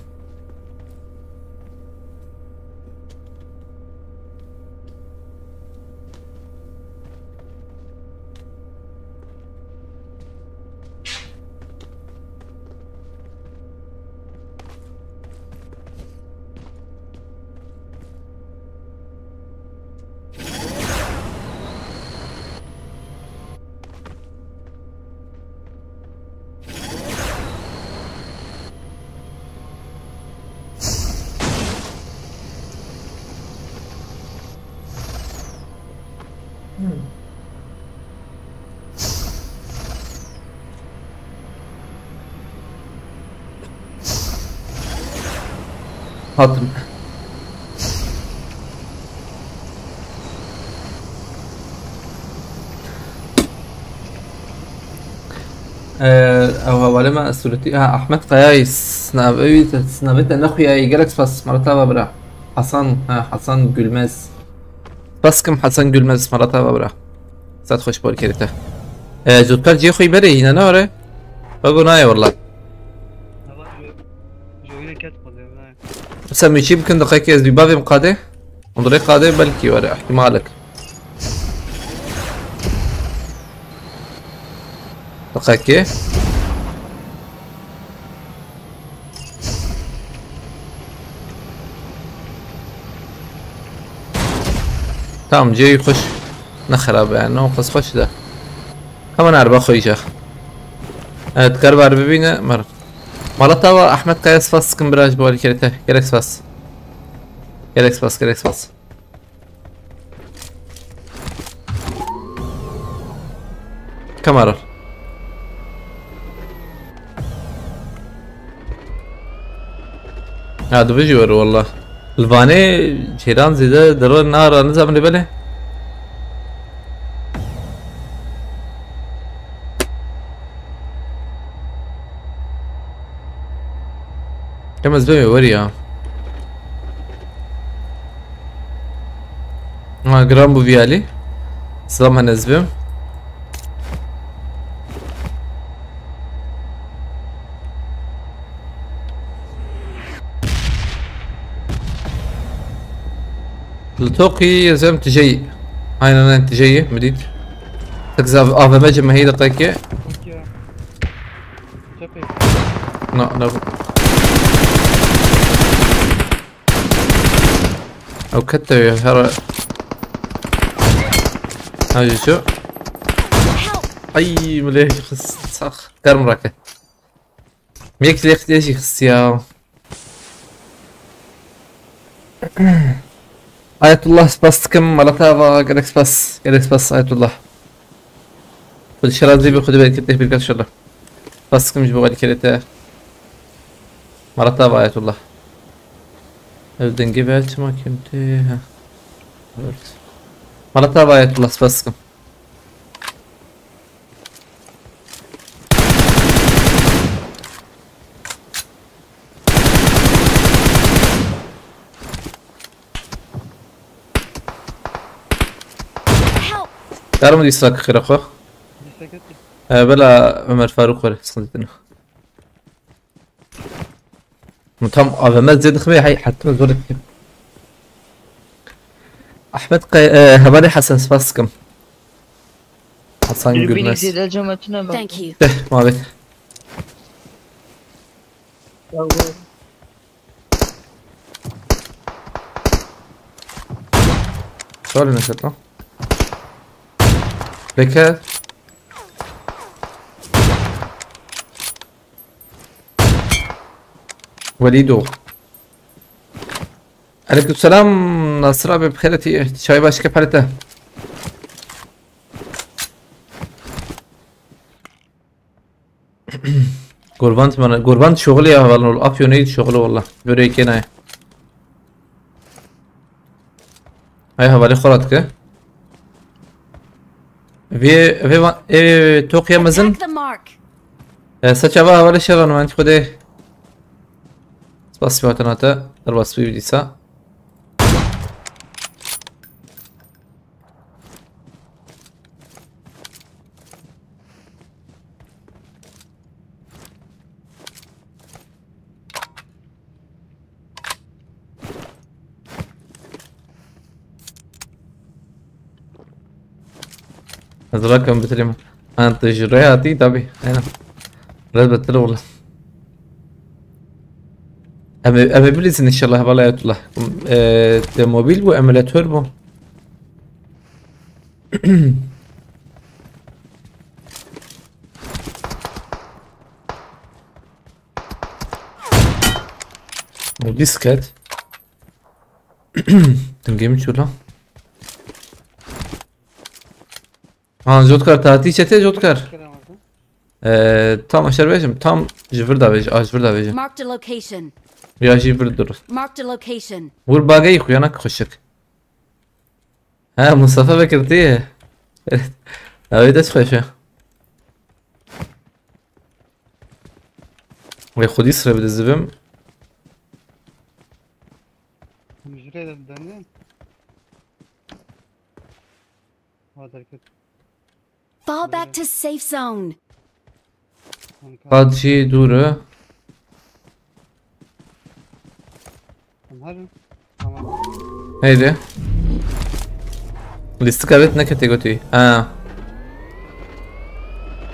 Hatim. Ee, ew hevalê me Esuletî, ha, Ahmet Kayayî, snav-, ew te, snavê te nexuyayî, gelek spas, Malat ava bira. Hasan, ha, Hasan Gülmez. Spas dikim Hasan Gülmez, Malat ava bira. Saet xweş bor kerî te. Ee, Zûtkar cihê xwe yî berê, yîne ne were? Wego nayê wela. Hava jo-, joyine ket xwe de, nayê. Sen wî çî bikin, diqekê ez wî bavêm qadê. Hûn dirê qadê belkî were, ihtimalek. Diqekê. Tamam, cihê xweş. Ne xerab e, ne qas xweş de. Hemen erba xwe îşe. Evet, kar ber bibîne, mer. Malat ava, Ahmet Kaya, spas dikim bira ji bo alîkerê te. Gelek spas. Gelek spas, gelek spas. Kamera. Ha, dibêjî were wela. Li Vanê cêran zêde dero nara, nizanim lê belê. Em ez bimê werî ya. Ha, giran bû vî alî. Silam, hen ez bim. Li toqî ez em tijeyî. Aynen, aynen, tijeyî, min dît. Tek zav A V M ci mehî deqekê. Okey. Cephe. Na, na. Ew kete wê, here. Ha, jî ço. Ay, milê xist, sax. Germ rake. Yek lêxtê jî xistiya. Ayetullah, spas dikim, Malat ava, gelek spas, gelek spas Ayetullah. Xwedî şerazî bi xwedî bereket tê birka inşallah. Spas dikim ji bo alîkerê te. Malat ava Ayetullah. Ev dengê be çima kêm tê, ha. Evet. Malat ava Ayetullah, spas dikim. Dar mı dîsa xêra xwe? Dîsa kete. E, bela Ömer Faruk were, sıkıntı değil. Tam A V M zêde xwe hey, hatta zor ettim. Ahmet Kaya, e, hevalê Hasan, spas dikim. Hasan Gülmez. Thank you. Teh, muhabbet. Sağ olun, Esat lan. Bekle. Welido. Aleykümselam, Nasır abi, bixêr hatî. Çay başka palete. Gurband bana, Gurband şoxulê ya hevalin ol. Afyonê şoxulê walla. Börê kênayê. Ay hevalê xwe ra dike. Vê, vê va-, ê, toqiya mezin. Attack the mark. E, saça va hevalê şeran, men xwedê. Spas, spas, nate. Derbas bî dîsa. Ez rakim bitireyim. Ha, tu ji rê hatî, tabii. Aynen. Biraz beter oldu. Em ê, em ê bilîzin inşallah, vallahi Ayetullah. E, te mobil bu, emülatör bu. Bu disket. Dingê min çû la. Ha, Jotkar, tatî çete Jotkar. Ee, tam aşağı bêjim, tam ji vir da bêjim, a ji vir da bêjim. Marked a location. Ya jî vir dur. Marked a location. Vur bagayî xuyana xweşik. Ha, Mustafa Bekir diye. Navê te çi xweş e. Wê xwedî sire bide zivim. Hemî ji rê de didane. Wa derket. Fall back to safe zone. Qad jî dûr e. Em herin. Tamam. Neydi? Lîstika evet, neketê gotî. Ha.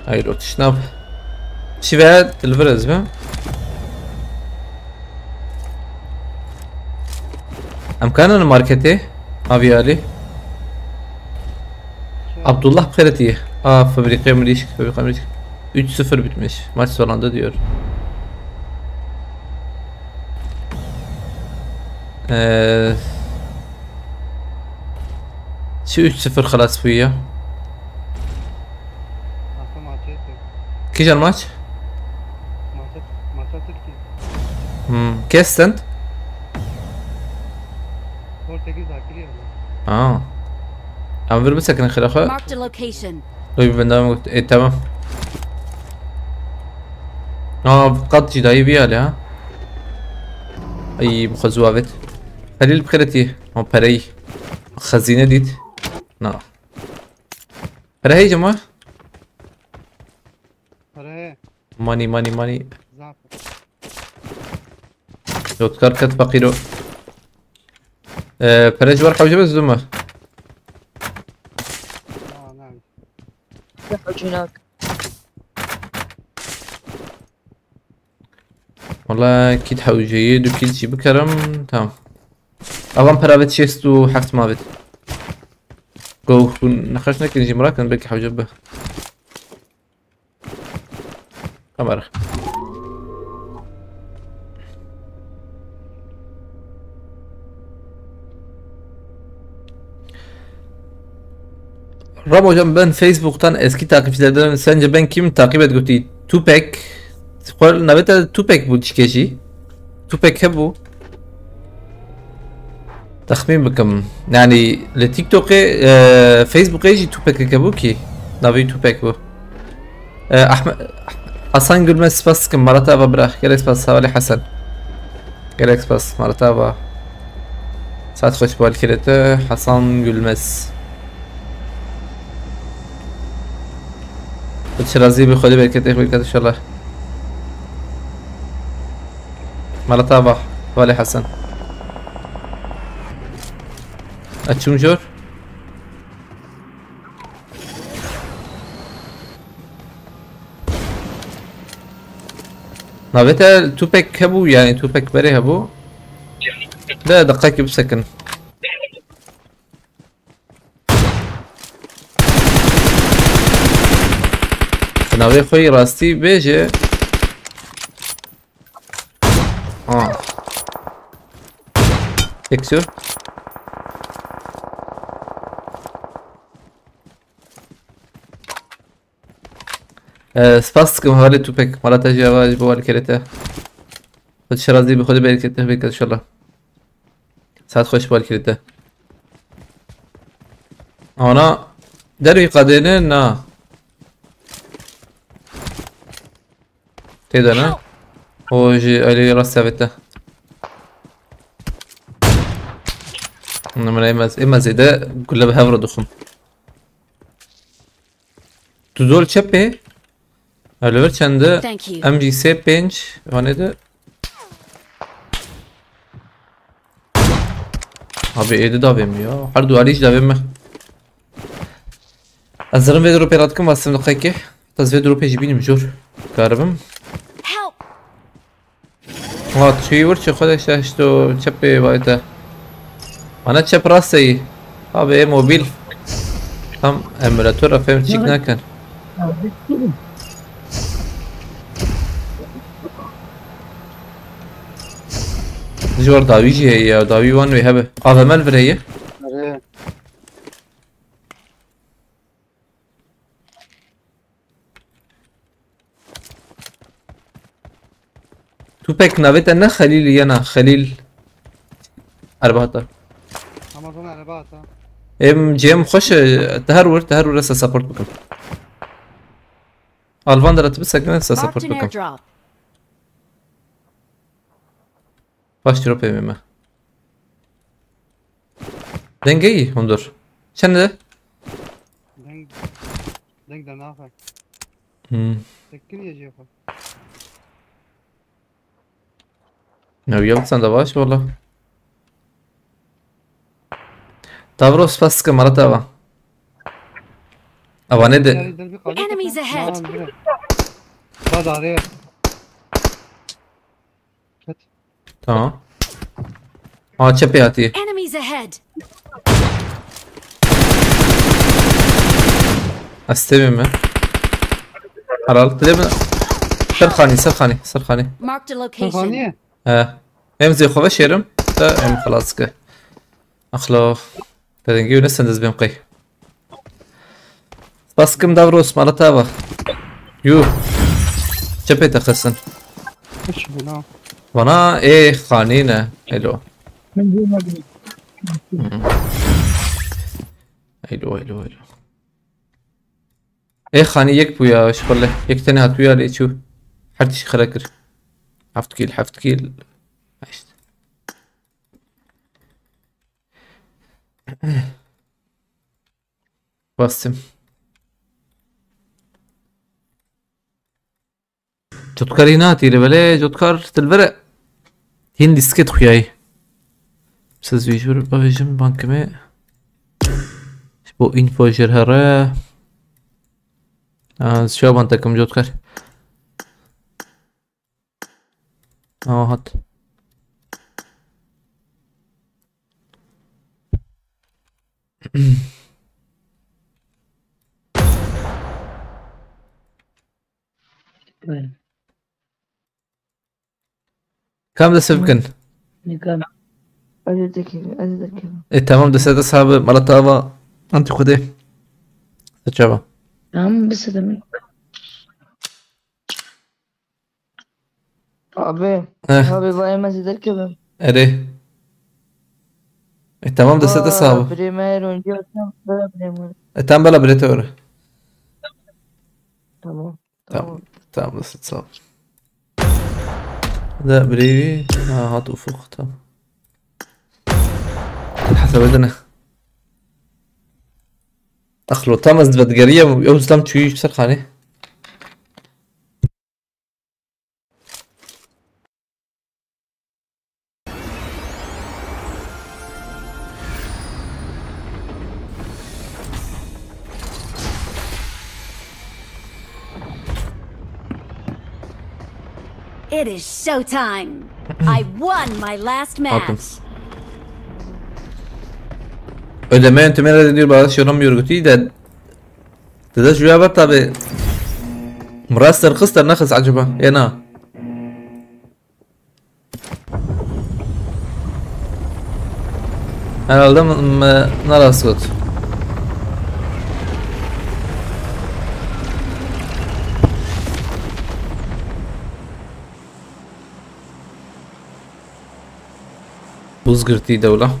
Hayır, o tişnav. Şive dilvir ez be. Em kanin marketê. Aviyali. Abdullah bixêretiye. Aa, fabrika mirîşk, fabrika mirîşk. Üç sıfır bitmiş. Maç son anda diyor. Ee, şu üç sıfır xelas bûye. Aslında maçı yoktu. Kîjan maç? Maça, maça Türkiye. Hmm. Kes send? Portekiz akiliyor. Aa. Em vir bisekinin xêra xwe. Marked a location. Oy, ben devam et. E, tamam. Aa, qat jî dayî vî alî ha. Ay, bu xwe zû avêt. Xelîl bixêretî. O pereyî. Xezîne dît. Na. Pere heyce mi? Pere heye. Money, money, money. Zaf. Jotkar ket feqîro. Ee, pere ji ber hewce be zû me. Aa, ne. Ne hewce nak. Wala kît hewceyê du kît jî bikerim. Tamam. Avan pera ve şêst û heft ma bit. Go hûn nexweş nekin jî mirakin belkî hewce be. Kamera. Ramo hocam, ben Facebook'tan eski takipçilerdenim. Sence ben kim takip et gotî? Tupac. Xwe navê te Tupac bû dişkê jî. Tupac hebû. Texmîn bikim. Yani li TikTok'ê, e, Facebook'ê jî Tupac'ek hebû ki. Navê Tupac bû. E, Ahmet, Hasan Gülmez, spas dikim. Maratava bira. Gelek spas, sağ ol Hasan. Gelek spas, Maratava. Saet xweş bal kirete. Hasan Gülmez. Şirazî bi Xwedê berketê xwe bikat inşallah. Mala te ava, Valê Hesen. Açım jor. Navê te tupek hebû, yani tupek berê hebû. De deqekî bisekin. Navê xwe yî rastî bêje. Ha. Tek sür. Ee, spas dikim hevalê Tupek. Mala te jî ava ji bo alkirê te. Xwedê şirazî bi Xwedê bereket te biket inşallah. Saet xweş bi alkirê te. Ana dervî qadêne na. Tê de ne? O ji alî rast avête. Numara emez, emez êde gule bi hev re dixwim. Tu zol çepê? Oliver çende? Thank you. M G S pênc, vanê de. Abi êdi davê mi ya? Her du alî ji davê mi? Ez zirin vê dropê radikim, vastim diqekê. Ez vê dropê jî bînim jor. Karibim. Help! Ha, çi wir çi xwe de şeşto çepê vayte. Bana çep rast seyî. Abi ê mobil. Tam emulator a fem çik nakin. Ji war dawî jî heye ya, dawî wan wê hebe. A V M li vir heye. Erê. Tupek navê te ne Xelîl ye na, Xelîl. Erbata. Amazon erbata. Em cem xweş e, te her wir, te her wir esa support bikim. Alvan de tu bisekine esa support bikim. Marked an airdrop. Baş tiro peyvê me. Dengeyî hundur. Çend e? Deng, deng de nafe. Hmm. Tekin ye cêxwe. Ne uya sen de baş valla. Davro spas ke mara te ava. Ava ne de? Enemies ahead. Ba dare. Ket. Tamam. Aa, çepê hatiye. Enemies ahead. Ez têmê me. Helal. Dilê min. Ser xanî, ser xanî, ser xanî. Marked a location. Xaniye. He. Em zê xwe veşêrim. Te em xelas ke. Axlo. Te dengê wî ne sendiz bêm qey. Spas kim Davros, mala te ava. Yuh. Çepê te xesin. Hiç bina. Vana ê xanî ne. Elo. Min bû nebû. Hı. Elo, elo, elo. Ê xanî yek bû ya, ji xwe le. Yek tenê hat bû ya lê çû. Her tişt xira kir. Heft kîl, heft kîl. Heşt. Bastim. Cotkarî natîre belê, cotkar dilvere. Hîn dîskê dixuyayî. Siz vîjur bavêjim bankimê. Ji bo info jêr here. Aa, şuya ban tekim cotkar. Aa, hat. Kam dest pê bikin? Nikam. Ez ê tekevim, ez ê tekevim. E, tamam, dest te sabe, mala te ava. Antî Xwedê. Te çava? Tamam, bise demek. Abi, Heh. Abi, vay, ez ê derkevim. Erê. E, tamam, dest te sabe. Birê me her oyuncu atsam, bela birê me. E, tamam, bela birê te were. Tamam. Tamam. Tamam. Tamam, dest sağ ol. Da birê wî. Ha, hat Ufuk, tamam. Hesabedine. Axlo, tam ez vedigeriye, ew tam çûyî ser xanê. It is showtime. I won my last Hakim. Match. Ödeme yöntemine de diyor, bazı şey olamıyor götü de. Dede şuraya bak tabi. Mıraster kıster ne kız acaba? Ya na. Herhalde mi, mi, ne rast got. Buz girtî dewla.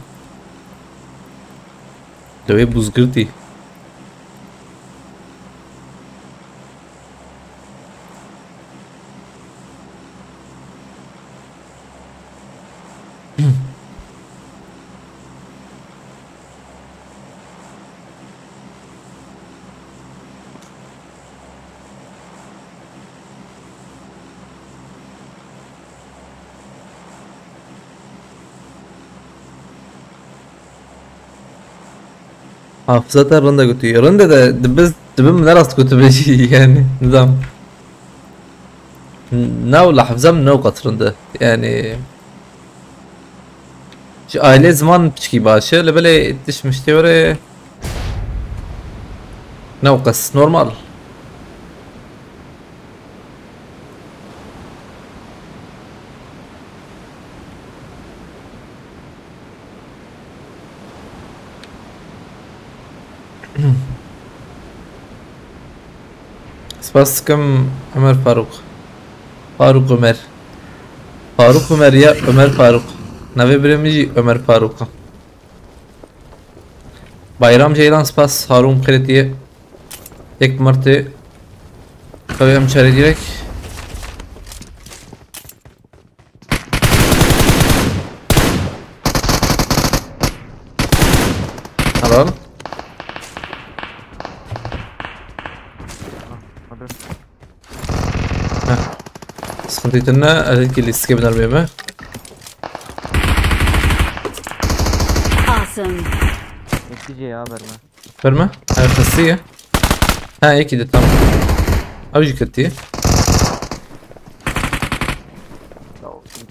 Dewê buz girtî. Hafıza te rinde gotî. Rinde de dibiz, dibim ne rast gotî be jî yani. Nizam. Ne wila hafıza min ne wqas rinde. Yani. Ji aile ziman piçkî baş e, li belê tişt miştê were ne wqas normal. Spas dikim Ömer Faruk. Faruk Ömer. Faruk Ömer ya Ömer Faruk. Navê birê min jî Ömer Faruk e. Bayram Ceylan spas Harun Kretiye. Tek Martê. Tabii em çare direk. Helal. Hadi. Heh. Sıkıntı etme, elindeki listike biner mi? Awesome. Netice ya verme. Verme. Arkası ya. Ha, iki de tam. Abi jikati. Ya,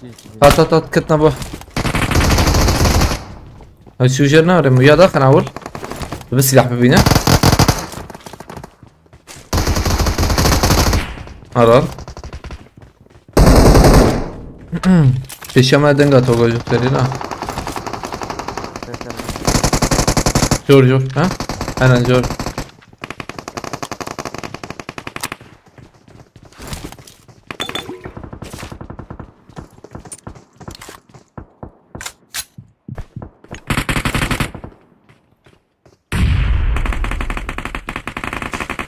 netice. At, at, at, katına bu. Ay, şu üzerine var ya, ya da kana vur. Bir silah bir bine. Helal. Pêşiya me denga to gojok derî na. Jor, jor, ha? Aynen, jor.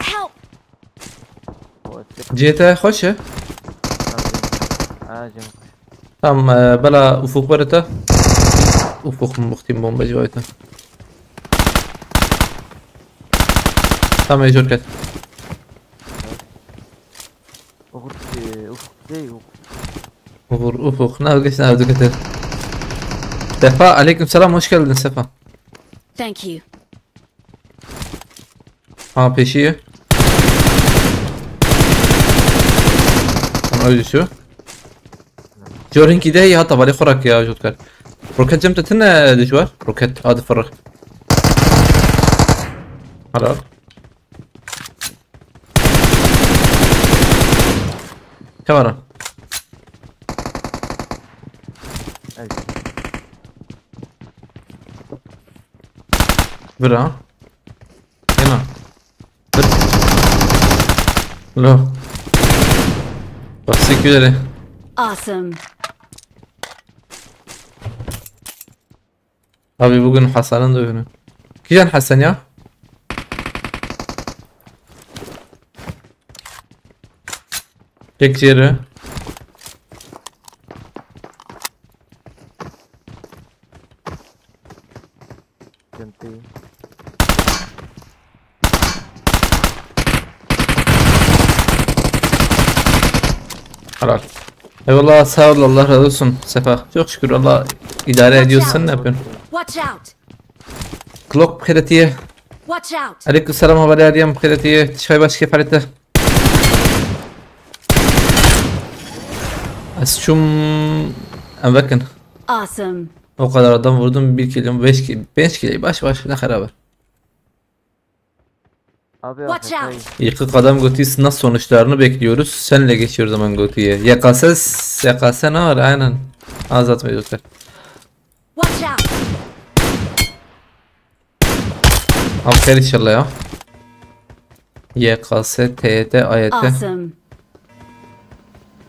Help! Cihê te xweş e? Ha, cem xweş. Tam, e, bela Ufuk were te. Ufuk muxtîm bombe civayê te. Tam ê jor ket. Ufuk, e, Ufuk değil, Ufuk. Ufuk, Ufuk. Ne geç, ne getir. Sefa, aleyküm selam, hoş geldin Sefa. Thank you. Ha, peşiye. Tamam, öyle şu. Jor hinkî de ya, tavalê xwe rek ya, jot kar. Roket cem te tine dijwar. Roket, hadi fırır. Helal. Kamera. Ey. Bira. Ena. Dur. Lo. Bak, teşekkür ederim. Awesome. Abi bugün Hasan'ın da günü. Kijan Hasan ya? Tek yeri. Sıkıntı. Helal. Eyvallah, sağ ol, Allah razı olsun Sefa. Çok şükür, Allah idare ediyor. Sen ne yapıyorsun? Watch out! Glock bixêretiye. Watch out! Aleyküm selam, haber arayayım bixêretiye. Tişay baş kefarete. Şum em vekin. Awesome. O kadar adam vurdum, bir kilim, beş ki, beş kili, baş baş, ne kadar var? Abi Watch AFK. Out! Yıkık adam gotiye, sınav sonuçlarını bekliyoruz. Senle geçiyoruz zaman gotiye. Y K S, Y K S ne var? Aynen. Azat ve Joker. Watch out! Abi xeyr inşallah ya. Y K S, T Y T, A Y T. Awesome.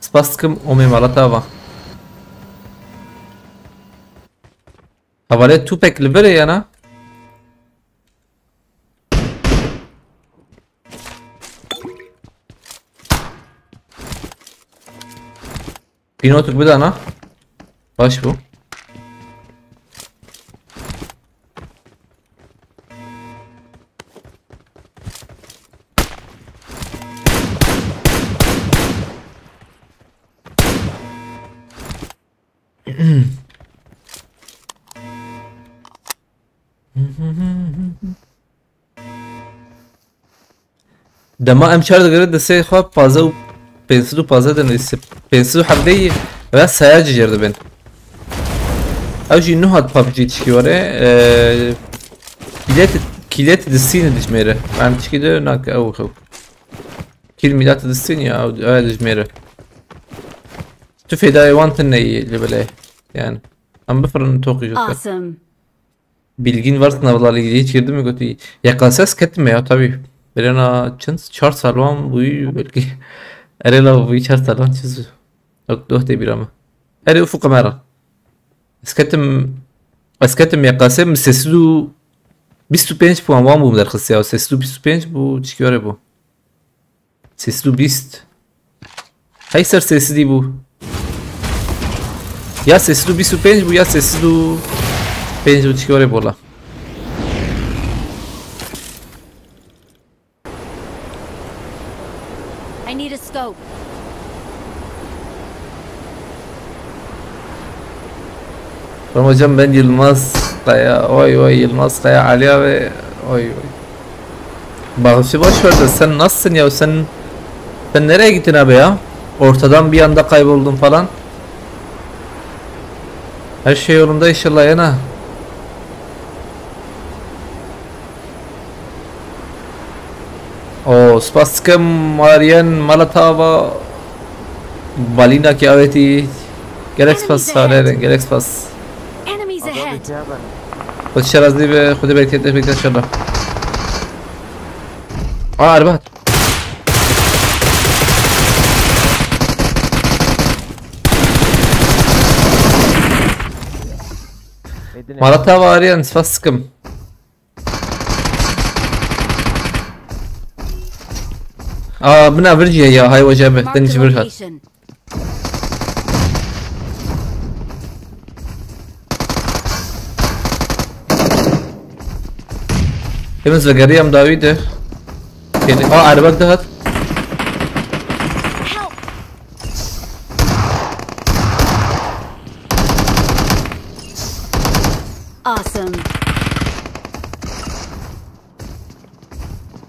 Spas dikim, omê mala te ava. Hevalê tûpek li vir e yana. Pînotuk bidana. Baş bû. Dema em çar digere destê xwe pazdeh û pênc sed û pazdeh de nivîsî. Pênc sed û hevdeh veya saya cicêr dibin. Ew jî nuh hat PUBG tişkî were. Eee, kîlet, kîlet distîne dijmêre. Yani tişkî de nak ew xew. Kîl mîlat distîn ya, ew, ew dijmêre. Tu fêdayê wan tune yî li belê. Yani. Em bifirin toqî jî. Awesome. Bilgin varsın Avdal, hiç girdi mi götü? Y K S ketim ya tabii. Birena çend çar sal wan bûyî belkî. Erê la bûyî çar sal wan çiz. Yok, doh de bir ama. Erê ufuk kamera. Ez ketim, ez ketim Y K S min sê sed û bîst û pênc puan wan bûm derxist ya. Sê sed û bîst û pênc bû çikî were bû. Sê sed û bîst. Hey ser sê sed û bîst bû. Ya sê sed û bîst û pênc bû ya sê sed û pênc bû, çikî were bola. I need a scope. Tamam hocam, ben Yılmaz Kaya. Oy oy, Yılmaz Kaya, Ali abi. Oy oy. Bağışı boş ver de sen nasılsın ya? Sen, sen nereye gittin abi ya? Ortadan bir anda kayboldun falan. Her şey yolunda inşallah yana. O, spas dikim, Aryan, mala te ava. Balîna ki avêtî. Gelek spas, Enemies ahead. Salêrên, gelek spas. Enemies ahead. Xwedê şerazî be, Xwedê bereketê bike inşallah. Aa, erbat. Mala te ava Aryan, spas dikim. Aa, bina vir jî ya, hay wece be, Marked a ten ji vir hat. Location. Temiz ve geri yam dawi de. Kedi, aa, araba da hat. Help! Awesome.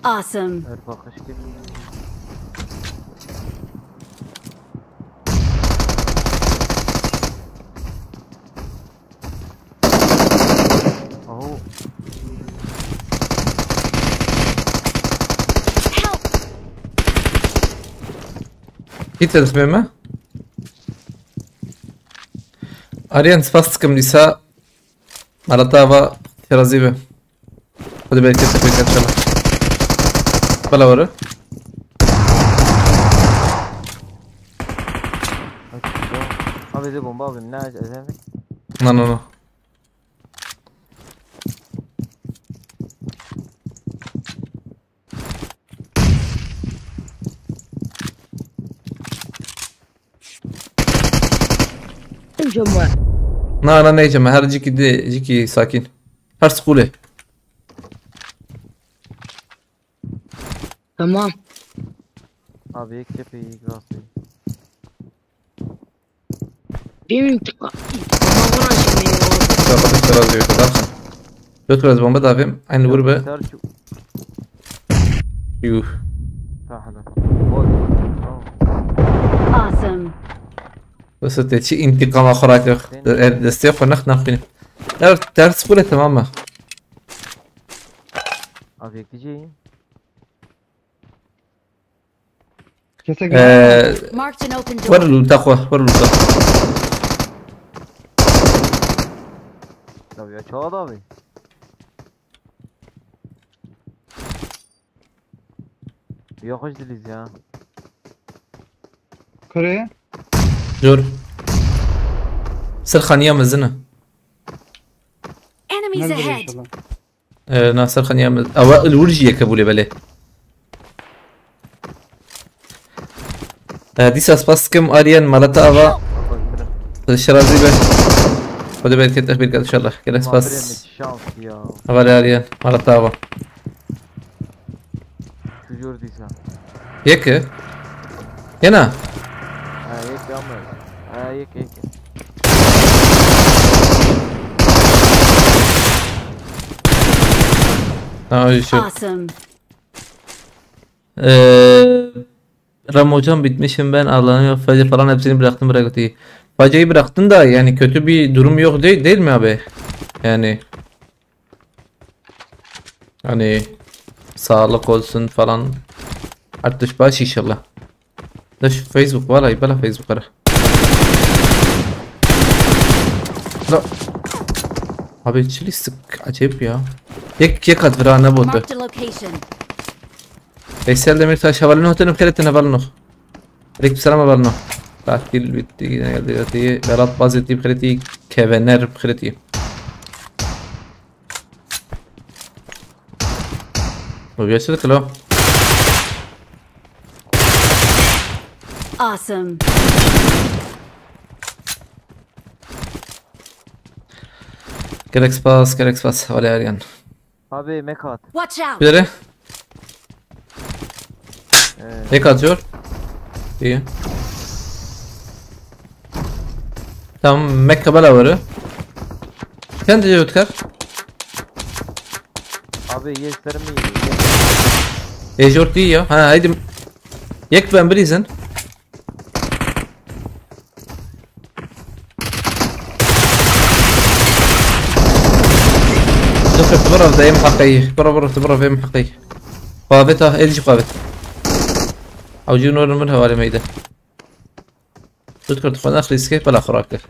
Awesome. Her bakış gibi. Oh. Help! Git dedim mi? Aryan, spas dikim dîsa. Mala te ava, terazî be. Hadi belki de pek açalım. Bala vurur. Abi de bomba abi, ne acaba? No, no, no. Cuma. Na, na, neyse, her ciki de, ciki sakin. Her skule. Tamam. Abi, ilk cepheyi, ilk rastayı. Benim tıka. Ama buna şimdi. Kapatın, biraz bir kadar. Dört biraz bomba da yapayım. Aynı vur be. Yuh. Awesome. Wisa te çi întiqama xwe rakir? Destê xwe nex naxwînim. Ev ters xwe tamam e. Abi yekî Kesek Ee, Marked an open door. Wer luta xwe, wer luta. Tabii ya, Çağat abi. Ya hoş diliz ya. Kore. Dur. Ser xaniya mezin e. Enemies ahead. Ee, na ser xaniya mezin. Ewa il wir jî yeke bûlê belê. Ee, dîsa spas dikim Aryen, mala te ava. Xwedê şerazî be. Xwedê bereket, eh, bereket inşallah. Gelek spas. Şans ya. Hevalê Aryen, mala te ava. Çujur dîsa. Yek e? Yena? Ha, yek ama. Ha, yek, yek. Ha, öyle şey. Awesome. Ee, Ramo hocam bitmişim ben, Allah'ım yok, facia falan hepsini bıraktım, bıraktı. Faciayı bıraktın da yani kötü bir durum yok değil, değil mi abi? Yani Hani sağlık olsun falan. Artış baş inşallah. Da şu Facebook var ay bela Facebook ara. La. Abi çili sık acayip ya. Yek yek at vira ne botu. Marked a location. Veysel Demirtaş, hevalin hotelim xeretin hevalin oh. Aleyküm selam hevalin oh. Tatil bitti, yine geldi, geldi. Berat Bazeti xereti, Kevener xereti. Lo geçirdik lo. Awesome. Gerek spas, gerek spas. Vale Aryan. Abi, mek at. Watch out! Biri. Ee, Mek atıyor. İyi. Tamam, Mekka bela var. Sen de dikkat. Abi, yesterimi. Ejort iyi ya. Ha, haydi. Yek ben bir izin. Doktor, tibira vê em heqeyî. Bira, bira, tibira vê em heqeyî. Xavê ta, êdî jî xavê. Ew jî nor min hevalê meyde. Doktor, tu xwe nex rîskê, bela xwe rakir.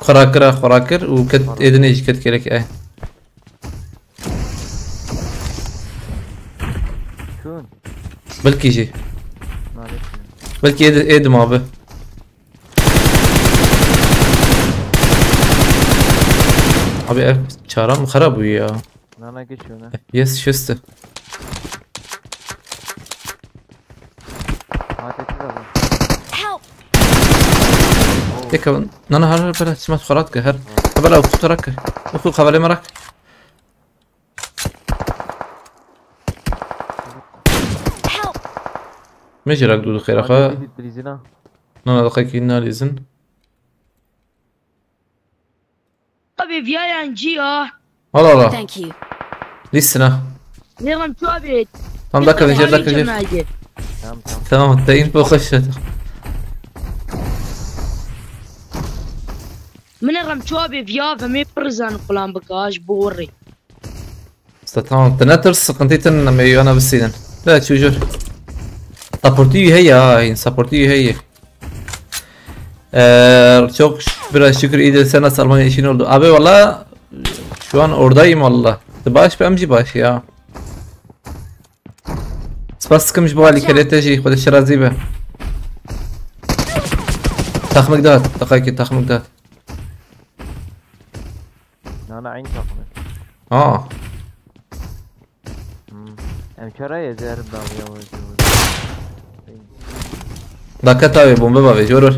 Xwe rakir, xwe rakir û ket êdinê jî ket kerek e. Çûn. Belkî jî. Nalê çûn. Belkî êdi, êdim abi. Abi ev çara min xera bûye ya. Nana geç öne. F P S şişti. Adeti de var. Help! Tek ev, nana her her bela çima xerat ke her. Bela ufuk tarak ke. Ufuk xevalê merak. Help! Min jî rak dû dixêre xwe. Hadi bir izina. Nana daqekî nalîzin. Abi viya yan cî ya. Hala hala. Thank you. Lîstin ha. Nêrem çawa bêt. Tam dakika, Abi, vêjê, abi, dakika, vêjê. Tamam, tamam. Tamam, te info xweş e. Min rem çawa bê viya ve mê pir zan qulan bika ji bo rê. Usta, tamam, te ne ters, sıkıntı, ten me yana bisînin. La çûjur. Supportî heye ha, in supportî heye. Ee, çok ş-, biraz şükür iyidir. Sen nasıl, Almanya işin oldu? Abi valla şu an oradayım valla. Te baş, ben bir baş ya. Spas dikim ji bo alîkerê te jî, Xwedê şerazî be. Taxmik dat, daqekî taxmik dat. Nana aynı takımı. Ha. Hmm. Em çara ye zerim da ya. Dakika tabi bombe bavê, jor.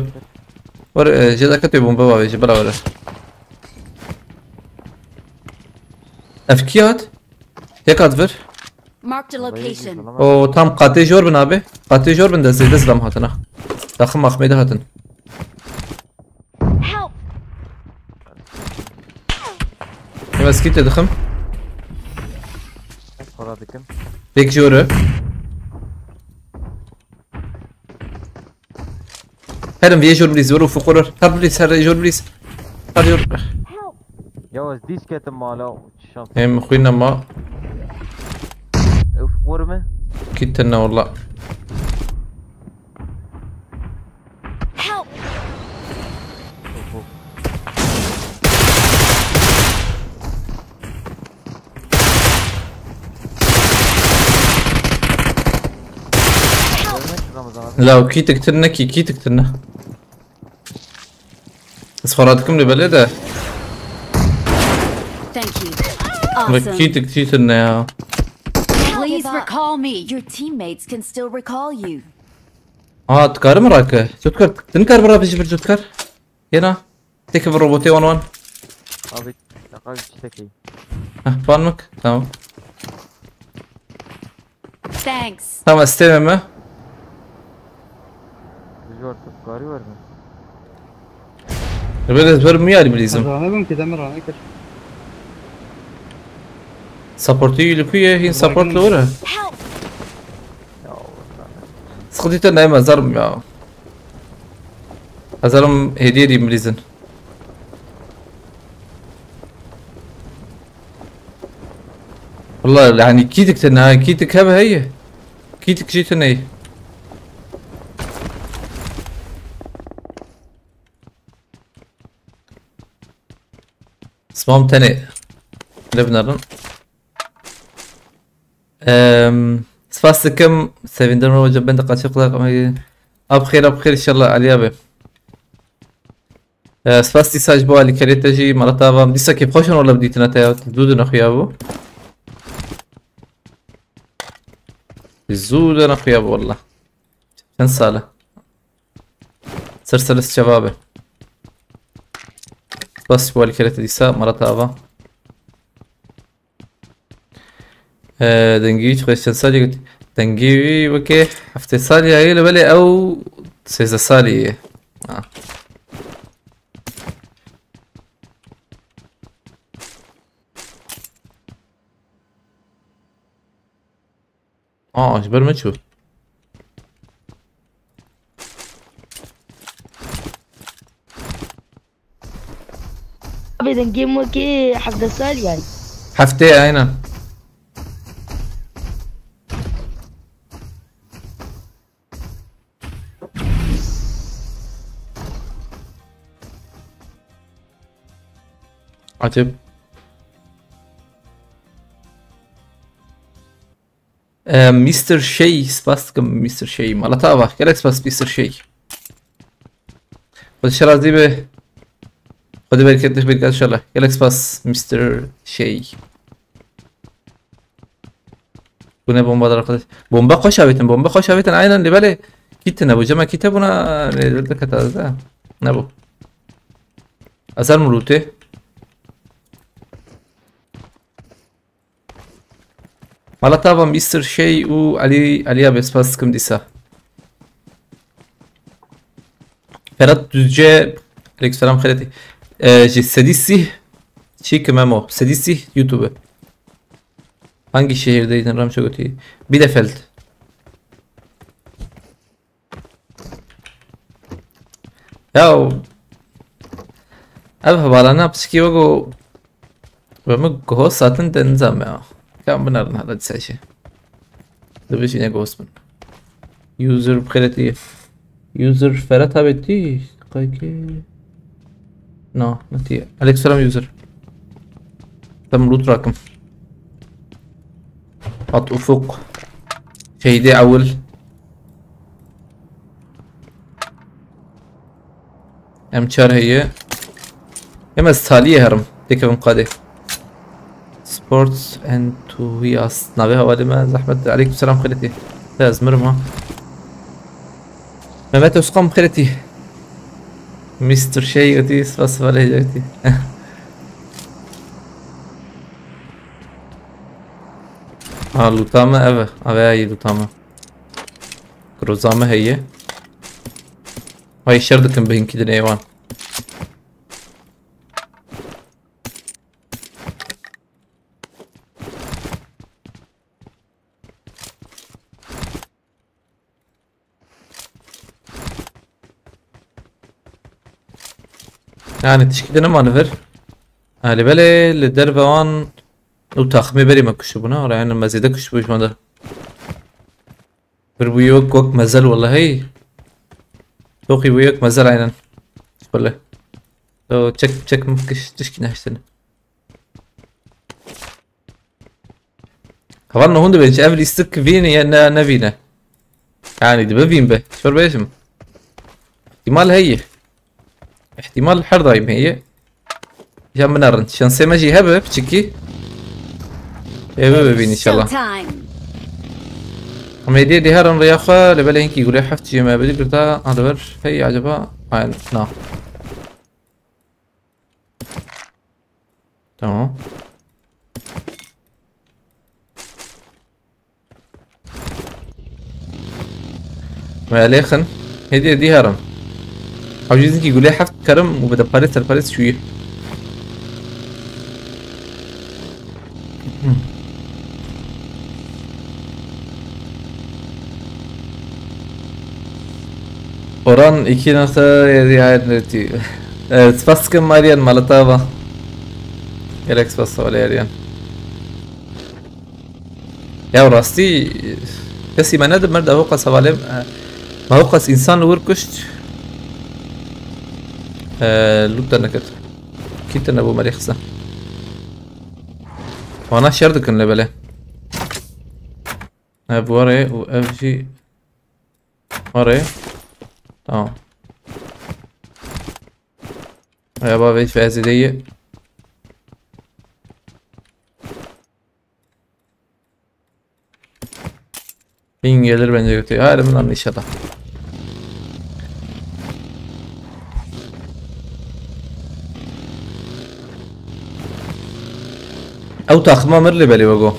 Wer, e, je dakika tabi bombe bavê, je bela wer. Ev kî hat? Yek hat vir. Marked a location. O tam qatê jor bin abi. Qatê jor bin de zêde zilam hatin ha. Daxim axmê de hatin. Help! Em ez kî te dixim. Xora dikim. Tek jor e. Herim vê jor bilîz, wero fuqurur. Her bilîz, her jor bilîz. Her jor. Help! Ya ez dîs ketim mala. Çi şans. Hem xwîna ma. Ew fuqur mi? Kitin ne wala. Help! La kîtik tune ki, kîtik tune. Ez xwe radikim li belê de. Thank you. Ve Awesome. Kîtik tune ya. Please recall me. Your teammates can still recall you. Aa, tu karim rake. Cutkar, tu nikar bira bijî bir cutkar. Yena. Teke bir robotê wan wan. Abi, dakika bir şey çekeyim. Heh, ban mik. Tamam. Thanks. Tamam, istememe. Biz artık gari var mı? Böyle ezber mi yarim bizim? Rane bim ki demir rane kir. Support'u yülüküye, hin support lower. Help! Ya Allah. Sıkıntı ne, ezarım ya. Ezarım hediye edeyim bilizin. Valla yani kîtik tune, kîtik hebe heye. Kîtik jî tune. Spam tenê. Ne binarın? Ehm, spas dikim. Sevindim hoca, ben de kaçı kulak. Ab xêr, ab xêr inşallah Ali abi. Ee, spas dîsa ji bo alîkariyê te jî, mala te ava. Dîsa kêfxweş in wela bi dîtina te ya. Zû de nexuya bû. Zû de nexuya bû wela. Çend sal e? Ser ser şebabe. Spas ji bo alîkariyê te dîsa, mala te ava. Ee, dengî wî çi xweş, çend salî got? Dengî wî weke heftê salî ye, li belê ew sêzdeh salî ye. Ha. Aa, ji ber me çû. Abi dengê min wekî hevdeh salî ye. Heftê, aynen. Acep. Ee, mister Şey, spas dikim mister Şey. Mala te ava, gelek spas mister Şey. Xwedê şerazî be. Xwedê bereketli be inşallah. Gelek spas mister Şey. Bu ne bombalar arkadaş? Bomba xweş avêtin, bomba xweş avêtin. Aynen, li belê kît nebû. Cema kîte bûna, ne, ne kata da. Ne bu? Azar mı lûtê? Mala te ava mister Şey û Elî, Elî abi spas dikim dîsa. Ferhat Düzce, aleykümselam xêretî. Ee, ji sedî sîh çî ki Memo, sedî sîh YouTube. Hangi şehirdeydin Ramşo gotî? Bielefeld. Ya ev hevalana piçikî wego ve min goho satin de nizam ya. Kam binarin hala dîsa jî. Dibijîne gost bin. User bi xêretî. User Ferhat abi tî. Qayki. Na, ne tî. Aleykümselam user. Tam loot rakim. At Ufuk. Şehîdê Ewil. Em çar heye. Em ez taliyê herim. Têkevim qadê. Sports enthusiast. Navê hevalê me zehmet. Aleykümselam xêretî. Te ez mirim ha. Mehmet Özkan xêretî. mister Şey gotî, spas hevalê gotî. Ha, lûta me ev e. Ev e, lûta me. Groza me heye. Hay şer dikim bi hinkî dinê wan. Yani tişkî de nemane vir. Hali belê li derve wan û taxmê berê me kuşibûna. Re yani me zêde kuşibû ji me de. Bir bû yek wek mezel wellahî. Toqî bû yek mezel aynen. Şöyle. O çek çek min kiş tişkî neştene. Heval nehûn dibe, ev lîstik vîn ye ne, ne vîn e. Yani dibe vîn be. Şor bêjim. Îhtimal heye. Îhtimal her daim heye. Ya min erin. Şansê me jî hebe, piçikî. Eve bibîn inşallah. Showtime. Em hêdî dî herin rêya xwe, li belê hinkî gulê heft jî me bidî girta, ha li ber, hey, acaba? Aynen, na. Tamam. Me lêxin. Hêdî, hêdî herin. Ew jî zinkî gulê heft kerim û bi de parê ser parê şûyî. Oran iki nokta yedi ayarlatıyor. Evet, spas dikim Marian, malata va. Gerek spas, sağ ol Arian. Ya rastî, kesî me nedimir de, ew qas hevalê, e, me ew qas însan li wir kuşt. E, lût te nekir. Kî te nebû merî xise. Wana şer dikin lê belê. Ev were û ev jî were. Tamam. Aya ba vêş ve ezî de ye. Bin gelir bence götü. Hadi bundan inşallah. Ew taxima mir lê belê wego.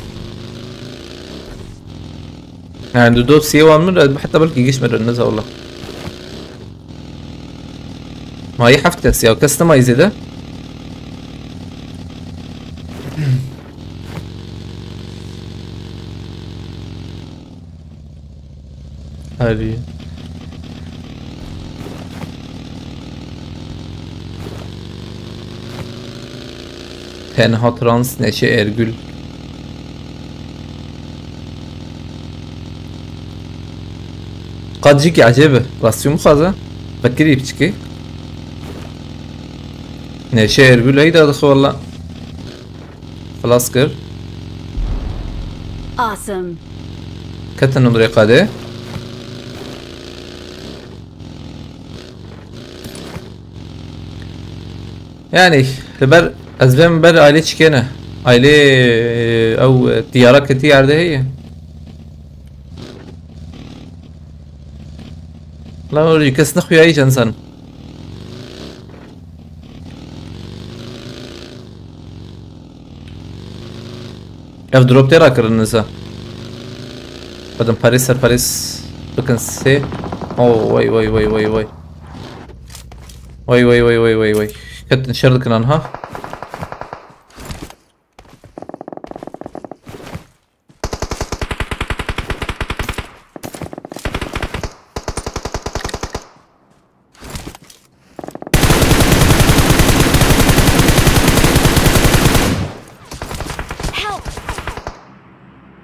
Yani du dosyê wan min heta belkî giş min ne wala. Mayî heft kes ya, kes nema zêde. Harî. Tenha Trans, Neşe Ergül. Qad jî ki ecêb e. Rastî mixwaze. Vekirî piçikê. Neşe Ergül heyda dixwe walla. Xilas kir. Awesome. Ketin nûnrê qadê. Yani, li ber, ez vêm ber ailê çikêne. Ailê, ew, tiyara ketî erdê heye. La, kes nexuya hiç insan. Ev drop tê rakirin nisa. Badin parês ser parês bikin sê. Oh, way, way, way, way, way. Way, way, way, way, way, way. Ketin şer dikin anha. Help!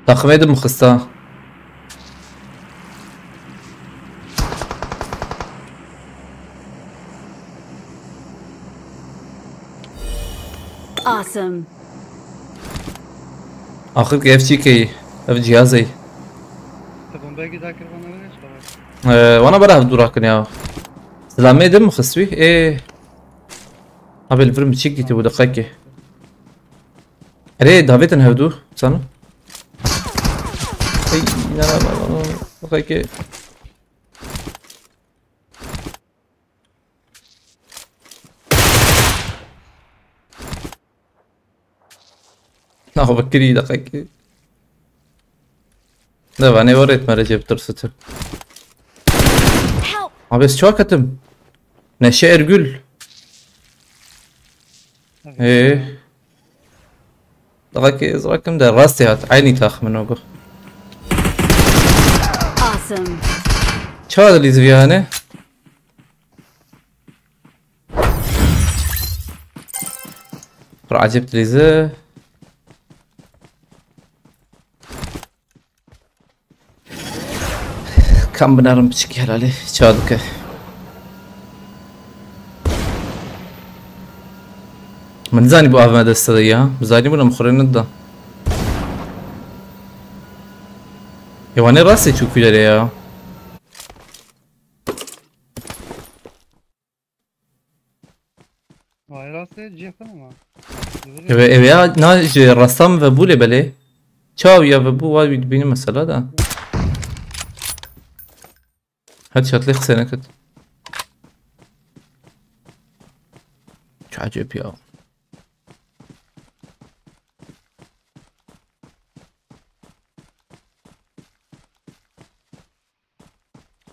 Taxmê dim xista. Awesome. Axir ki ev çîkeyî, ev cihazeyî. Te bombeyekî dakir bana were, savaş. Ee, wana bera hevdû rakin ya. Silamê de mi xist wî? Ê. Abi li vir mi çîk dîtî bû deqekê. Erê, davêtin hevdû, sana. Ey, na, na, na, na, na, deqekê. Naxwe kirî deqekî. Ne, vanê orêt me Recep tir sitir. Help! Abi ez çawa ketim? Neşe Ergül. Ee. Deqekî ez rakim de rastê hat. Eynî tax min o got. Awesome. Çawa dilî ziviyane? Pir ecêb dilîze. Kam binerim piçikî helalî. Ça dike. Min zanî bu A V M deste de ya. Min zanî bûna min xurê neda. Ya wane rastê çû kulerê ya. Vay rastê cihê xwe ne ma. Eve, eve ya na ji rasta min ve bû lê belê. Çaw ya ve bû wa wî dibînim mesela da. Headshot lê qisê nekir. Çi ecêb ya.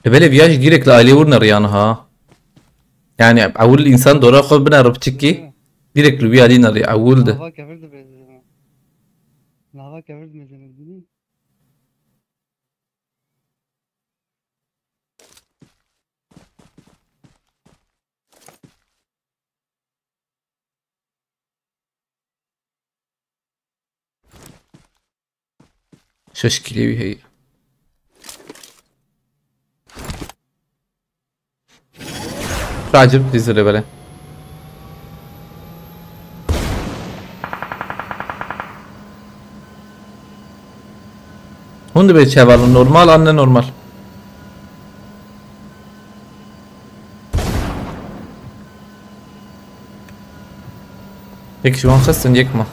E, belê viya jî direkt li alî wir neriyan ha. Yani ewil însan dora xwe bine ripçikî, direkt li wî alî neriya ewil de. Nava kevir dibêje. Nava kevir dibêje, dibînî? Şeş kîlê wî heye. Racim dîzire bere. Hûn dibê çavalin normal an ne normal? Yek ji wan xistin yek ma.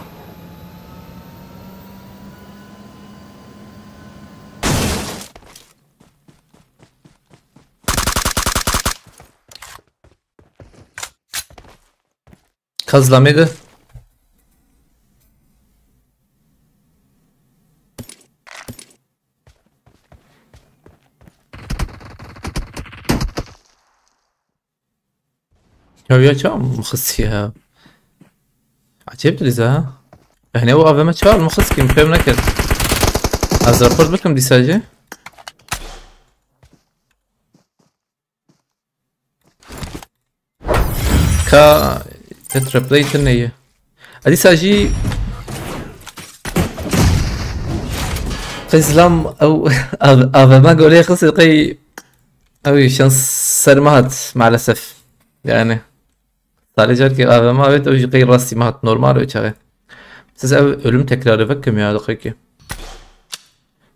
Ka zilamê de. Ya, ya çawa min xistiye ha? Ecêb dilîze ha. Ehne û A V M çawa min xist ki min fêm nekir. Ez report bikim dîsa jî. Ka ket replay tune ye. Edîsa jî qey zilam ew A V M golê xist qey ew şans ser me hat maalesef. Yani salê carkê A V M avêt ew jî qey rastî me hat normal o çaxê. Siz ev ölüm tekrarı vekim ya diqekî.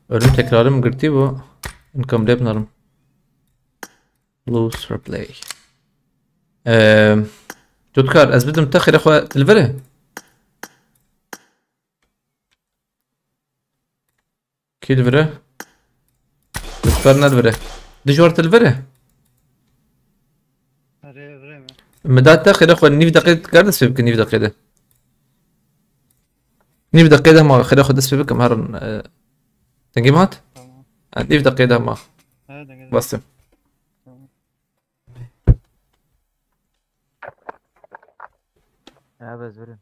Ölüm tekrarı min girtî bû. Inkam lê binarim. Lose replay. Eee, Cotkar, ez bidim te xêra xwe dilvere. Kî divire? Cotkar nedivire. Dijwar dilvere. Erê, virê me. Min da te xêra xwe nîv deqê kar dest pê bikin nîv deqê de. Nîv deqê de ma xêra xwe dest pê bikim herin, e, dengê min hat? Tamam. Ha, nîv deqê de ma. Ha, dengê de. Bastım. Tamam. Ha, bez verin.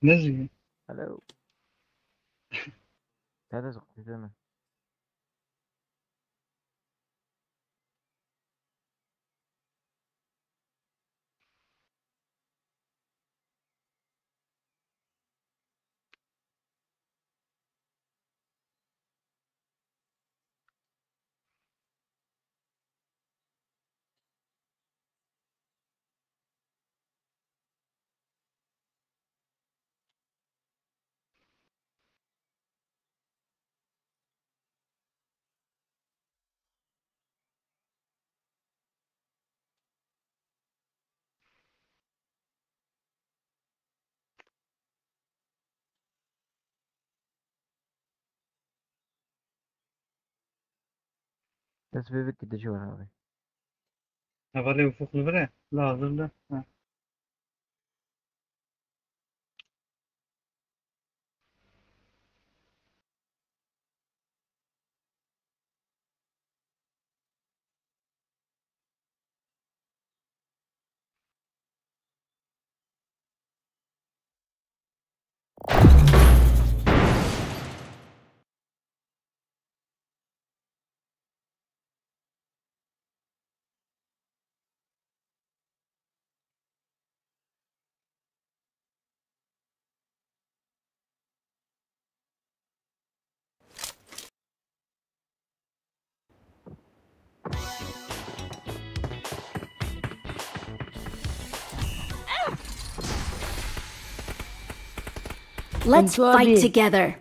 Ne zî? Hello. Hadi zıkkı mi? Dest pê bikî dijwar abi. Hevalê Ufuk li vir e? Li hazir de. Ha. Let's Ramço fight abi. Together.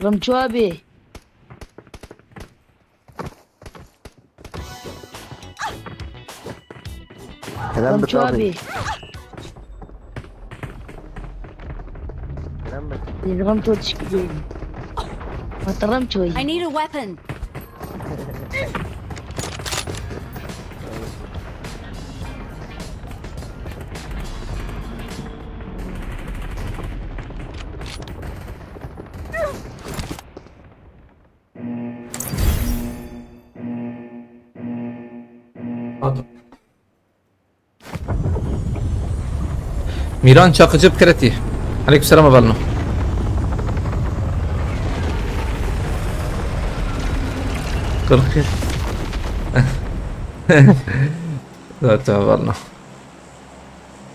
Ramço abi. Selam Ramço abi. Selam. Ramço çıkıyor. Ramço. I need a weapon. Mîran Çakıcı bi kiretî. Aleyküm selam, Avalno. Kırk. Zaten Avalno.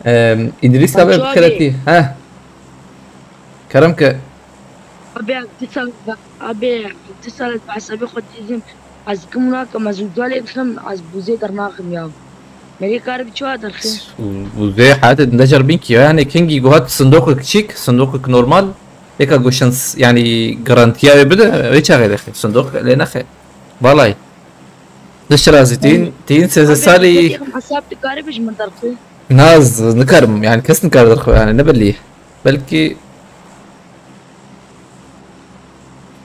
Em, İdris abi Ramço abi. Kiretî. He. Kerem ke. Abi, tu sal, abi, tu sal, ez bi hesabê xwe dizim. Ez kim nakim, ez uca lê dixim, ez buzê dernaxim ya. Merê kar bi çawa derxim? Buzê hayatê dinde cer bin ki. Yani kingi guhat sindoqek çik, sindoqek normal. Eka goşan s-, yani garantiya ve bide, ve çağa dexi. Sindoq lê naxe. Vallahi. Dişt razî tîn, tîn sêzdeh salî. Hesap dikare bi ji min derxim. Naz, nikarim, yani kes nikar derxim, yani ne belli. Belki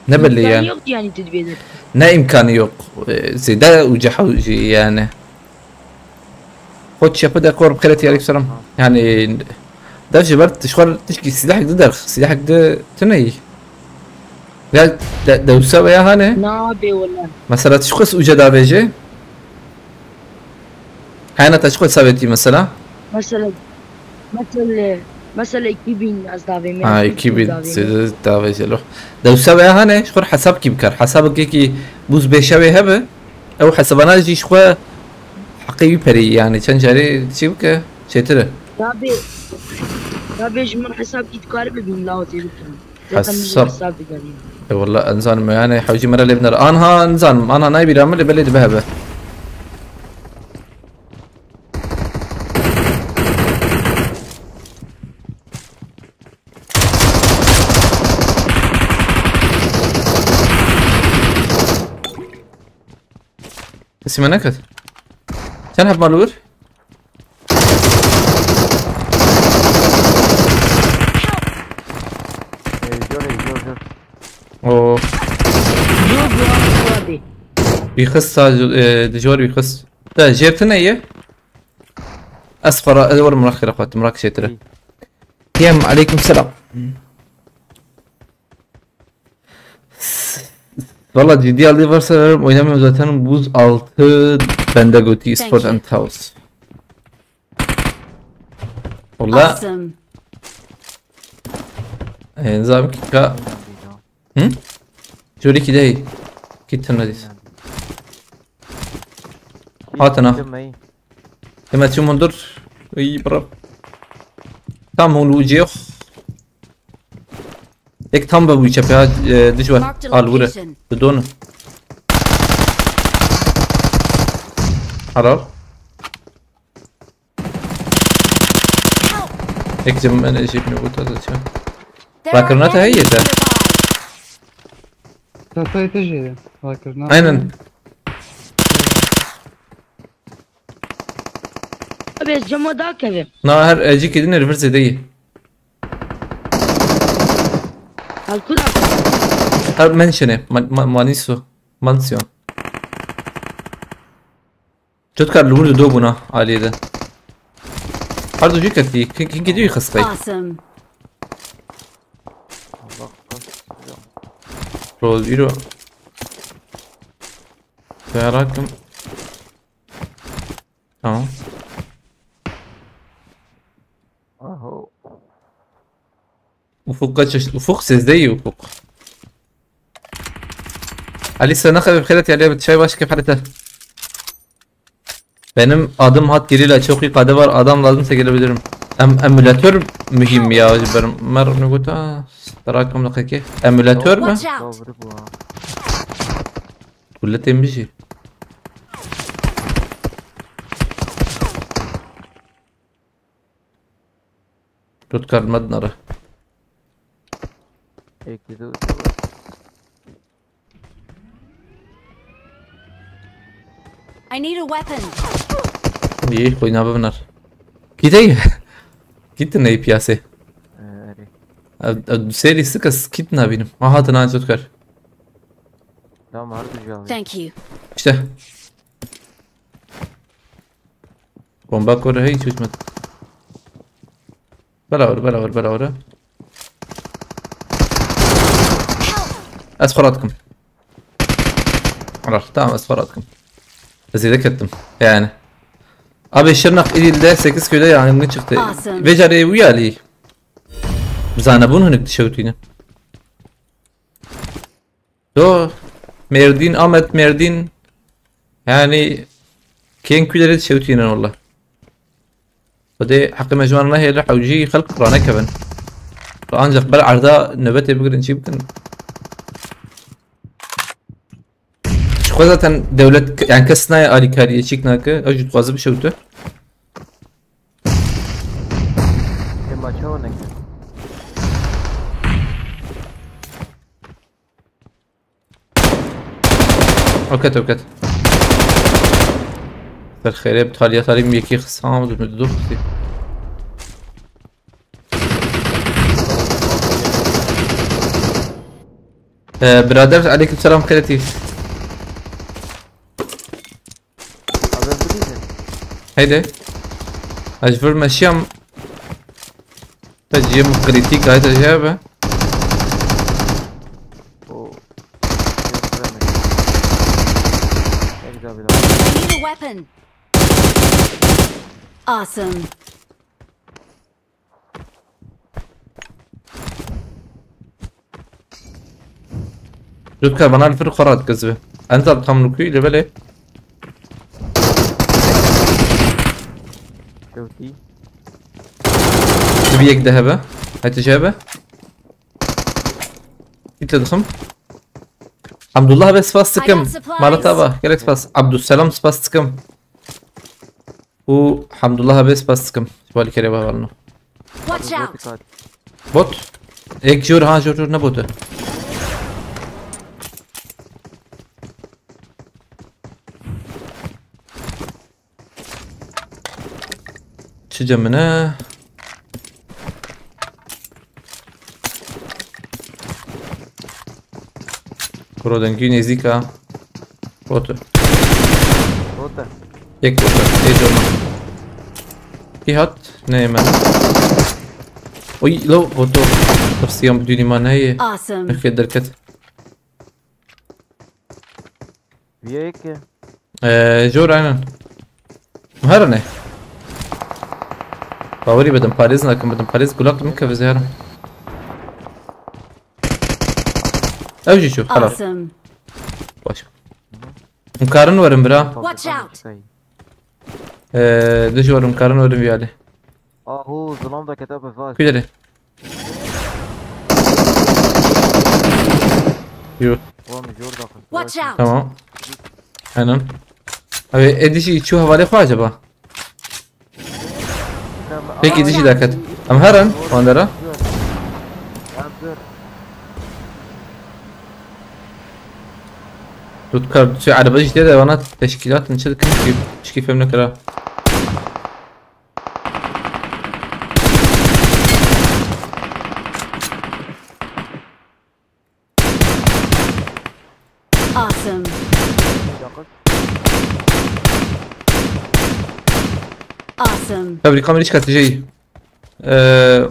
ne belli yani. İmkanı yok yani tu dibê de. Ne imkanı yok. E, zêde uca hewcî yani. Xwe çepe de kor bixêret, aleyküm selam. Yani dev ji ber tişxwar tişkî silahek di derx, silahek di tune yî. Ya de, dewsa veya hane? Nabê wele. Mesela tişxwes uca davêje. Hena te çi xwe savêtî mesela? Mesela, mesela, mesela iki bin ez davême. Ha, iki bin davême. Sê davêje lo. Dewsa veya hane, ji xwe hesab kî bikar. Hesabekê kî bûz bêşewê hebe, ew hesabana jî ji xwe heqê wî perî, yani çend carê çê bike, çêtir e. Tabi, tabi ji min hesab kî dikare bibîn, lawa tê bikin. Zaten min jî Hesab. Hesab digerîn. E, wala, ez nizanim, yani hewcî me re lê binere. Anha nizanim, anha nayê bîra min, lê belê dibe hebe. Kesî me neket. Çend heb mal wir? Ey, zor, ey, zor, zor. Oo. Yok, yok, abi. Wî xist sa, e, dijwar wî xist. Te jêr tune ye? Ez xwe ra, ez werim rak xêra xwe, tim rak çêtir e. Yem, aleyküm selam. Valla ciddi aldığı varsa oynamıyorum zaten. Buz altı bende götü Thank Sport you. And House. Valla. Awesome. E, nizam ki ka. Hı? Jori ki dey. Kitin ne diyorsun? Hatana. Hemen çimun dur. İyi bro. Tam hon ucu yok. Ek tam be bu içe ya, e, düşme. Marked a Al vure. Location. Donu. Helal. Ek cem ben eşek ne bu tadı çe. There are Rakırına ta enemies heyete. Nearby. Tatay te jêre. Rakirina. Aynen. Abi ez cama dakeve. Na her ecik edin herifir zedeyi. Alkura. Her menşene. Ma, ma, manisu. Mansiyon. Cotkar li wir dido bûna aliyê de. Her du jî ketî. Ki, ki, ki dî xistey. Awesome. Allah korusun. Roz îro. Merak ettim. Tamam. Aho. Ufuk kaç yaş-, Ufuk sizdeyim Ufuk. Ali sana xev xelet ya, çay başka xelete. Benim adım hat gerilla, çok iyi kade var, adam lazımsa gelebilirim. Em, emülatör mühim ya, ji ber mer ne gota, starakom da keke. Emülatör mü? Watch out! Doğru bu ha. Kulle tembiji. Dot kar me dinare. Êk dî du. I need a weapon. Yê xwîna bivinar. Kî dey? Kî tu neyê piyasê? Erê. Ev ev du sê lîstik ez kî tu nabînim. Aha, hatin an zot kar. Tamam, her du jî alî. Thank you. İşte. Bomba kore hey çözmedi. Bela vur, bela vur, bela vur. Ez xora dikim. Arar, tamam, ez xora dikim. Ez zêde kettim. Yani. Abi Şırnak İdil'de sekiz köyde yangın çıktı. Awesome. Vecarê wî alî. Bizane bûn hinik dişewtîne. Do. Mêrdîn, Amed, Mêrdîn. Yani kên kulerê dişewtîne walla. Xwedê heqê me ji wan nehêle hewcî xelk ranekevin. Ancak ber erda nöbetê bigirin çî bikin. Ji xwe zaten dewlet, yani kes nayê alîkariyê çîk nake, ew jî dixwaze bişewte. Ê ma çawa neke? Oket, oket. Ser xêrê bi taliya talî min yekî xist, ha, min du xistî. Ee, birader, aleyküm selam, xêretî. Abi bilîzin. Heydi. Ez vir meşiyam. Te ciyê min kritik, haydi jebe. O. Ne güzel bir laf. I need a weapon. Awesome. Jutka bana li fir xwe radikez be. Enta tam lukî li belê. Şewtî. Bi yek de hebe. Heti jebe. Git le dixim. Abdullah be spas dikim. I got supplies. Malat ava. Gelek spas. Abdusselam spas dikim. û Hamdullah abi spas dikim. Ji bo alîkarê ve hevalino. Watch out! Bot. Ek jor ha jor jor ne botu. Çi cemine? Bro dengî nêzîka. Botu. Botu. Yek botu. Ê corna. Kî hat? Ne me. Oy lo botu. Tirsiyam dûnî ma neyê. Awesome. Nexê derket. Viye ki. Ee, jor aynen. Her ne? Bawerî bidim, parêz nakim bidim. Parêz gulak min keve zêr. Ew jî çû, helal. Awesome. Baş. Hûn karin werin bira. Watch out. Ee, dijî werin, karin werin vî alî. Ahu, zilam da kete bi vaz. Kuy derê? Yo, Oğlum jor da kız. Watch out! tamam. Aynen. Abi, ê dijî çû hevalê xwe acaba? Peki, dijî daket. Em herin, wandera. Em dur. Tu kar, tu araba jî tê de vana teşkîlat, çi dikin ki, çikî fem nekira. Awesome. Awesome. Fabrika min îşka tijeyî. Ee,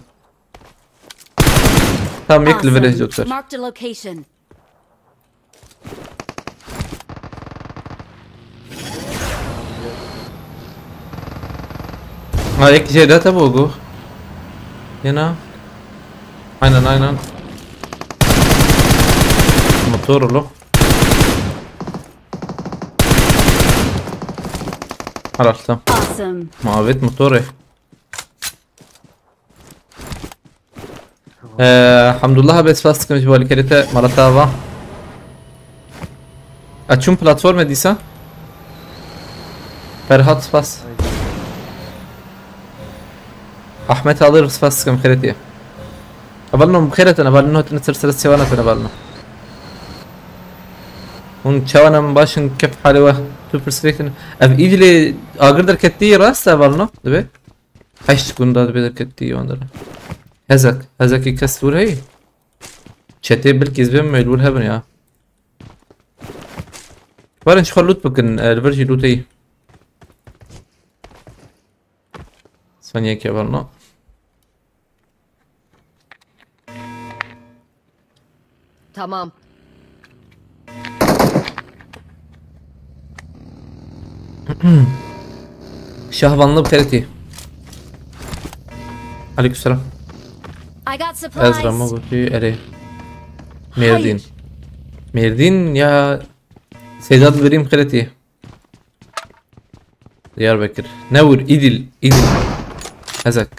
tam yek li vere Awesome. Doktor. Marked a location. Ha, yek jê de te bu go. Yena. Aynen, aynen. Motor lo. Herhalde. Awesome. Muhabbet motoru. Ee, Hamdullah abi spas dikim ji bo alîkarê te, mala te ava. Açûm platformê dîsa. Ferhat spas. Ahmet alır spas dikim xêretiye. Hevalno, bi xêr hatine, hevalno, hatine ser, ser sêwana te, hevalno. Hûn çawa ne, em baş in, kef halê we. Tu pirsgirêk tune. Ev Îdîlê agir derketî rast e, hevalno? Dibe. Heşt gunda dibe derketî wan dere. Hezek, hezekî kes li wir heyî. Çetê bilkî ez bêm, li wir hebin ya. Barin ji xwe loot bikin, e, li vir jî loot heyî. Saniyeke hevalno. Tamam. Şahvanlı bi xêr hatî. Aleykümselam. I got supplies. Ez Ramo gotî erê. Mêrdîn. Hayır. Mêrdîn ya Seyda Dilberî bi xêr hatî. Diyarbekir. Ne wir? Îdîl. Îdîl. Hezek.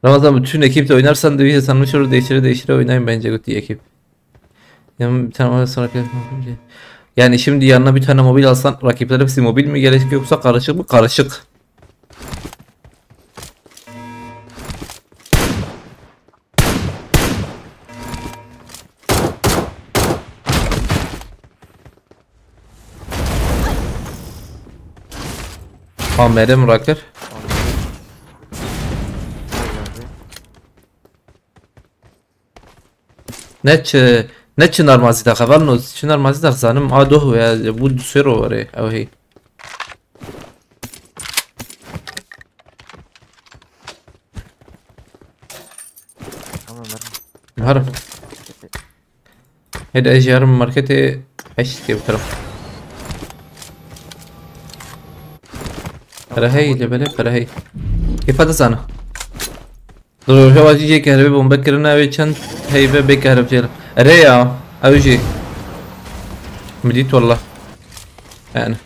Ramazan, bütün ekiple oynarsan, Division tanınmış olur, değiştire değiştire oynayın bence, gotî ekip. Yani bir tane var, sonra kıyasın. Yani şimdi yanına bir tane mobil alsan, rakipler hepsi mobil mi gelecek yoksa karışık mı? Karışık. Ha, merê min rakir. Ne çi, ne çi narmazî daxe, hevalno, çi narmazî daxe zanim, a doh ya, bu du sero were, ew hey. Tamam, ver. Harim. Hadi ez yarım markete heşt diye bakarım. Para hey, lebele para hey. Kêfa dizana. Dur, hewa jî yê kehrebe bombe kirine, ew ê çend heybe bê kehrebcê. Erê ya, ew jî. Min dît wallah. Yani.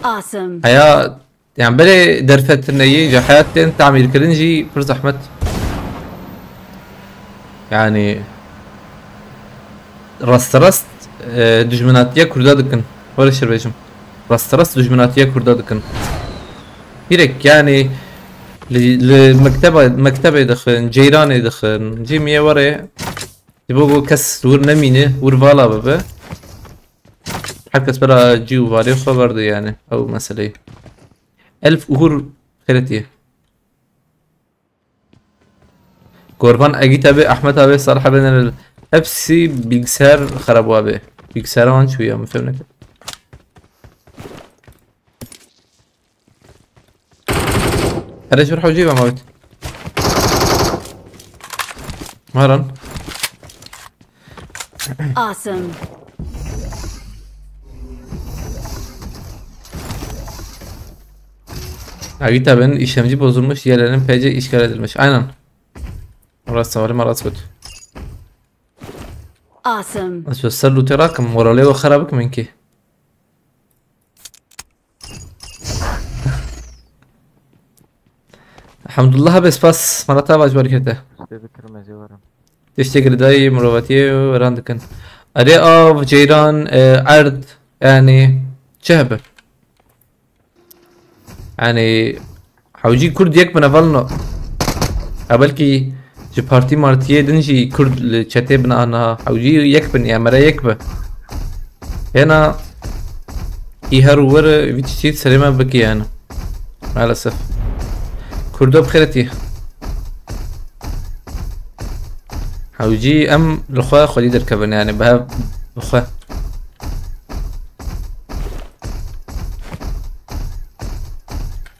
Awesome. Heya, yani berê derfetineyî, ji heyat tên tamîrkirin jî pir zehmet. Yani, rasterast, e, dijminatiya Kurda dikin. Were şir bêjim. Rasterast dijminatiya Kurda dikin. Direkt yani li, li mekteba, mektebê dixin, ceyranê dixin, cî miyê were. Ji bo ku kes wir nemîne, wir vala bibe. Her kes bera cî û valê xwe berde yani. Ew meseleyê. Elf Uhur xêretiye. Gorvan Egît abi, Ahmet abi, Salih abi, Nerel. Hepsi bilgisayar xerab abi. Bilgisayara wan çûye, min fêm nekir. Hele şur hocî ve mavit. Maran. Awesome. Agita, benim işlemci bozulmuş, diğerlerinin P C işgal edilmiş. Aynen. Orası var, Marat kötü. Awesome. Nasıl ser lûtê rakim, moralê we xera bikim ki. Elhamdulillah, be spas, Marat abi, ji ber kete. Tiştê bikirim, ez ê werim. Tiştê girêdayî mirovatiyê weran dikin. Erê av, ceyran, e, erd, yani, çi hebe? Yani, hewcî Kurd yek bin, hevalno. Ha, belkî ji partî martiyê din jî Kurd li çetê bin, ana. Hewcî yek bin, ya mere yek be. Hêna î her û wir vî tiştî serê me bikî yani. Maalesef. Kurdo bi xêretî. Hewcî em li xwe xwedî derkevin yani, bi hev, bi xwe.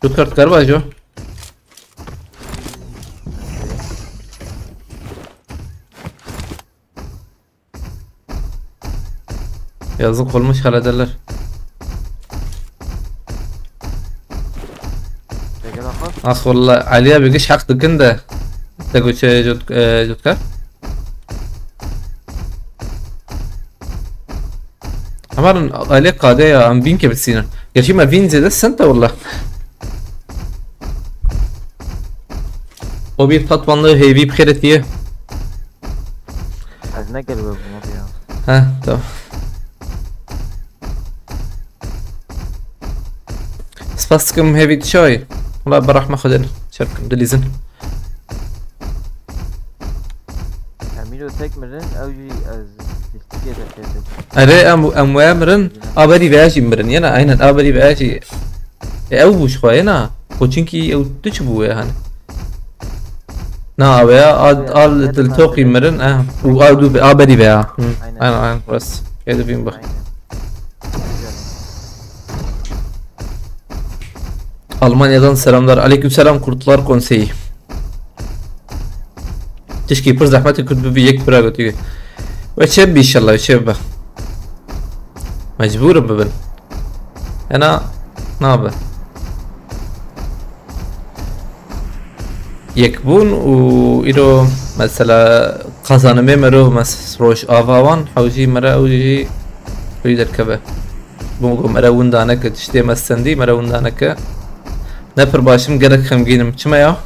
Dut kart galiba jo. Yazık olmuş, hallederler. Peki, daha? Nasıl valla, Ali'ye bir kişi hak dikin de. Te göçe jot-, e, jotka. Hemen Ali'ye kade ya, em bin ke bitsin. Gerçi me bin zede sente valla. O bir tatvanlı heyvi bir kere diye. Ez ne gel we buna ya. Ha, tamam. Spas dikim hêvî çay. Wala bi rehme Xwedê çerkim dilîzin. Emîro tek mirin, ew jî ez lîstikê de tê. Erê, em, em waya mirin, a berî veya jî mirin. Yena, aynen, a berî veya jî. E, ew bû ji xwe, yena. Xwe çinkî ew tu çi bû wê, hani? Na, waya, a, Wê, a, wê, li dil toqî mirin, eh. Û a dû, a berî veya. Hı, aynen. Aynen, aynen, rast. Ê dibîn bak. Aynen. Almanya'dan selamlar. Aleykümselam Kurtlar Konseyi. Tişkî pir zehmet e Kurd bibi yek pira gotiye. Ve çe bi inşallah, çe bi. Mecbur bibin. Ena nabe. Yekbûn û îro mesela qazanimê mero mes-, Rojava wan hewjî mere ew jî wî derkeve. Bo ku mere winda neke, tiştê me stendî, mere winda neke. Ne pir baş im, gelek xemgîn im. Çima ya?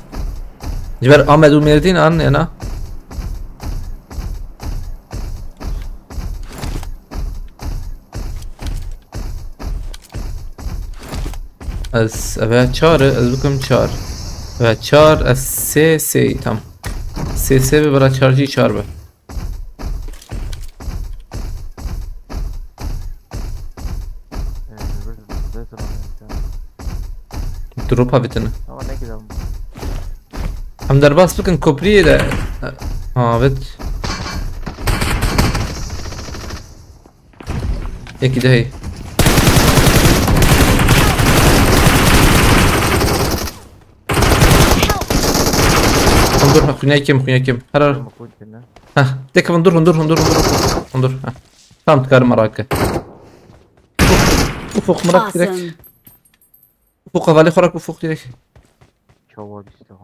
Ji ber Amed û Mêrdîn an, yena? Ez, eve çar e, ez bikim çar. Eve çar, ez sê, sê tam. Sê, sê be, bira çar jî çar be. Ee, bir, bir, bir, bir, bir. Drop avêtine. Ama ne güzel. Em derbas bikin kopriyê de. Ha, evet. Yekî de hey. Hundur, ha, xunya kim, xunya kim. Her, her. Ama koy kendine. Heh, tek hundur, hundur, hundur, hundur. Hundur, heh. Tamam, dikarim arake. Ufuk, Murat direkt. Awesome. Ufuk, havale xorak Ufuk direkt. Çawa işte o.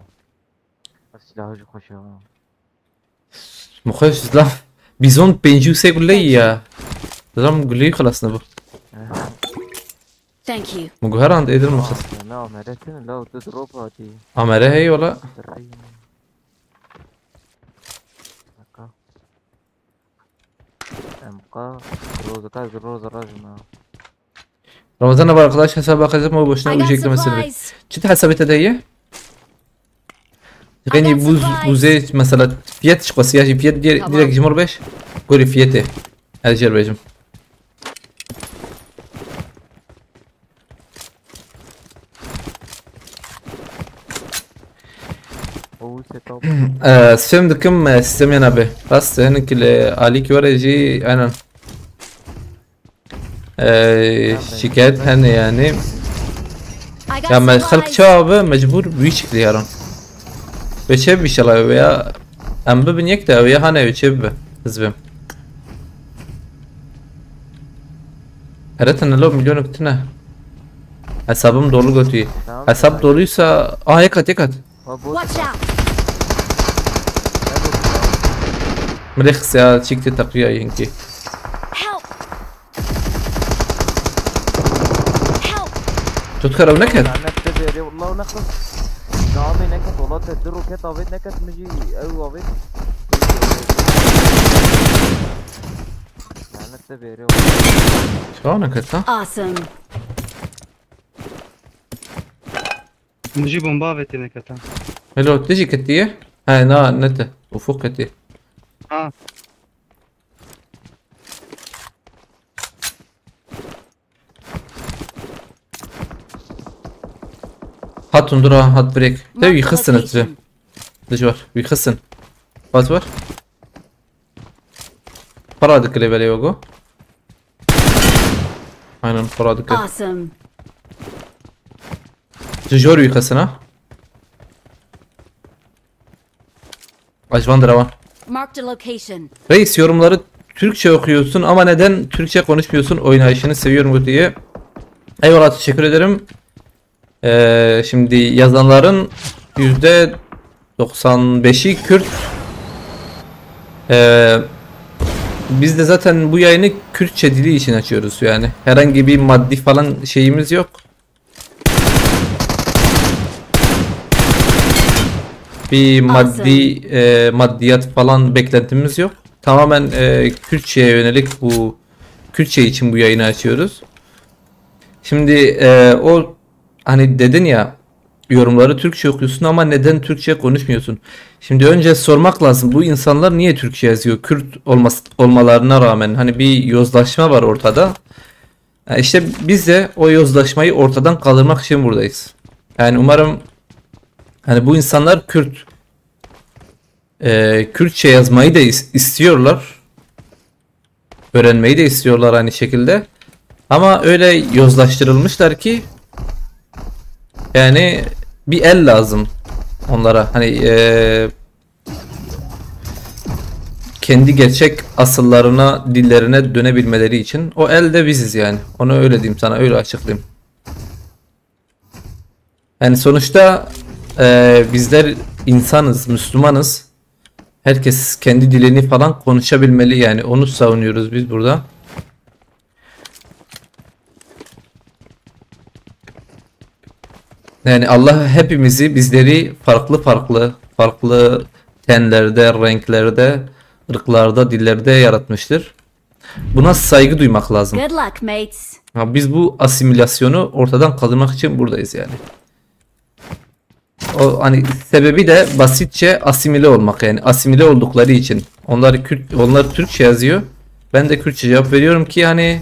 Silahı xweş ya. Muxeş zlam. Bizon pêncî û sê gule ya. Zlam guleyi xelas ne bu. Thank you. Mu guherand êdir muxeş. Ne amere tine la, tu drop hatî. Amere hey wala. Rey. Dakika. Em ka roz ka roz rajna. Ramazan abi arkadaş hesaba kazanma boşuna I got ücretli mesele. Supplies. Çit hesabı te de ye? I got Reni buz, supplies. Buze mesela fiyat çıkması ya, fiyat dir-, Tamam. Direkt jimur beş. Gori fiyatı. Ez jer bejim. Oo, setup. Ee, sistem dikim, e, sistem yana be. Rast, yani ki le, Ali ki var ya, ji, aynen. Ee, şikayet hene yani. I got Ya me xelk supplies. Çawa be, mecbur bu iş yaran. Ve çe bir şeyler ya. Em bibin yek de ya hane ve çe bi. Hizbim. Ere tane lo milyon tine. Hesabım dolu götü. Tamam, Hesap tamam. Doluysa, aa, yekat, yekat. Watch out! Milê xisiya çîktê teqiya yênkî. Help! Help! Tu dikare ew neket? Lanet te bêrê, wallah neket. Namê neket, wallah te du roket avêt neket, min jî ew avêt. Lanet te bêrê, wallah. Çawa neket ha? Awesome. Min jî bomba avêtê neketa. Hello, tu jî ketiye? He, na, ne te. Ufuk ketiye. Ha. Hat hundur ha, hat break. Te wî xistin tu. Dijwar, wî xistin. Bas var. Para dikire belê wego. Aynen, para dikire. Awesome. Tu jor wî xistin ha? Ajvan dirawan. Marked a location. Reis, yorumları Türkçe okuyorsun ama neden Türkçe konuşmuyorsun? Oynayışını seviyorum bu diye. Eyvallah, teşekkür ederim. Ee, şimdi yazanların yüzde doksan beşi Kürt. Ee, biz de zaten bu yayını Kürtçe dili için açıyoruz yani. Herhangi bir maddi falan şeyimiz yok. Bir maddi, Awesome. E, maddiyat falan beklentimiz yok. tamamen e, Kürtçe'ye yönelik bu Kürtçe için bu yayını açıyoruz. Şimdi e, o hani dedin ya yorumları Türkçe okuyorsun ama neden Türkçe konuşmuyorsun? Şimdi önce sormak lazım bu insanlar niye Türkçe yazıyor Kürt olması, olmalarına rağmen hani bir yozlaşma var ortada. E, işte biz de o yozlaşmayı ortadan kaldırmak için buradayız. Yani umarım hani bu insanlar Kürt e, Kürtçe yazmayı da is- istiyorlar. Öğrenmeyi de istiyorlar aynı şekilde. Ama öyle yozlaştırılmışlar ki yani bir el lazım onlara. Hani e, kendi gerçek asıllarına, dillerine dönebilmeleri için. O el de biziz yani. Onu öyle diyeyim sana, öyle açıklayayım. Yani sonuçta e, bizler insanız, Müslümanız. Herkes kendi dilini falan konuşabilmeli yani onu savunuyoruz biz burada. Yani Allah hepimizi, bizleri farklı farklı, farklı tenlerde, renklerde, ırklarda, dillerde yaratmıştır. Buna saygı duymak lazım. Good luck, mates. Ha, biz bu asimilasyonu ortadan kaldırmak için buradayız yani. O hani sebebi de basitçe asimile olmak yani asimile oldukları için. Onlar Kürt, onlar Türkçe yazıyor. Ben de Kürtçe cevap veriyorum ki hani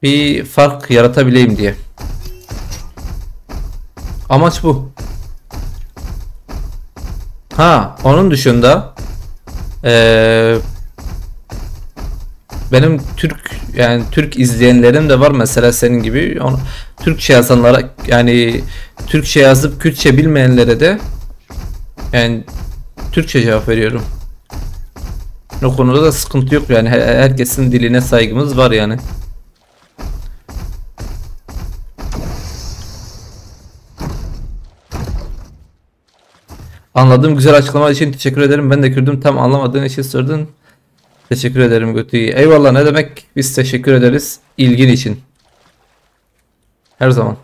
bir fark yaratabileyim diye. Amaç bu. Ha, onun dışında eee, benim Türk yani Türk izleyenlerim de var mesela senin gibi. Onu, Türkçe yazanlara yani Türkçe yazıp Kürtçe bilmeyenlere de yani Türkçe cevap veriyorum. O konuda da sıkıntı yok yani her- herkesin diline saygımız var yani. Anladım. Güzel açıklama için teşekkür ederim. Ben de Kürdüm. Tam anlamadığın için sordun. Teşekkür ederim Götü. Eyvallah. Ne demek? Biz teşekkür ederiz ilgin için. Her zaman.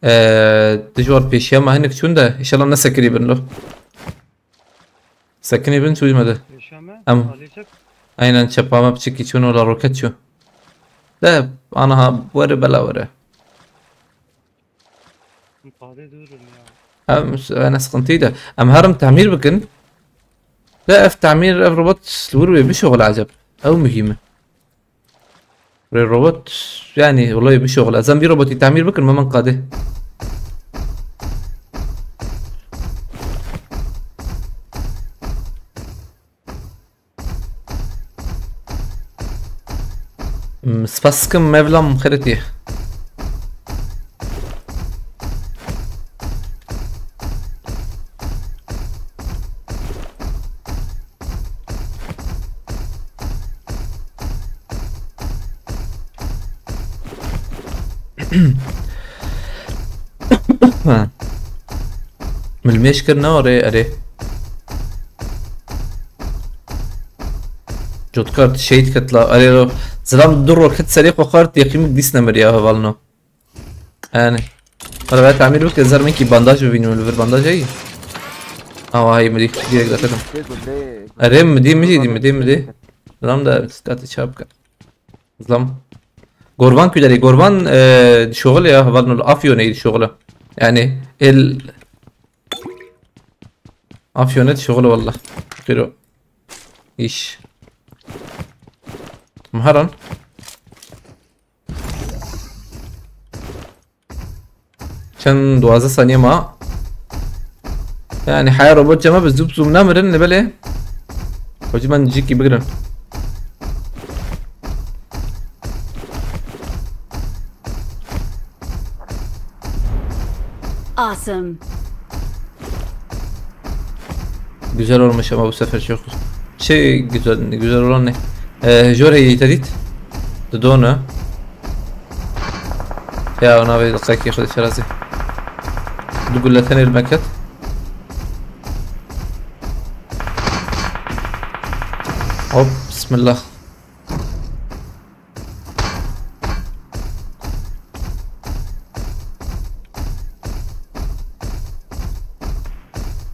Ee, dijwar pêşiya me hinek çûn de. İnşallah ne sekinî bin lo. Sekinî bin çû me de. Yaşame, Em- alacak. Aynen çepame piçikî çûn ola roket çû. De anaha were bela were. Qadê durun ya. Em s- ene sıkıntıydı. Em herim tamir bikin. La ev tamir ev robot li wir wê bişoxile eceb. Ew muhîm e. Rê robot yani olayê bişoxile. Ez em vî robotî tamir bikin me min qadê. Hmm, spas dikim mevlam xêretî. Ha. Min mêş kir ne erê erê. Cotkar şehîd ketla erê ro. Zilam du roket serê xwe xwar yekîmik dîs nemir ya hevalno. Yani. Wala ben tamir bike zer min ki bandaj bibînim li vir bandaj heyî. Awa heyî min dî direkt daketim. Erê min dî min jî dî min dî min dî. Zilam da statî çap ka. Zilam. Gorvan kuderê gorvan e, şoxil ya hevalno Afyonê şoxil. Yani el Afyonet şoxil wallah. Xêro. İş. Maharan. Çend duwazdeh saniye ma. Yani haya robot cema bi zûp zûm namirin li belê. Hocam ben ciki bigirin. Awesome. Güzel olmuş ama bu sefer çok. Şey güzel, güzel olan ne? Ee, Jorge Yitadit. Dodona. Ya ona bir dakika ki şöyle şerazi. Du gulleten ilmeket. Hop, bismillah.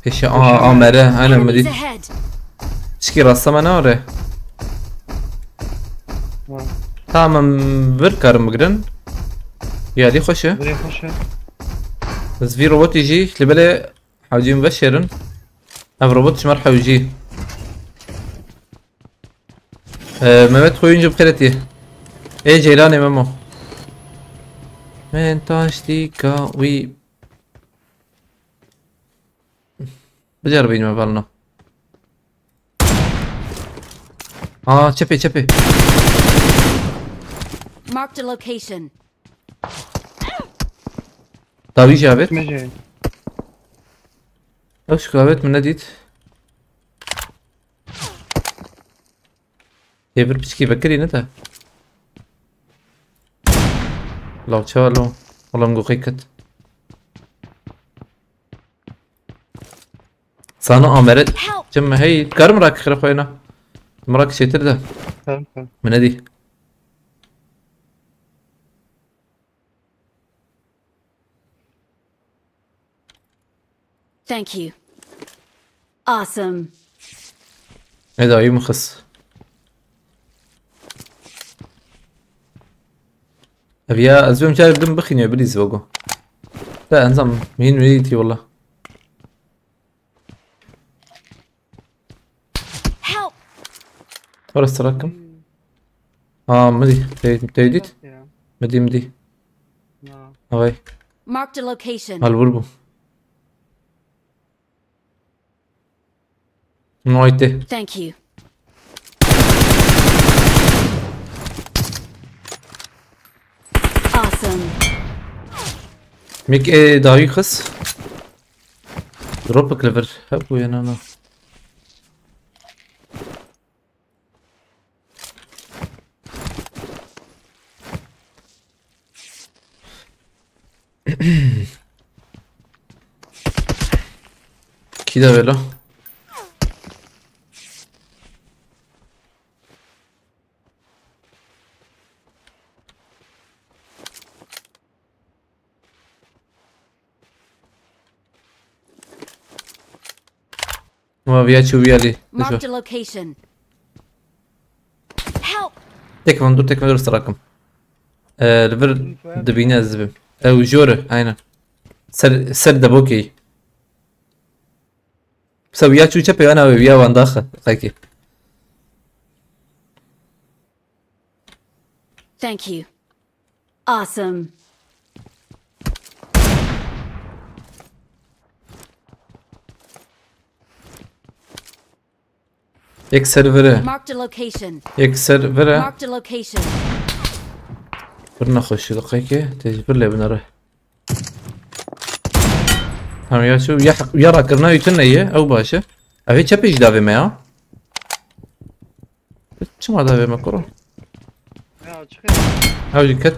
Pêşe a, a mere, aynen mi dî? Enemies ahead. Çikî rasta me nare. Ha. Tamam, vir karim bigrin. Yadî xweş e. Virê xweş e. Ez vî robotî jî li belê hewcî min veşêrin. Ev robot ji me re hewcî. Ee, Mehmet Koyuncu bi xêretî. Ê Ceylanê Memo. Min taştîka wî. Biceribînime balno. Aa, çepê, çepê. Marked a location. Dawî jî avêt. Meje. Ew şikavêt min nedît. Hê vir piçkî vekirî ne de. Law çawa lo. Olam goxê ket. Sano ameret. Help! Cem hey, karim rak xire xwena. Mrak şetir de. Tamam, tamam. Min nedî. Thank you. Awesome. Ê dayî min xis. Ev ya, ez bim car dim bixîne bilîz vego. Te enzam, min wî tî wala. Help! Wara stirakim. Ha, midî. Te, te dît? Ya. Midî, midî. Ya. Avay. Marked a location. Hal vur bû. Noyte. Thank you. Awesome. Mik e dawî xis. Dropik li vir. Hebû ya na na. Kî de vêlo? Ma viya çû viya lê. Marked a location. Help! Tek van dur, tek van dur stirakim. Ee, li vir dibîne ez dibim. Ew jor e, aynen. Ser, ser debokê. Sa viya çû çepê ana wê viya van daxe. Qekî. Thank you. Awesome. Yek ser vire. Marked a location. Yek ser vire. Marked a location. Bir nexweşî diqekê. Tecbir lê binere. Tamam ya şu ya, ya rakirina ütün ne ye? Ew baş e. Ev çepê jî davê me ya. Çima davê me kuro? Ya, çıkıyor. Ew jî ket.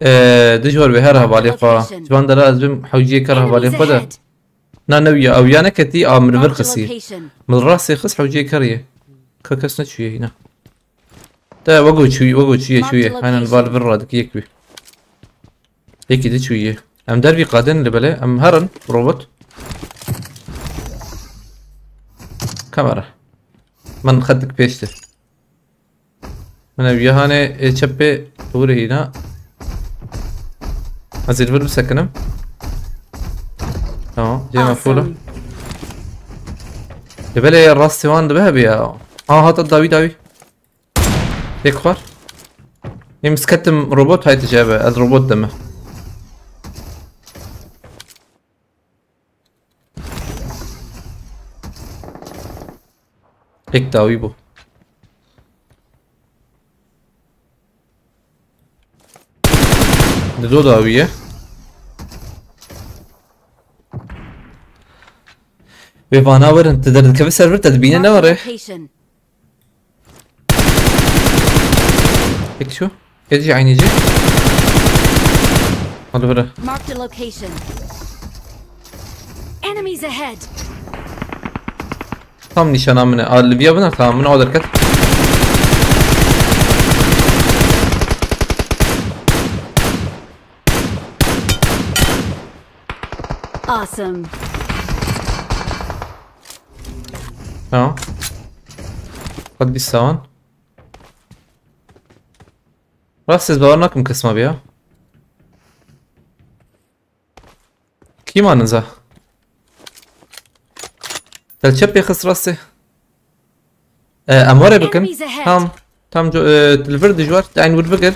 Ee, dijwar wê her hevalê xwe. Location. Ji van dera ez bim hewciyê ker hevalê Enemies xwe de. Ahead. Na ne wiya, ew ya neketî, a min vir Marked a xisî. Location. Min rastê xist hewciyê ker ye. Ka kes neçûye hîna. Te wego çûyî, wego çûye, Marked çûye. Aynen, location. Val vir radikî yek wî. Yekî di çûyî. Em dervî qadin li belê, em herin, robot. Kamera. Min xetik pêş de. Min ev yahanê ê çepê hûrê hîna. Ez ê li vir bisekinim. Tamam, cê me fûl e. Awesome. Li belê rastê wan dibe hebî ya. Ha, hata dawî, dawî. Yek xwar. Ê misketim robot hayt jebe, ez robot deme. Yek dawî bû. Dido dawî ye. Wê vana werin, tu derdikevî ser vir, te dibîne ne were? Marked a location. Peki şu. Êdî jî eynî jî. Hadi vire. Marked a location. Enemies ahead. Tam nîşana min e. A, li viya bina tamam, min o derket. Awesome. Tamam. Hadi bir savan. Rast ez bawer nakim kesma bir ya. Kî manin za? Te çepê xist rastê. E, em were bikin. Enemies ahead. Tam, tam co-, e, li vir dijwar, te eyn wir bigir.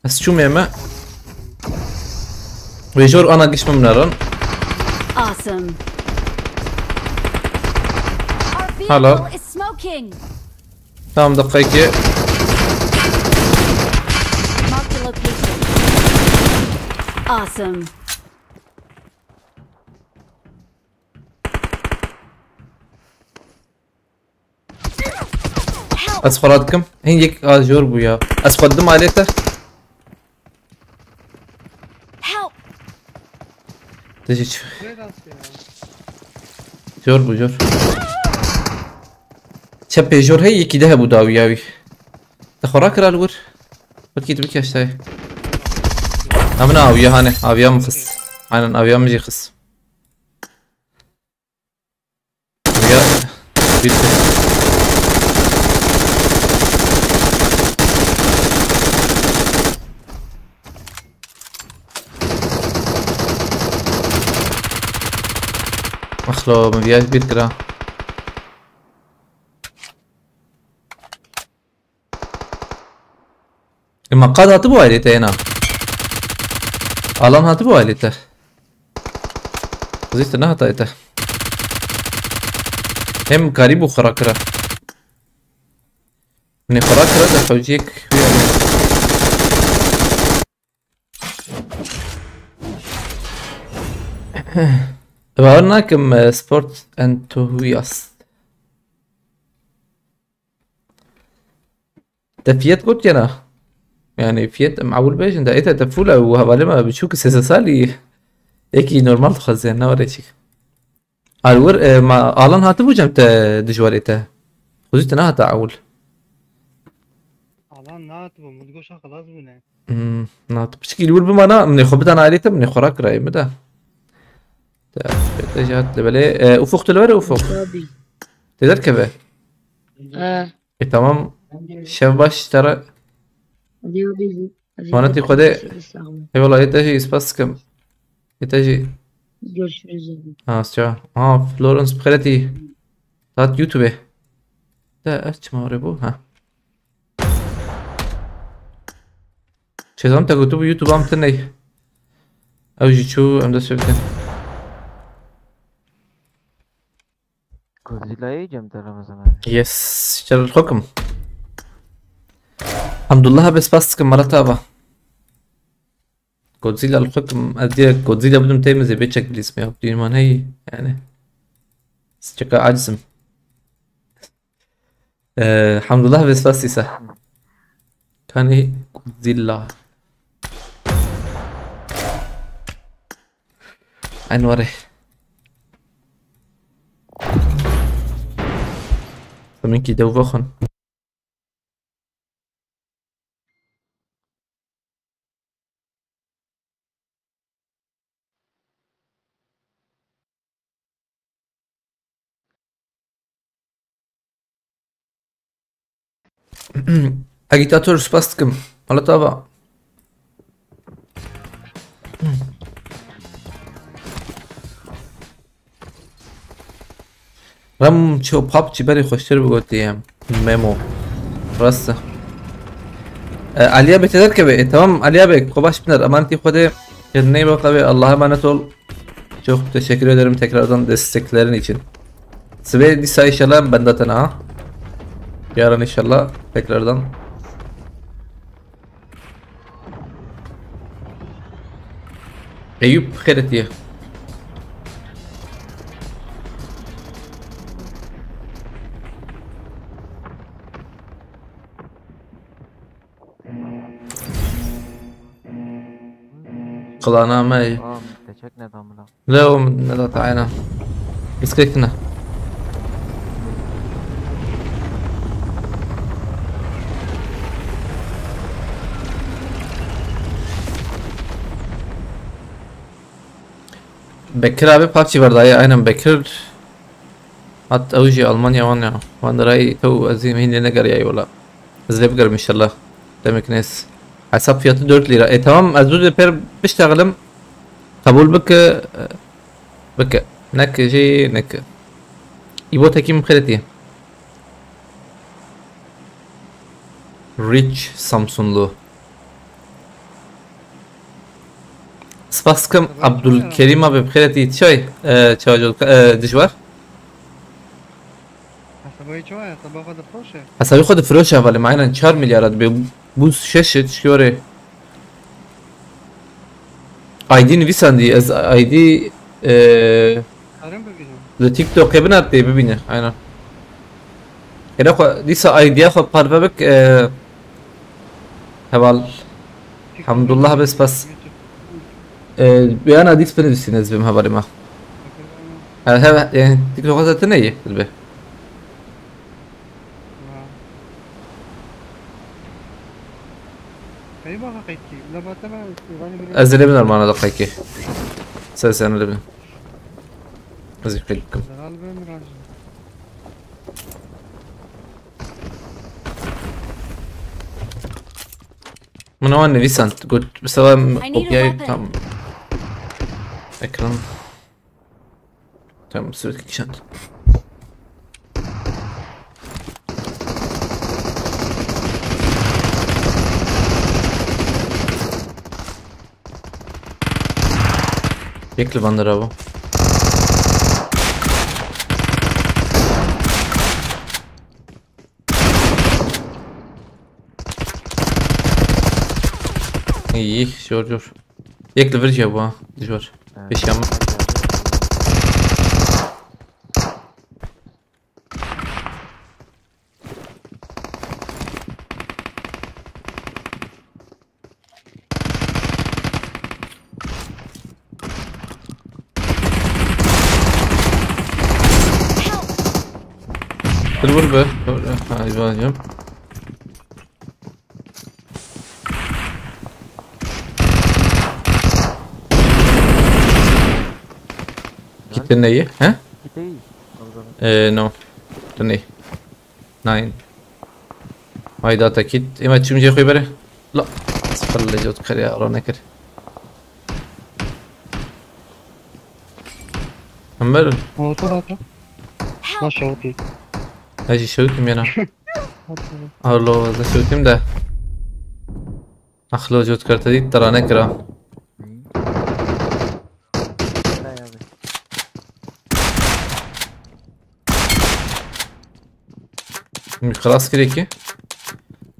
Ez çûmê me. Wê jor ana giş min naran. Awesome. Our vehicle Hello. Is smoking. Tamam, dakika iki. Marked a location. Awesome. Help! Ez xwe radikim. Hin yek a jor bû ya. Ez xwe didim alê te. Help! Te jî ç-, Buraya da atıyor ya. Jor bû, jor. Çepê jor hey, yekî de hebû dawî ya wî. Te xwe rakira li wir. Belkî tu bikî aşağıya. Ha, min awiya hane. Aviya min xist. Aynen, aviya min jî xist. Aviya bitti. Maxlo, min viya bir kira. Ema qad hatibû ailê te yena. Alan hatibû ailê te. Zî te nehata te. Hem karî bû xira kira. Min ê xwe rakira de xewciyek wî anî. Bawer nakim, e, sport enthusiast. Te fiyet got yena. Yani fiyet em ewil bêjin de ête te fûla û hevalê me biçûk sê sed salî. Yekî normal dixwaze, ne were çik. Alwir, e, ma Alan hatibû cem te dijwarê te? Xwezî te nehata ewil. Alan nehatibû, min goşa xilas bûne. Hmm, nehat. Piçikî li wir bimana, min ê xwe bidana alî te, min ê xwe rakirayê, min de. Te, te jî hat li belê. E, Ufuk tu li were Ufuk? Tabii. Te derkeve? He. E, tamam. Şev baş te re. Hadi abi. Manetî Xwedê. Eyvallah, ê te jî spas dikim. Ê te jî. Görüşürüz abi. Ha, sağ ol. Ha, Florence bi xêretî. Tat YouTube. Te ez çima orê bû? Ha. Çezan te gotibû YouTube am tiney. Ew jî çû, em dest pê bikin. Godzilla'yê cem te Ramazan abi. Yes, şer li xwe kim. Hamdullah abi spas dikim, mala te ava. Godzilla li xwe kim, ez diye Godzilla bidim tê min zê bê çek bilîzim ya. Dînman hey, yani. Çeka acizim. Ee, Hamdullah abi spas dîsa. Kanî Godzilla. Enware. Min kî dew vexwin. Agitator spas dikim. Mala te ava. Rem ço PUBG berê xweştir bi gotî ye. Memo. Rast e. E, Aliya Bey te derkeve. E, tamam Aliya Bey, xwe baş biner. Emanetî Xwedê. Kendine iyi bak abi. Allah'a emanet ol. Çok teşekkür ederim tekrardan desteklerin için. Sibê dîsa inşallah benda te na. Yarın inşallah tekrardan. Eyüp xêretiye. Qilana me. Aa, te çek ne damla. Leo, ne da tayna. Bisikletine. Bekir abi PUBG var dayı, aynen Bekir. Hat ew jî Almanya wan ya. Wan dirayî tew ez ê hîn lê negeriyayî wela. Ez lê bigerim inşallah. Demek nêz. Hesap fiyatı dört lira. E tamam, ez dû dê pêr biştexilim. Qebûl bike, e, bike. Neke jî neke. Îbotekî min xêretî. Rich Samsunlu. Spas dikim, Abdulkerim abi, bi xêretî çay, e, çay, e, dijwar. Hesabê çawa ye? Hesaba xwe difiroşe? Hesabê xwe difiroşe hevalê me, aynen çar milyar dibe. Bû şeş e, tişkî were. I D nivîsandî, ez I D, e, Karim bibînim. Li TikTokê bin tê bibîne, aynen. Hêra xwe, dîsa I D'ya xwe parve bik, e, heval. Hemdullah be spas. E, bêyana dîs binivîsîne ez bim hevalê me. He, he, yani, TikTok zaten ne ye, be. Eyvallah kanki. La bate ben, ben bir Ez ê lê binerim ana daqiqekê. Sen, sen lê bin. Ez ê qeyd bikim. Zeral ben razı. Min wan nivîsand, got, bi sebeb I need a kopyayê weapon. Tam ekran. Tamam, sürekli kişand. Yek li van de ravo. Îh, jor, jor. Yek li vir jî hebû ha, dijwar. Ha. Pêşiya min. Help! Bir vur be. Vur. Ha, eyvallah canım. Gitti neyi? He? Gitti. Ee, no. Gitti neyi? Nine. Hayda, takit. Ema çim jê xwe bere. La. Sıfırlı jot kar ya, ro nekir. Ömer. Oldu zaten. Help! Nasıl oldu? Hacı şevkim yana. Hadi. Arlo, ez şevkim de. Axlo jot kar te dît, te ranekira. Min xilas kiriye ki.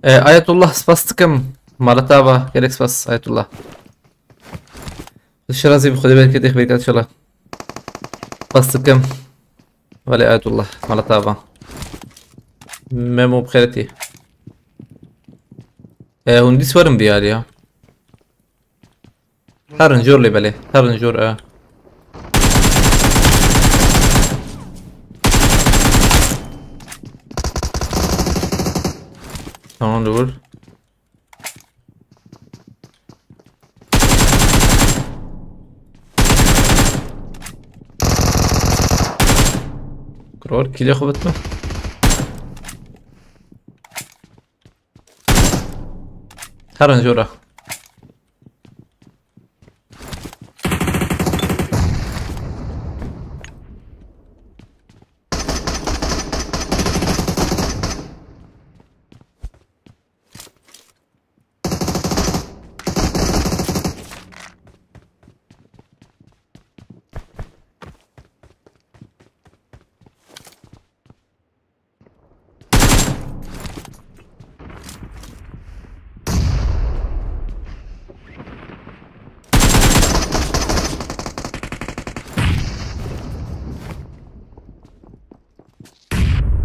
E, Ayetullah, spas dikim. Mala te ava. Gelek spas, Ayetullah. Şirazî bi Xwedê berketê xwe bêke inşallah. Spas dikim. Welê Ayetullah, mala te ava. Memo bi xêretî. E, hûn dîs werin vî alî ya. Herin jor lê belê. Herin jor, e. Tamam, dur. Kral, kîlê xwe bitme. Herin jora.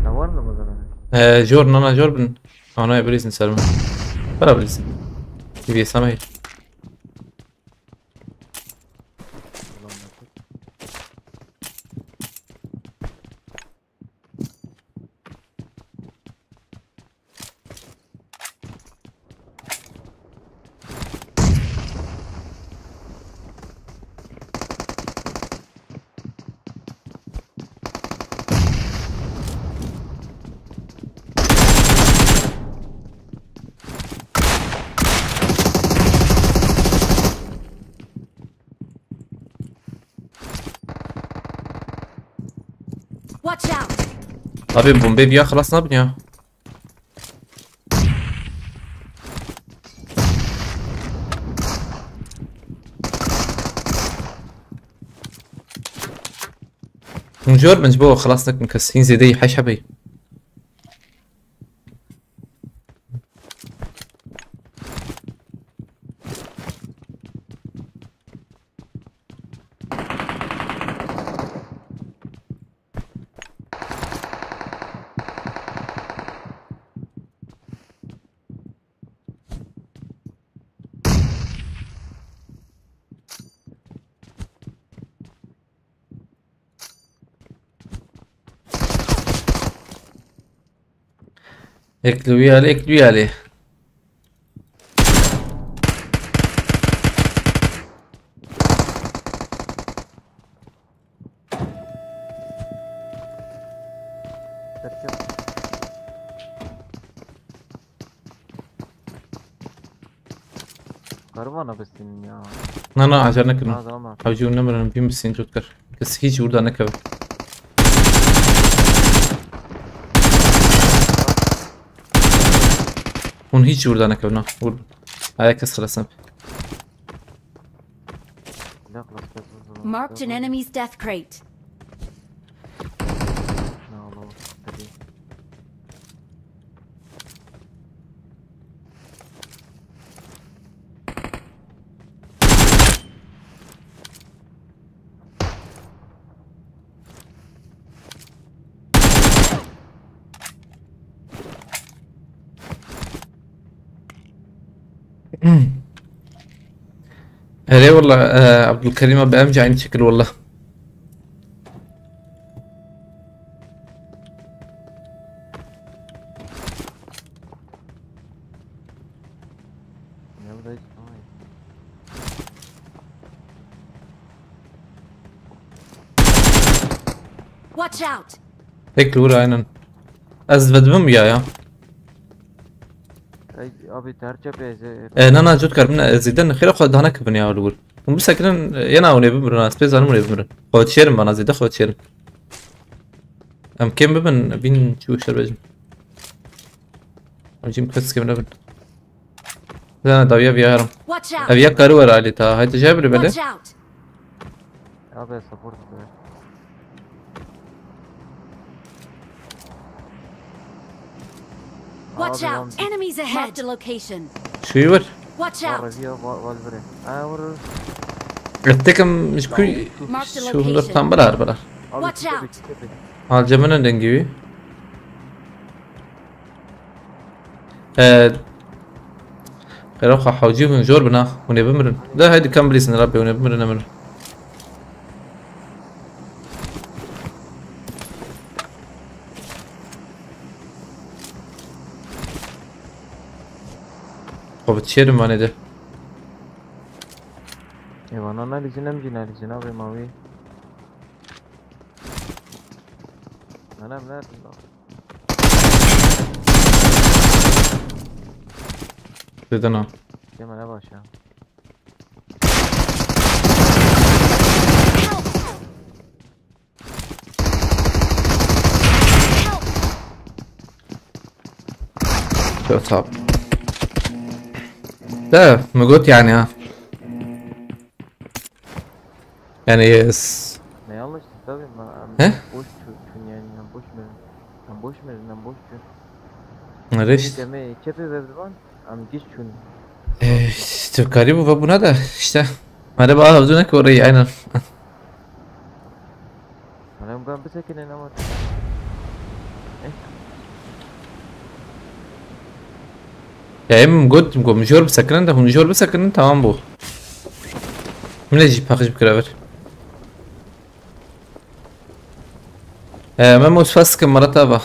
Ne var mı burada? Ee, jor, nana jor bin. Ana bilirsin Selma. Para bilirsin. T V Samet. Watch out! Abi bombe bir xelas nabin ya. Hûn jor bin ji bo xelas nekin kes. Hîn zêde yî heş hebey. Ek li wî alî, ek li wî alî. Karavana besin ya. Na, na, acele nekin. Ha, tamam. Hewcî hûn nemirin, bîn bisîn, cot kir. Kes hiç burada nekeve. Hûn hiç burada nekeve, na. Vur. Aya kes xelas nebe. Marked an enemy's death crate. Erê walla, e, Abdulkerim abi, em jî aynı şekil walla. Watch out! Tek vur aynen. Ez vedibim ya ya. Ey, abi, terçe pê ez ê E, na, na, cot kar, min, e, zêde nexêra xwe dane kevin ya li wir. Hûn bisekinin, e, yena hûn ê bimirin, ez pê zanim hûn ê bimirin. Xwe çêrim bana zêde, xwe çêrim. Em kêm bibin, bîn çi û şer bejin. Em jî kes kêm nebin. Zana dawiya viya herim. Watch out! Ev yek karî were alî ta. Haydi jê bile bele. Watch out! Abi support be. Watch out! Enemies ahead! Marked a location. Şuyu vur. Watch out! Var ya, var, var bire. Ha, vur. Ettikim müşkü. Marked a şu hundar location. Tam bırar bırar. Abi, Watch out! Al cemine dengi. Ee, Xêra xwe hewcî hûn jor bina, hûn ê bimirin. De haydi kam bilîsin Rabbê, hûn ê bimirin, nemirin. Xwe bi çêrim vanê de. Ê, vana nelîzin, em jî nelîzin, abi mawî. Lan em neredin lan? Dedin ha. Deme ne baş ya. Çok sağ ol. De, mi got yani ha. Yani, s- Ne yanlış tabii ma-, He? Boş çu-, çun yani, yani boş verin. Yani boş verin, yani boş çun. Nereye? Demek çepe verdi lan. Am giş çun. E, işte karî bû ve bûna da işte. Merhaba, hevdû neke orayı, aynen. Lan em gan bisekinin ama. Eh. Ya em got, got, jor bisekinin de, hûn jor bisekinin, tamam bû. Min jî paqij bikira vir. E, Memo, spas dikim, mara te ava.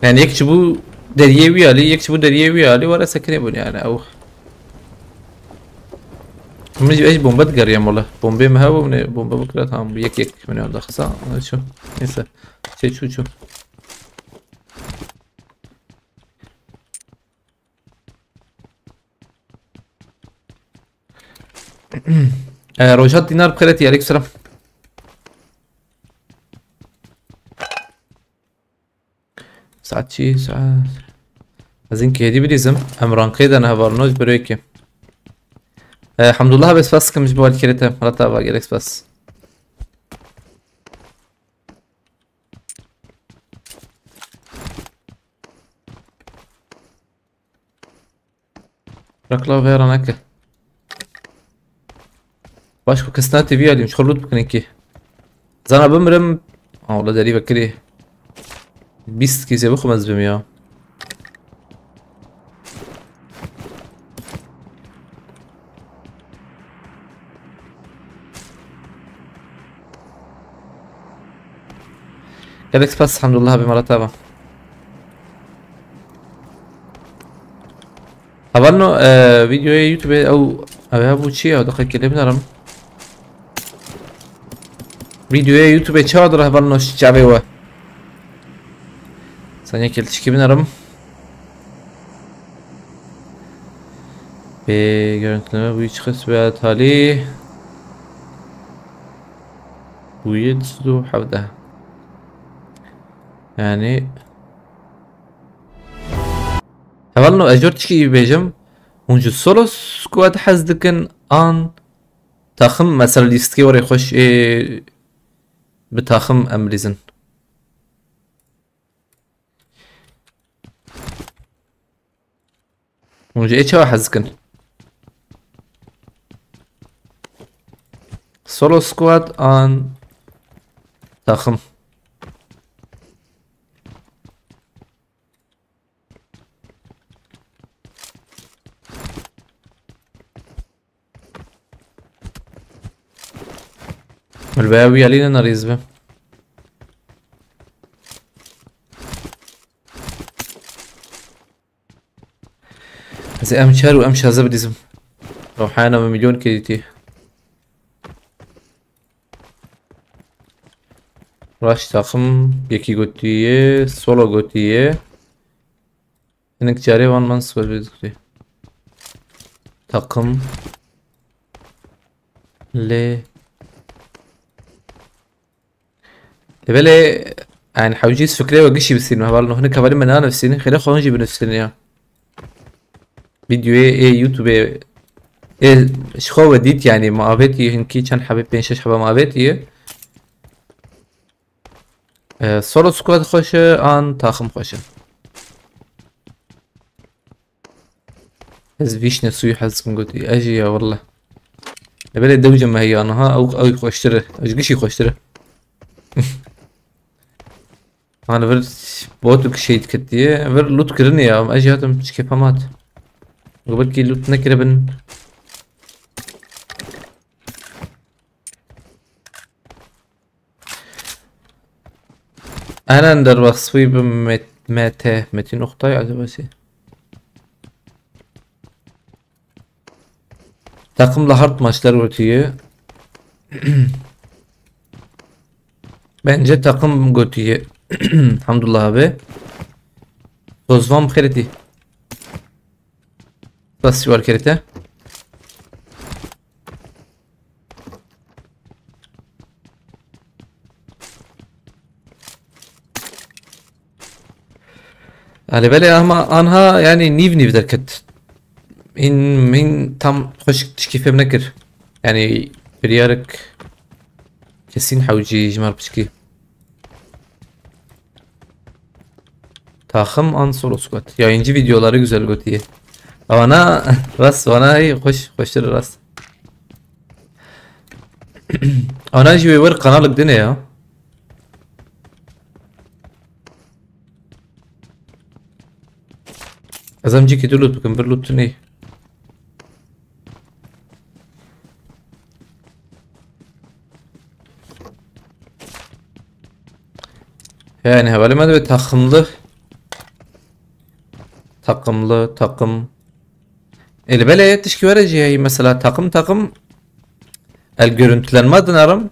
Yani yek ji bo deriyê wî alî, yek ji bo deriyê wî alî, were sekinê bûn yani, ew. Min jî, ez bombe digeriyam wele. Bombeyê min hebû, min ê bombe bikira, tamam, yek yek min ê daxisa, çû. Neyse. Şey çû çû. E, Rojhat Dinar bi xêretî, aleykum selam. Saet çi? Saet. Ez ên kêdî bilîzim. Em rankê de ne hevalno ji birêkê. E, Hemdullah be spas dikim ji bo alkêrê te. Milet ava gelek spas. Rakla vera neke. Baş ku kesna T V alîm, ji xwe loot bikin ki. Zana bimirim. Aa, wala derî vekirî. Bîst kî zê bixwim ez bim ya. Gelek spas, elhamdulillah, bê mala te be. Hevalno, e, videoya YouTube ew, ew hebû çi ya? Deqekê lê binerim. Videoya YouTube çawa dir hevalno, çavê we? Saniyekê li tişkî binerim. Bê görüntüleme bu üç kısmı talih. Bu yedi yüz hevdeh. Yani Hevalno, ez jor tişkî bêjim. Hûn ji solo squad hez dikin an taxim, mesela lîstikê werê xweş ê bi taxim em bilîzin. Hûn ji ê çawa hez dikin? Solo squad an taxim. Milbeya wî alîne nerîz be. Ez ê em çar û em şaze bidîzim. Rohayana min milyon kê dîtî. Raş taxim yekî gotiye, solo gotiye. Hinek carê wan man sibir bê dikirî. Taxim. Lê. Lê belê, yani hewcî fikrê we gişî bisînin. Heval no hinek hevalî me nanivsînin. Xêre xwe hûn jî binivsînin ya. Videoyê ê YouTubeê ê ji xwe we dît yani, me avêtî hinkî çend hebê, pênc şeş hebe me avêtî. E, solo squad xweş e an taxim xweş e? Ez vîşne suyu hez dikim gotî. Ez jî ya wallah. E, belê dewce me heya niha ew, ew xweştir e. Ew ji gişî xweştir e. Hani vir botuk şey diketiye. Vir loot kirinê ya. Ez jî hatim çi kêfem hat. Got belkî loot nekiribin. Eren derbax swî bi Met-, M T, Metin Oktay acaba şey. Takımla hard maçlar gotiye. Bence takım gotiye. Hamdullah abi. Tozvan xêretî. Bas war kerete. Alê belê ama anha yani nîv nîv derket. Min, min tam xweş tişkî fêm nekir. Yani biryarek kesin hewcî ji me re piçkî. Takım an solo squad. Yayıncı videoları güzel gotiye. Ana rast, ana iyi, hoş, hoştur rast. Ana jî wê wer kanalek dine ya. Ez em cîkî tu lut bikim, bir lut tu ney. Yani hevalê me divê takımlı. Takımlı, takım. Ê, li belê tişkî were jî heyî, mesela takım, takım. El görüntülenme dinerim.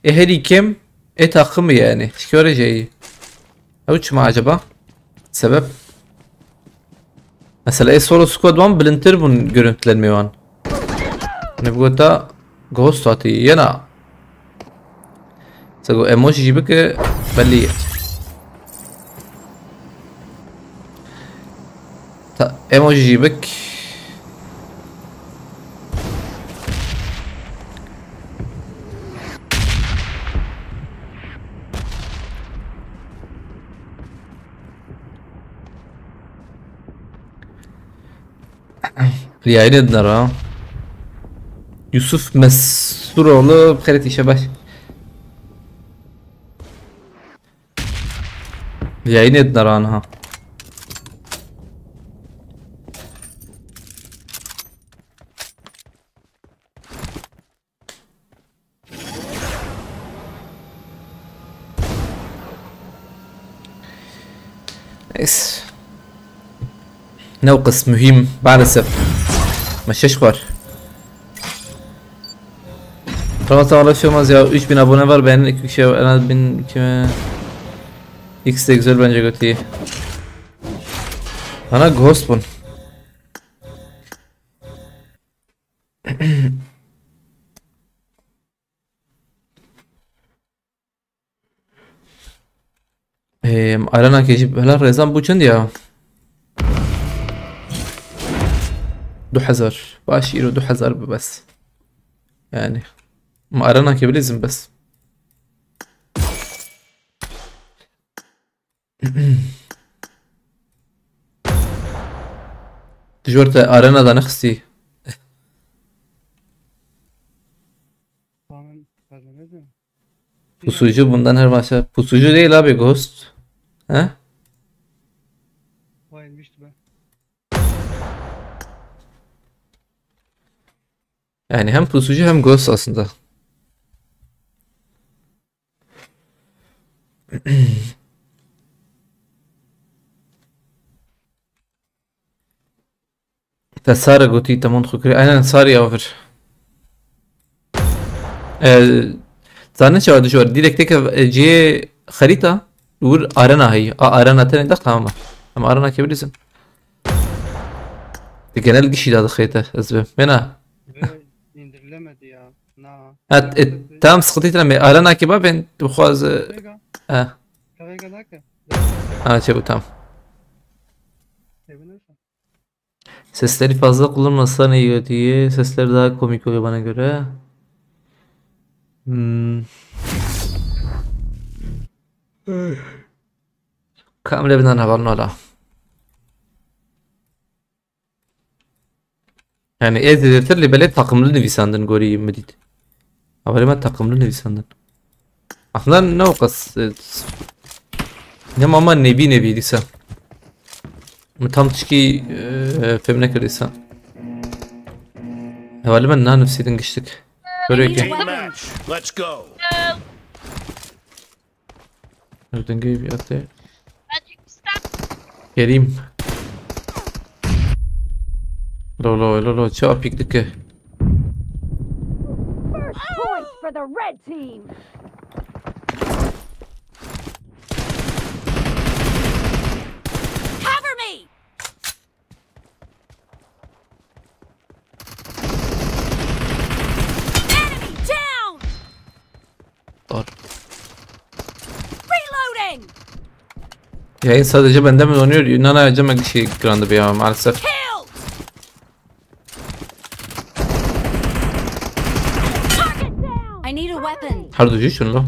E, herî kêm e takım yani. Tişkî were jî heyî. Ew çima acaba? Sebep? Mesela e solo squad wan bilindtir bûn görüntülenmê wan. Ne bu gota Ghost hatî yena. Sego emoji jî bike belî ye. Ta emoji jî bik. Yayın edin ara. Yusuf Mesuroğlu, xeyrê tîşe baş. Yayın edin ara niha. Neyse. Ne o qis mühim maalesef. Me şeş xwar. Tamam, tamam, uğraşılmaz ya. Üç bin abone var, beğenin iki kişi, en az bin kime? X de güzel bence, götü iyi. Bana Ghost bun. Em, Arena ke jî hela rêzan bû çend ya? Du hezar. Baş, îro du hezar bi bes. Yani. Ma Arena ke bilîzim bes. Dijwar te Arena da nexistî. Tamam, kazanacağım. Pusucu bundan her maça. Pusucu değil abi, Ghost. He? Bayılmıştı ben. Yani hem pusucu hem Ghost aslında. Te Sara gotî, te mont xwe kirî. Aynen, Sarî avir. E, zane çawa dijwar? Direkt teke, e, cihê xerîta, wir arena heyî. A arena tenê de tamam. Em arena ke bilîzin. Di genel gişî de dixeyte, ez bi. Mena. Ve indirilemedi ya. Na. Ha, e, tamam, sıkıntı değil. Arena ke babên, tu xwaz, e, Vega. Ha. Vega nake. Ha, çe bu, tamam. Evine. Sesleri fazla kullanmasan iyi diye. Sesler daha komik oluyor bana göre. Hmm. Kamile binden haber nala. Yani ez zêdetir lê belê takımlı nivîsandin gorî min dît. Haberê me takımlı nivîsandin. Aslında ne o qas, e, ne mama nevi nevi dîsa. Min tam tişkî, e, fêm nekir dîsa. Hevalê me nanivîsîtin giştik. Böyle ki. Team match. Let's go. Dengê bir atê. Kerim. Lo, lo, lo, lo, çawa pîk dike? First point for the red team. Cover me! Enemy down! Dar. Reloading! Yayın sadece bende mi donuyor? Yunan'a acaba bir şey ekranında bir ya maalesef. Kill! Target down! I need a weapon. Her duyucu şunu lan.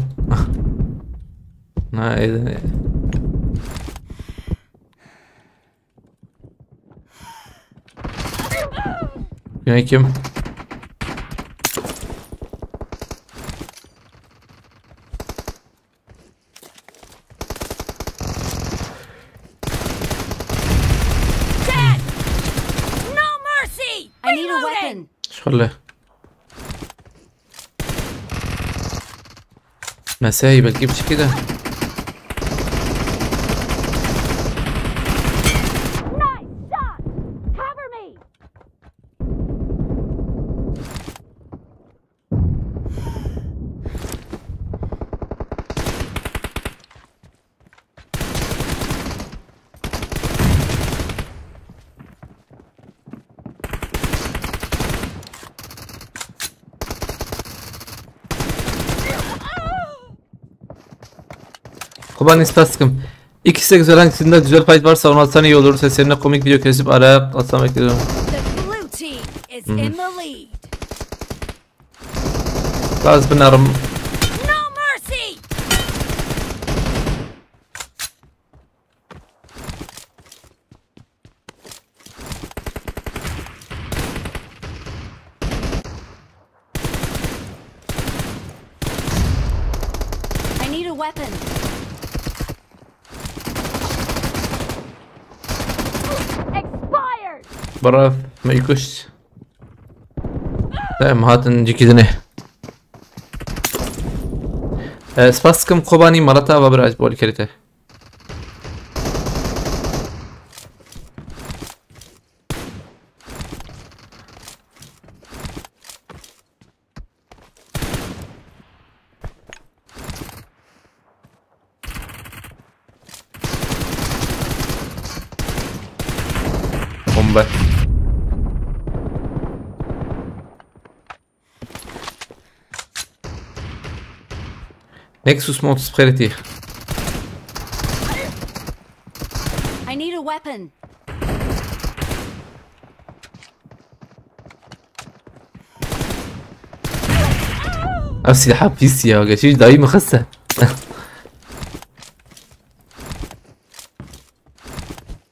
Ha, evet. Güney kim? Dead! No mercy! I need a weapon. Şöyle. Mesai belki bir şekilde. Nice shot! Cover me! Kubanî spas dikim. İkisi de güzel, hangisinde güzel fight varsa onu atsan iyi olur. Seslerine komik video kesip ara atsan bekliyorum. The blue team is in the lead. Biraz binarım. No mercy! I need a weapon. Expired! Bravo, me kuşt. Te em hatin cîkî dinê. E, spas dikim Kobanî, mala te ava bira, ez bolî kerî te. Bombe. Nexus mod spreti. I need a weapon. Ev silaha pîs ya, geçiş dayî mi xiste?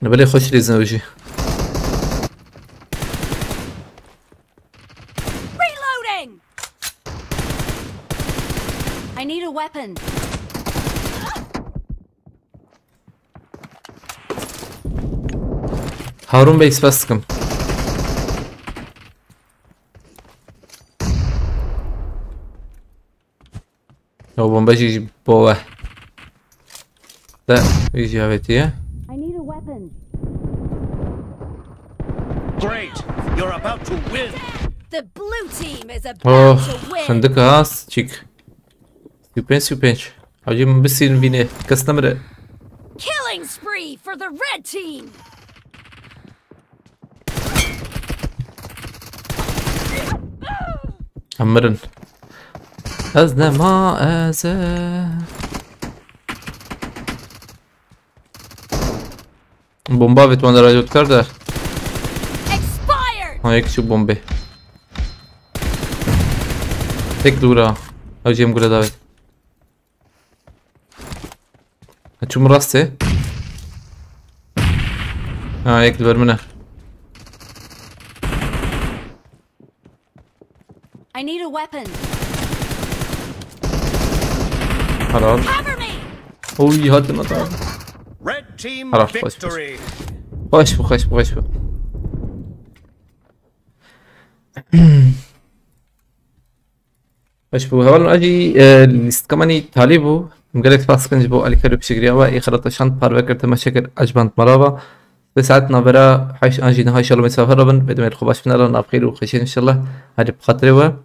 Ne belê xweş lêzin ew jî. Reloading! I need a weapon. Harun Bey, spas dikim. Ew bombe jî ji bo we. Te wî jî avêtiye. I need a weapon. Great! You're about to win! The blue team is Oh, about to win. Xindik ha, çîk. Sî û pênc, sî û pênc. Hacî min bisînin vînê. Kes nemire. Killing spree for the red team. Em mirin. Ez nema ez e. Bomba avêt wan de radyo dikar de. Expired! Ha, yek çi bombê. Tek dûra. Ew jî em gure davêt. Çûm rastê. Ha, yek li ber min e. I need a weapon. Helal. Cover me! Oy, hatim hata. Red team Helal, xweş, xweş. victory! Xweş bû, xweş bû, xweş bû. Xweş bû. Hevalno, ez jî, e, lîstika me nî talî bû. Em gelek spas dikin ji bo alîkarî û piştgiriya we. Ê xelata şand parve kir, temaşe kir, ecband me re ve. Sê saet navbera heşt an jî niha inşallah mesafir re bin. Bê demê li xwe baş bin, Ella nav xêr û xweşiyên inşallah. Hadi bi xatirê we.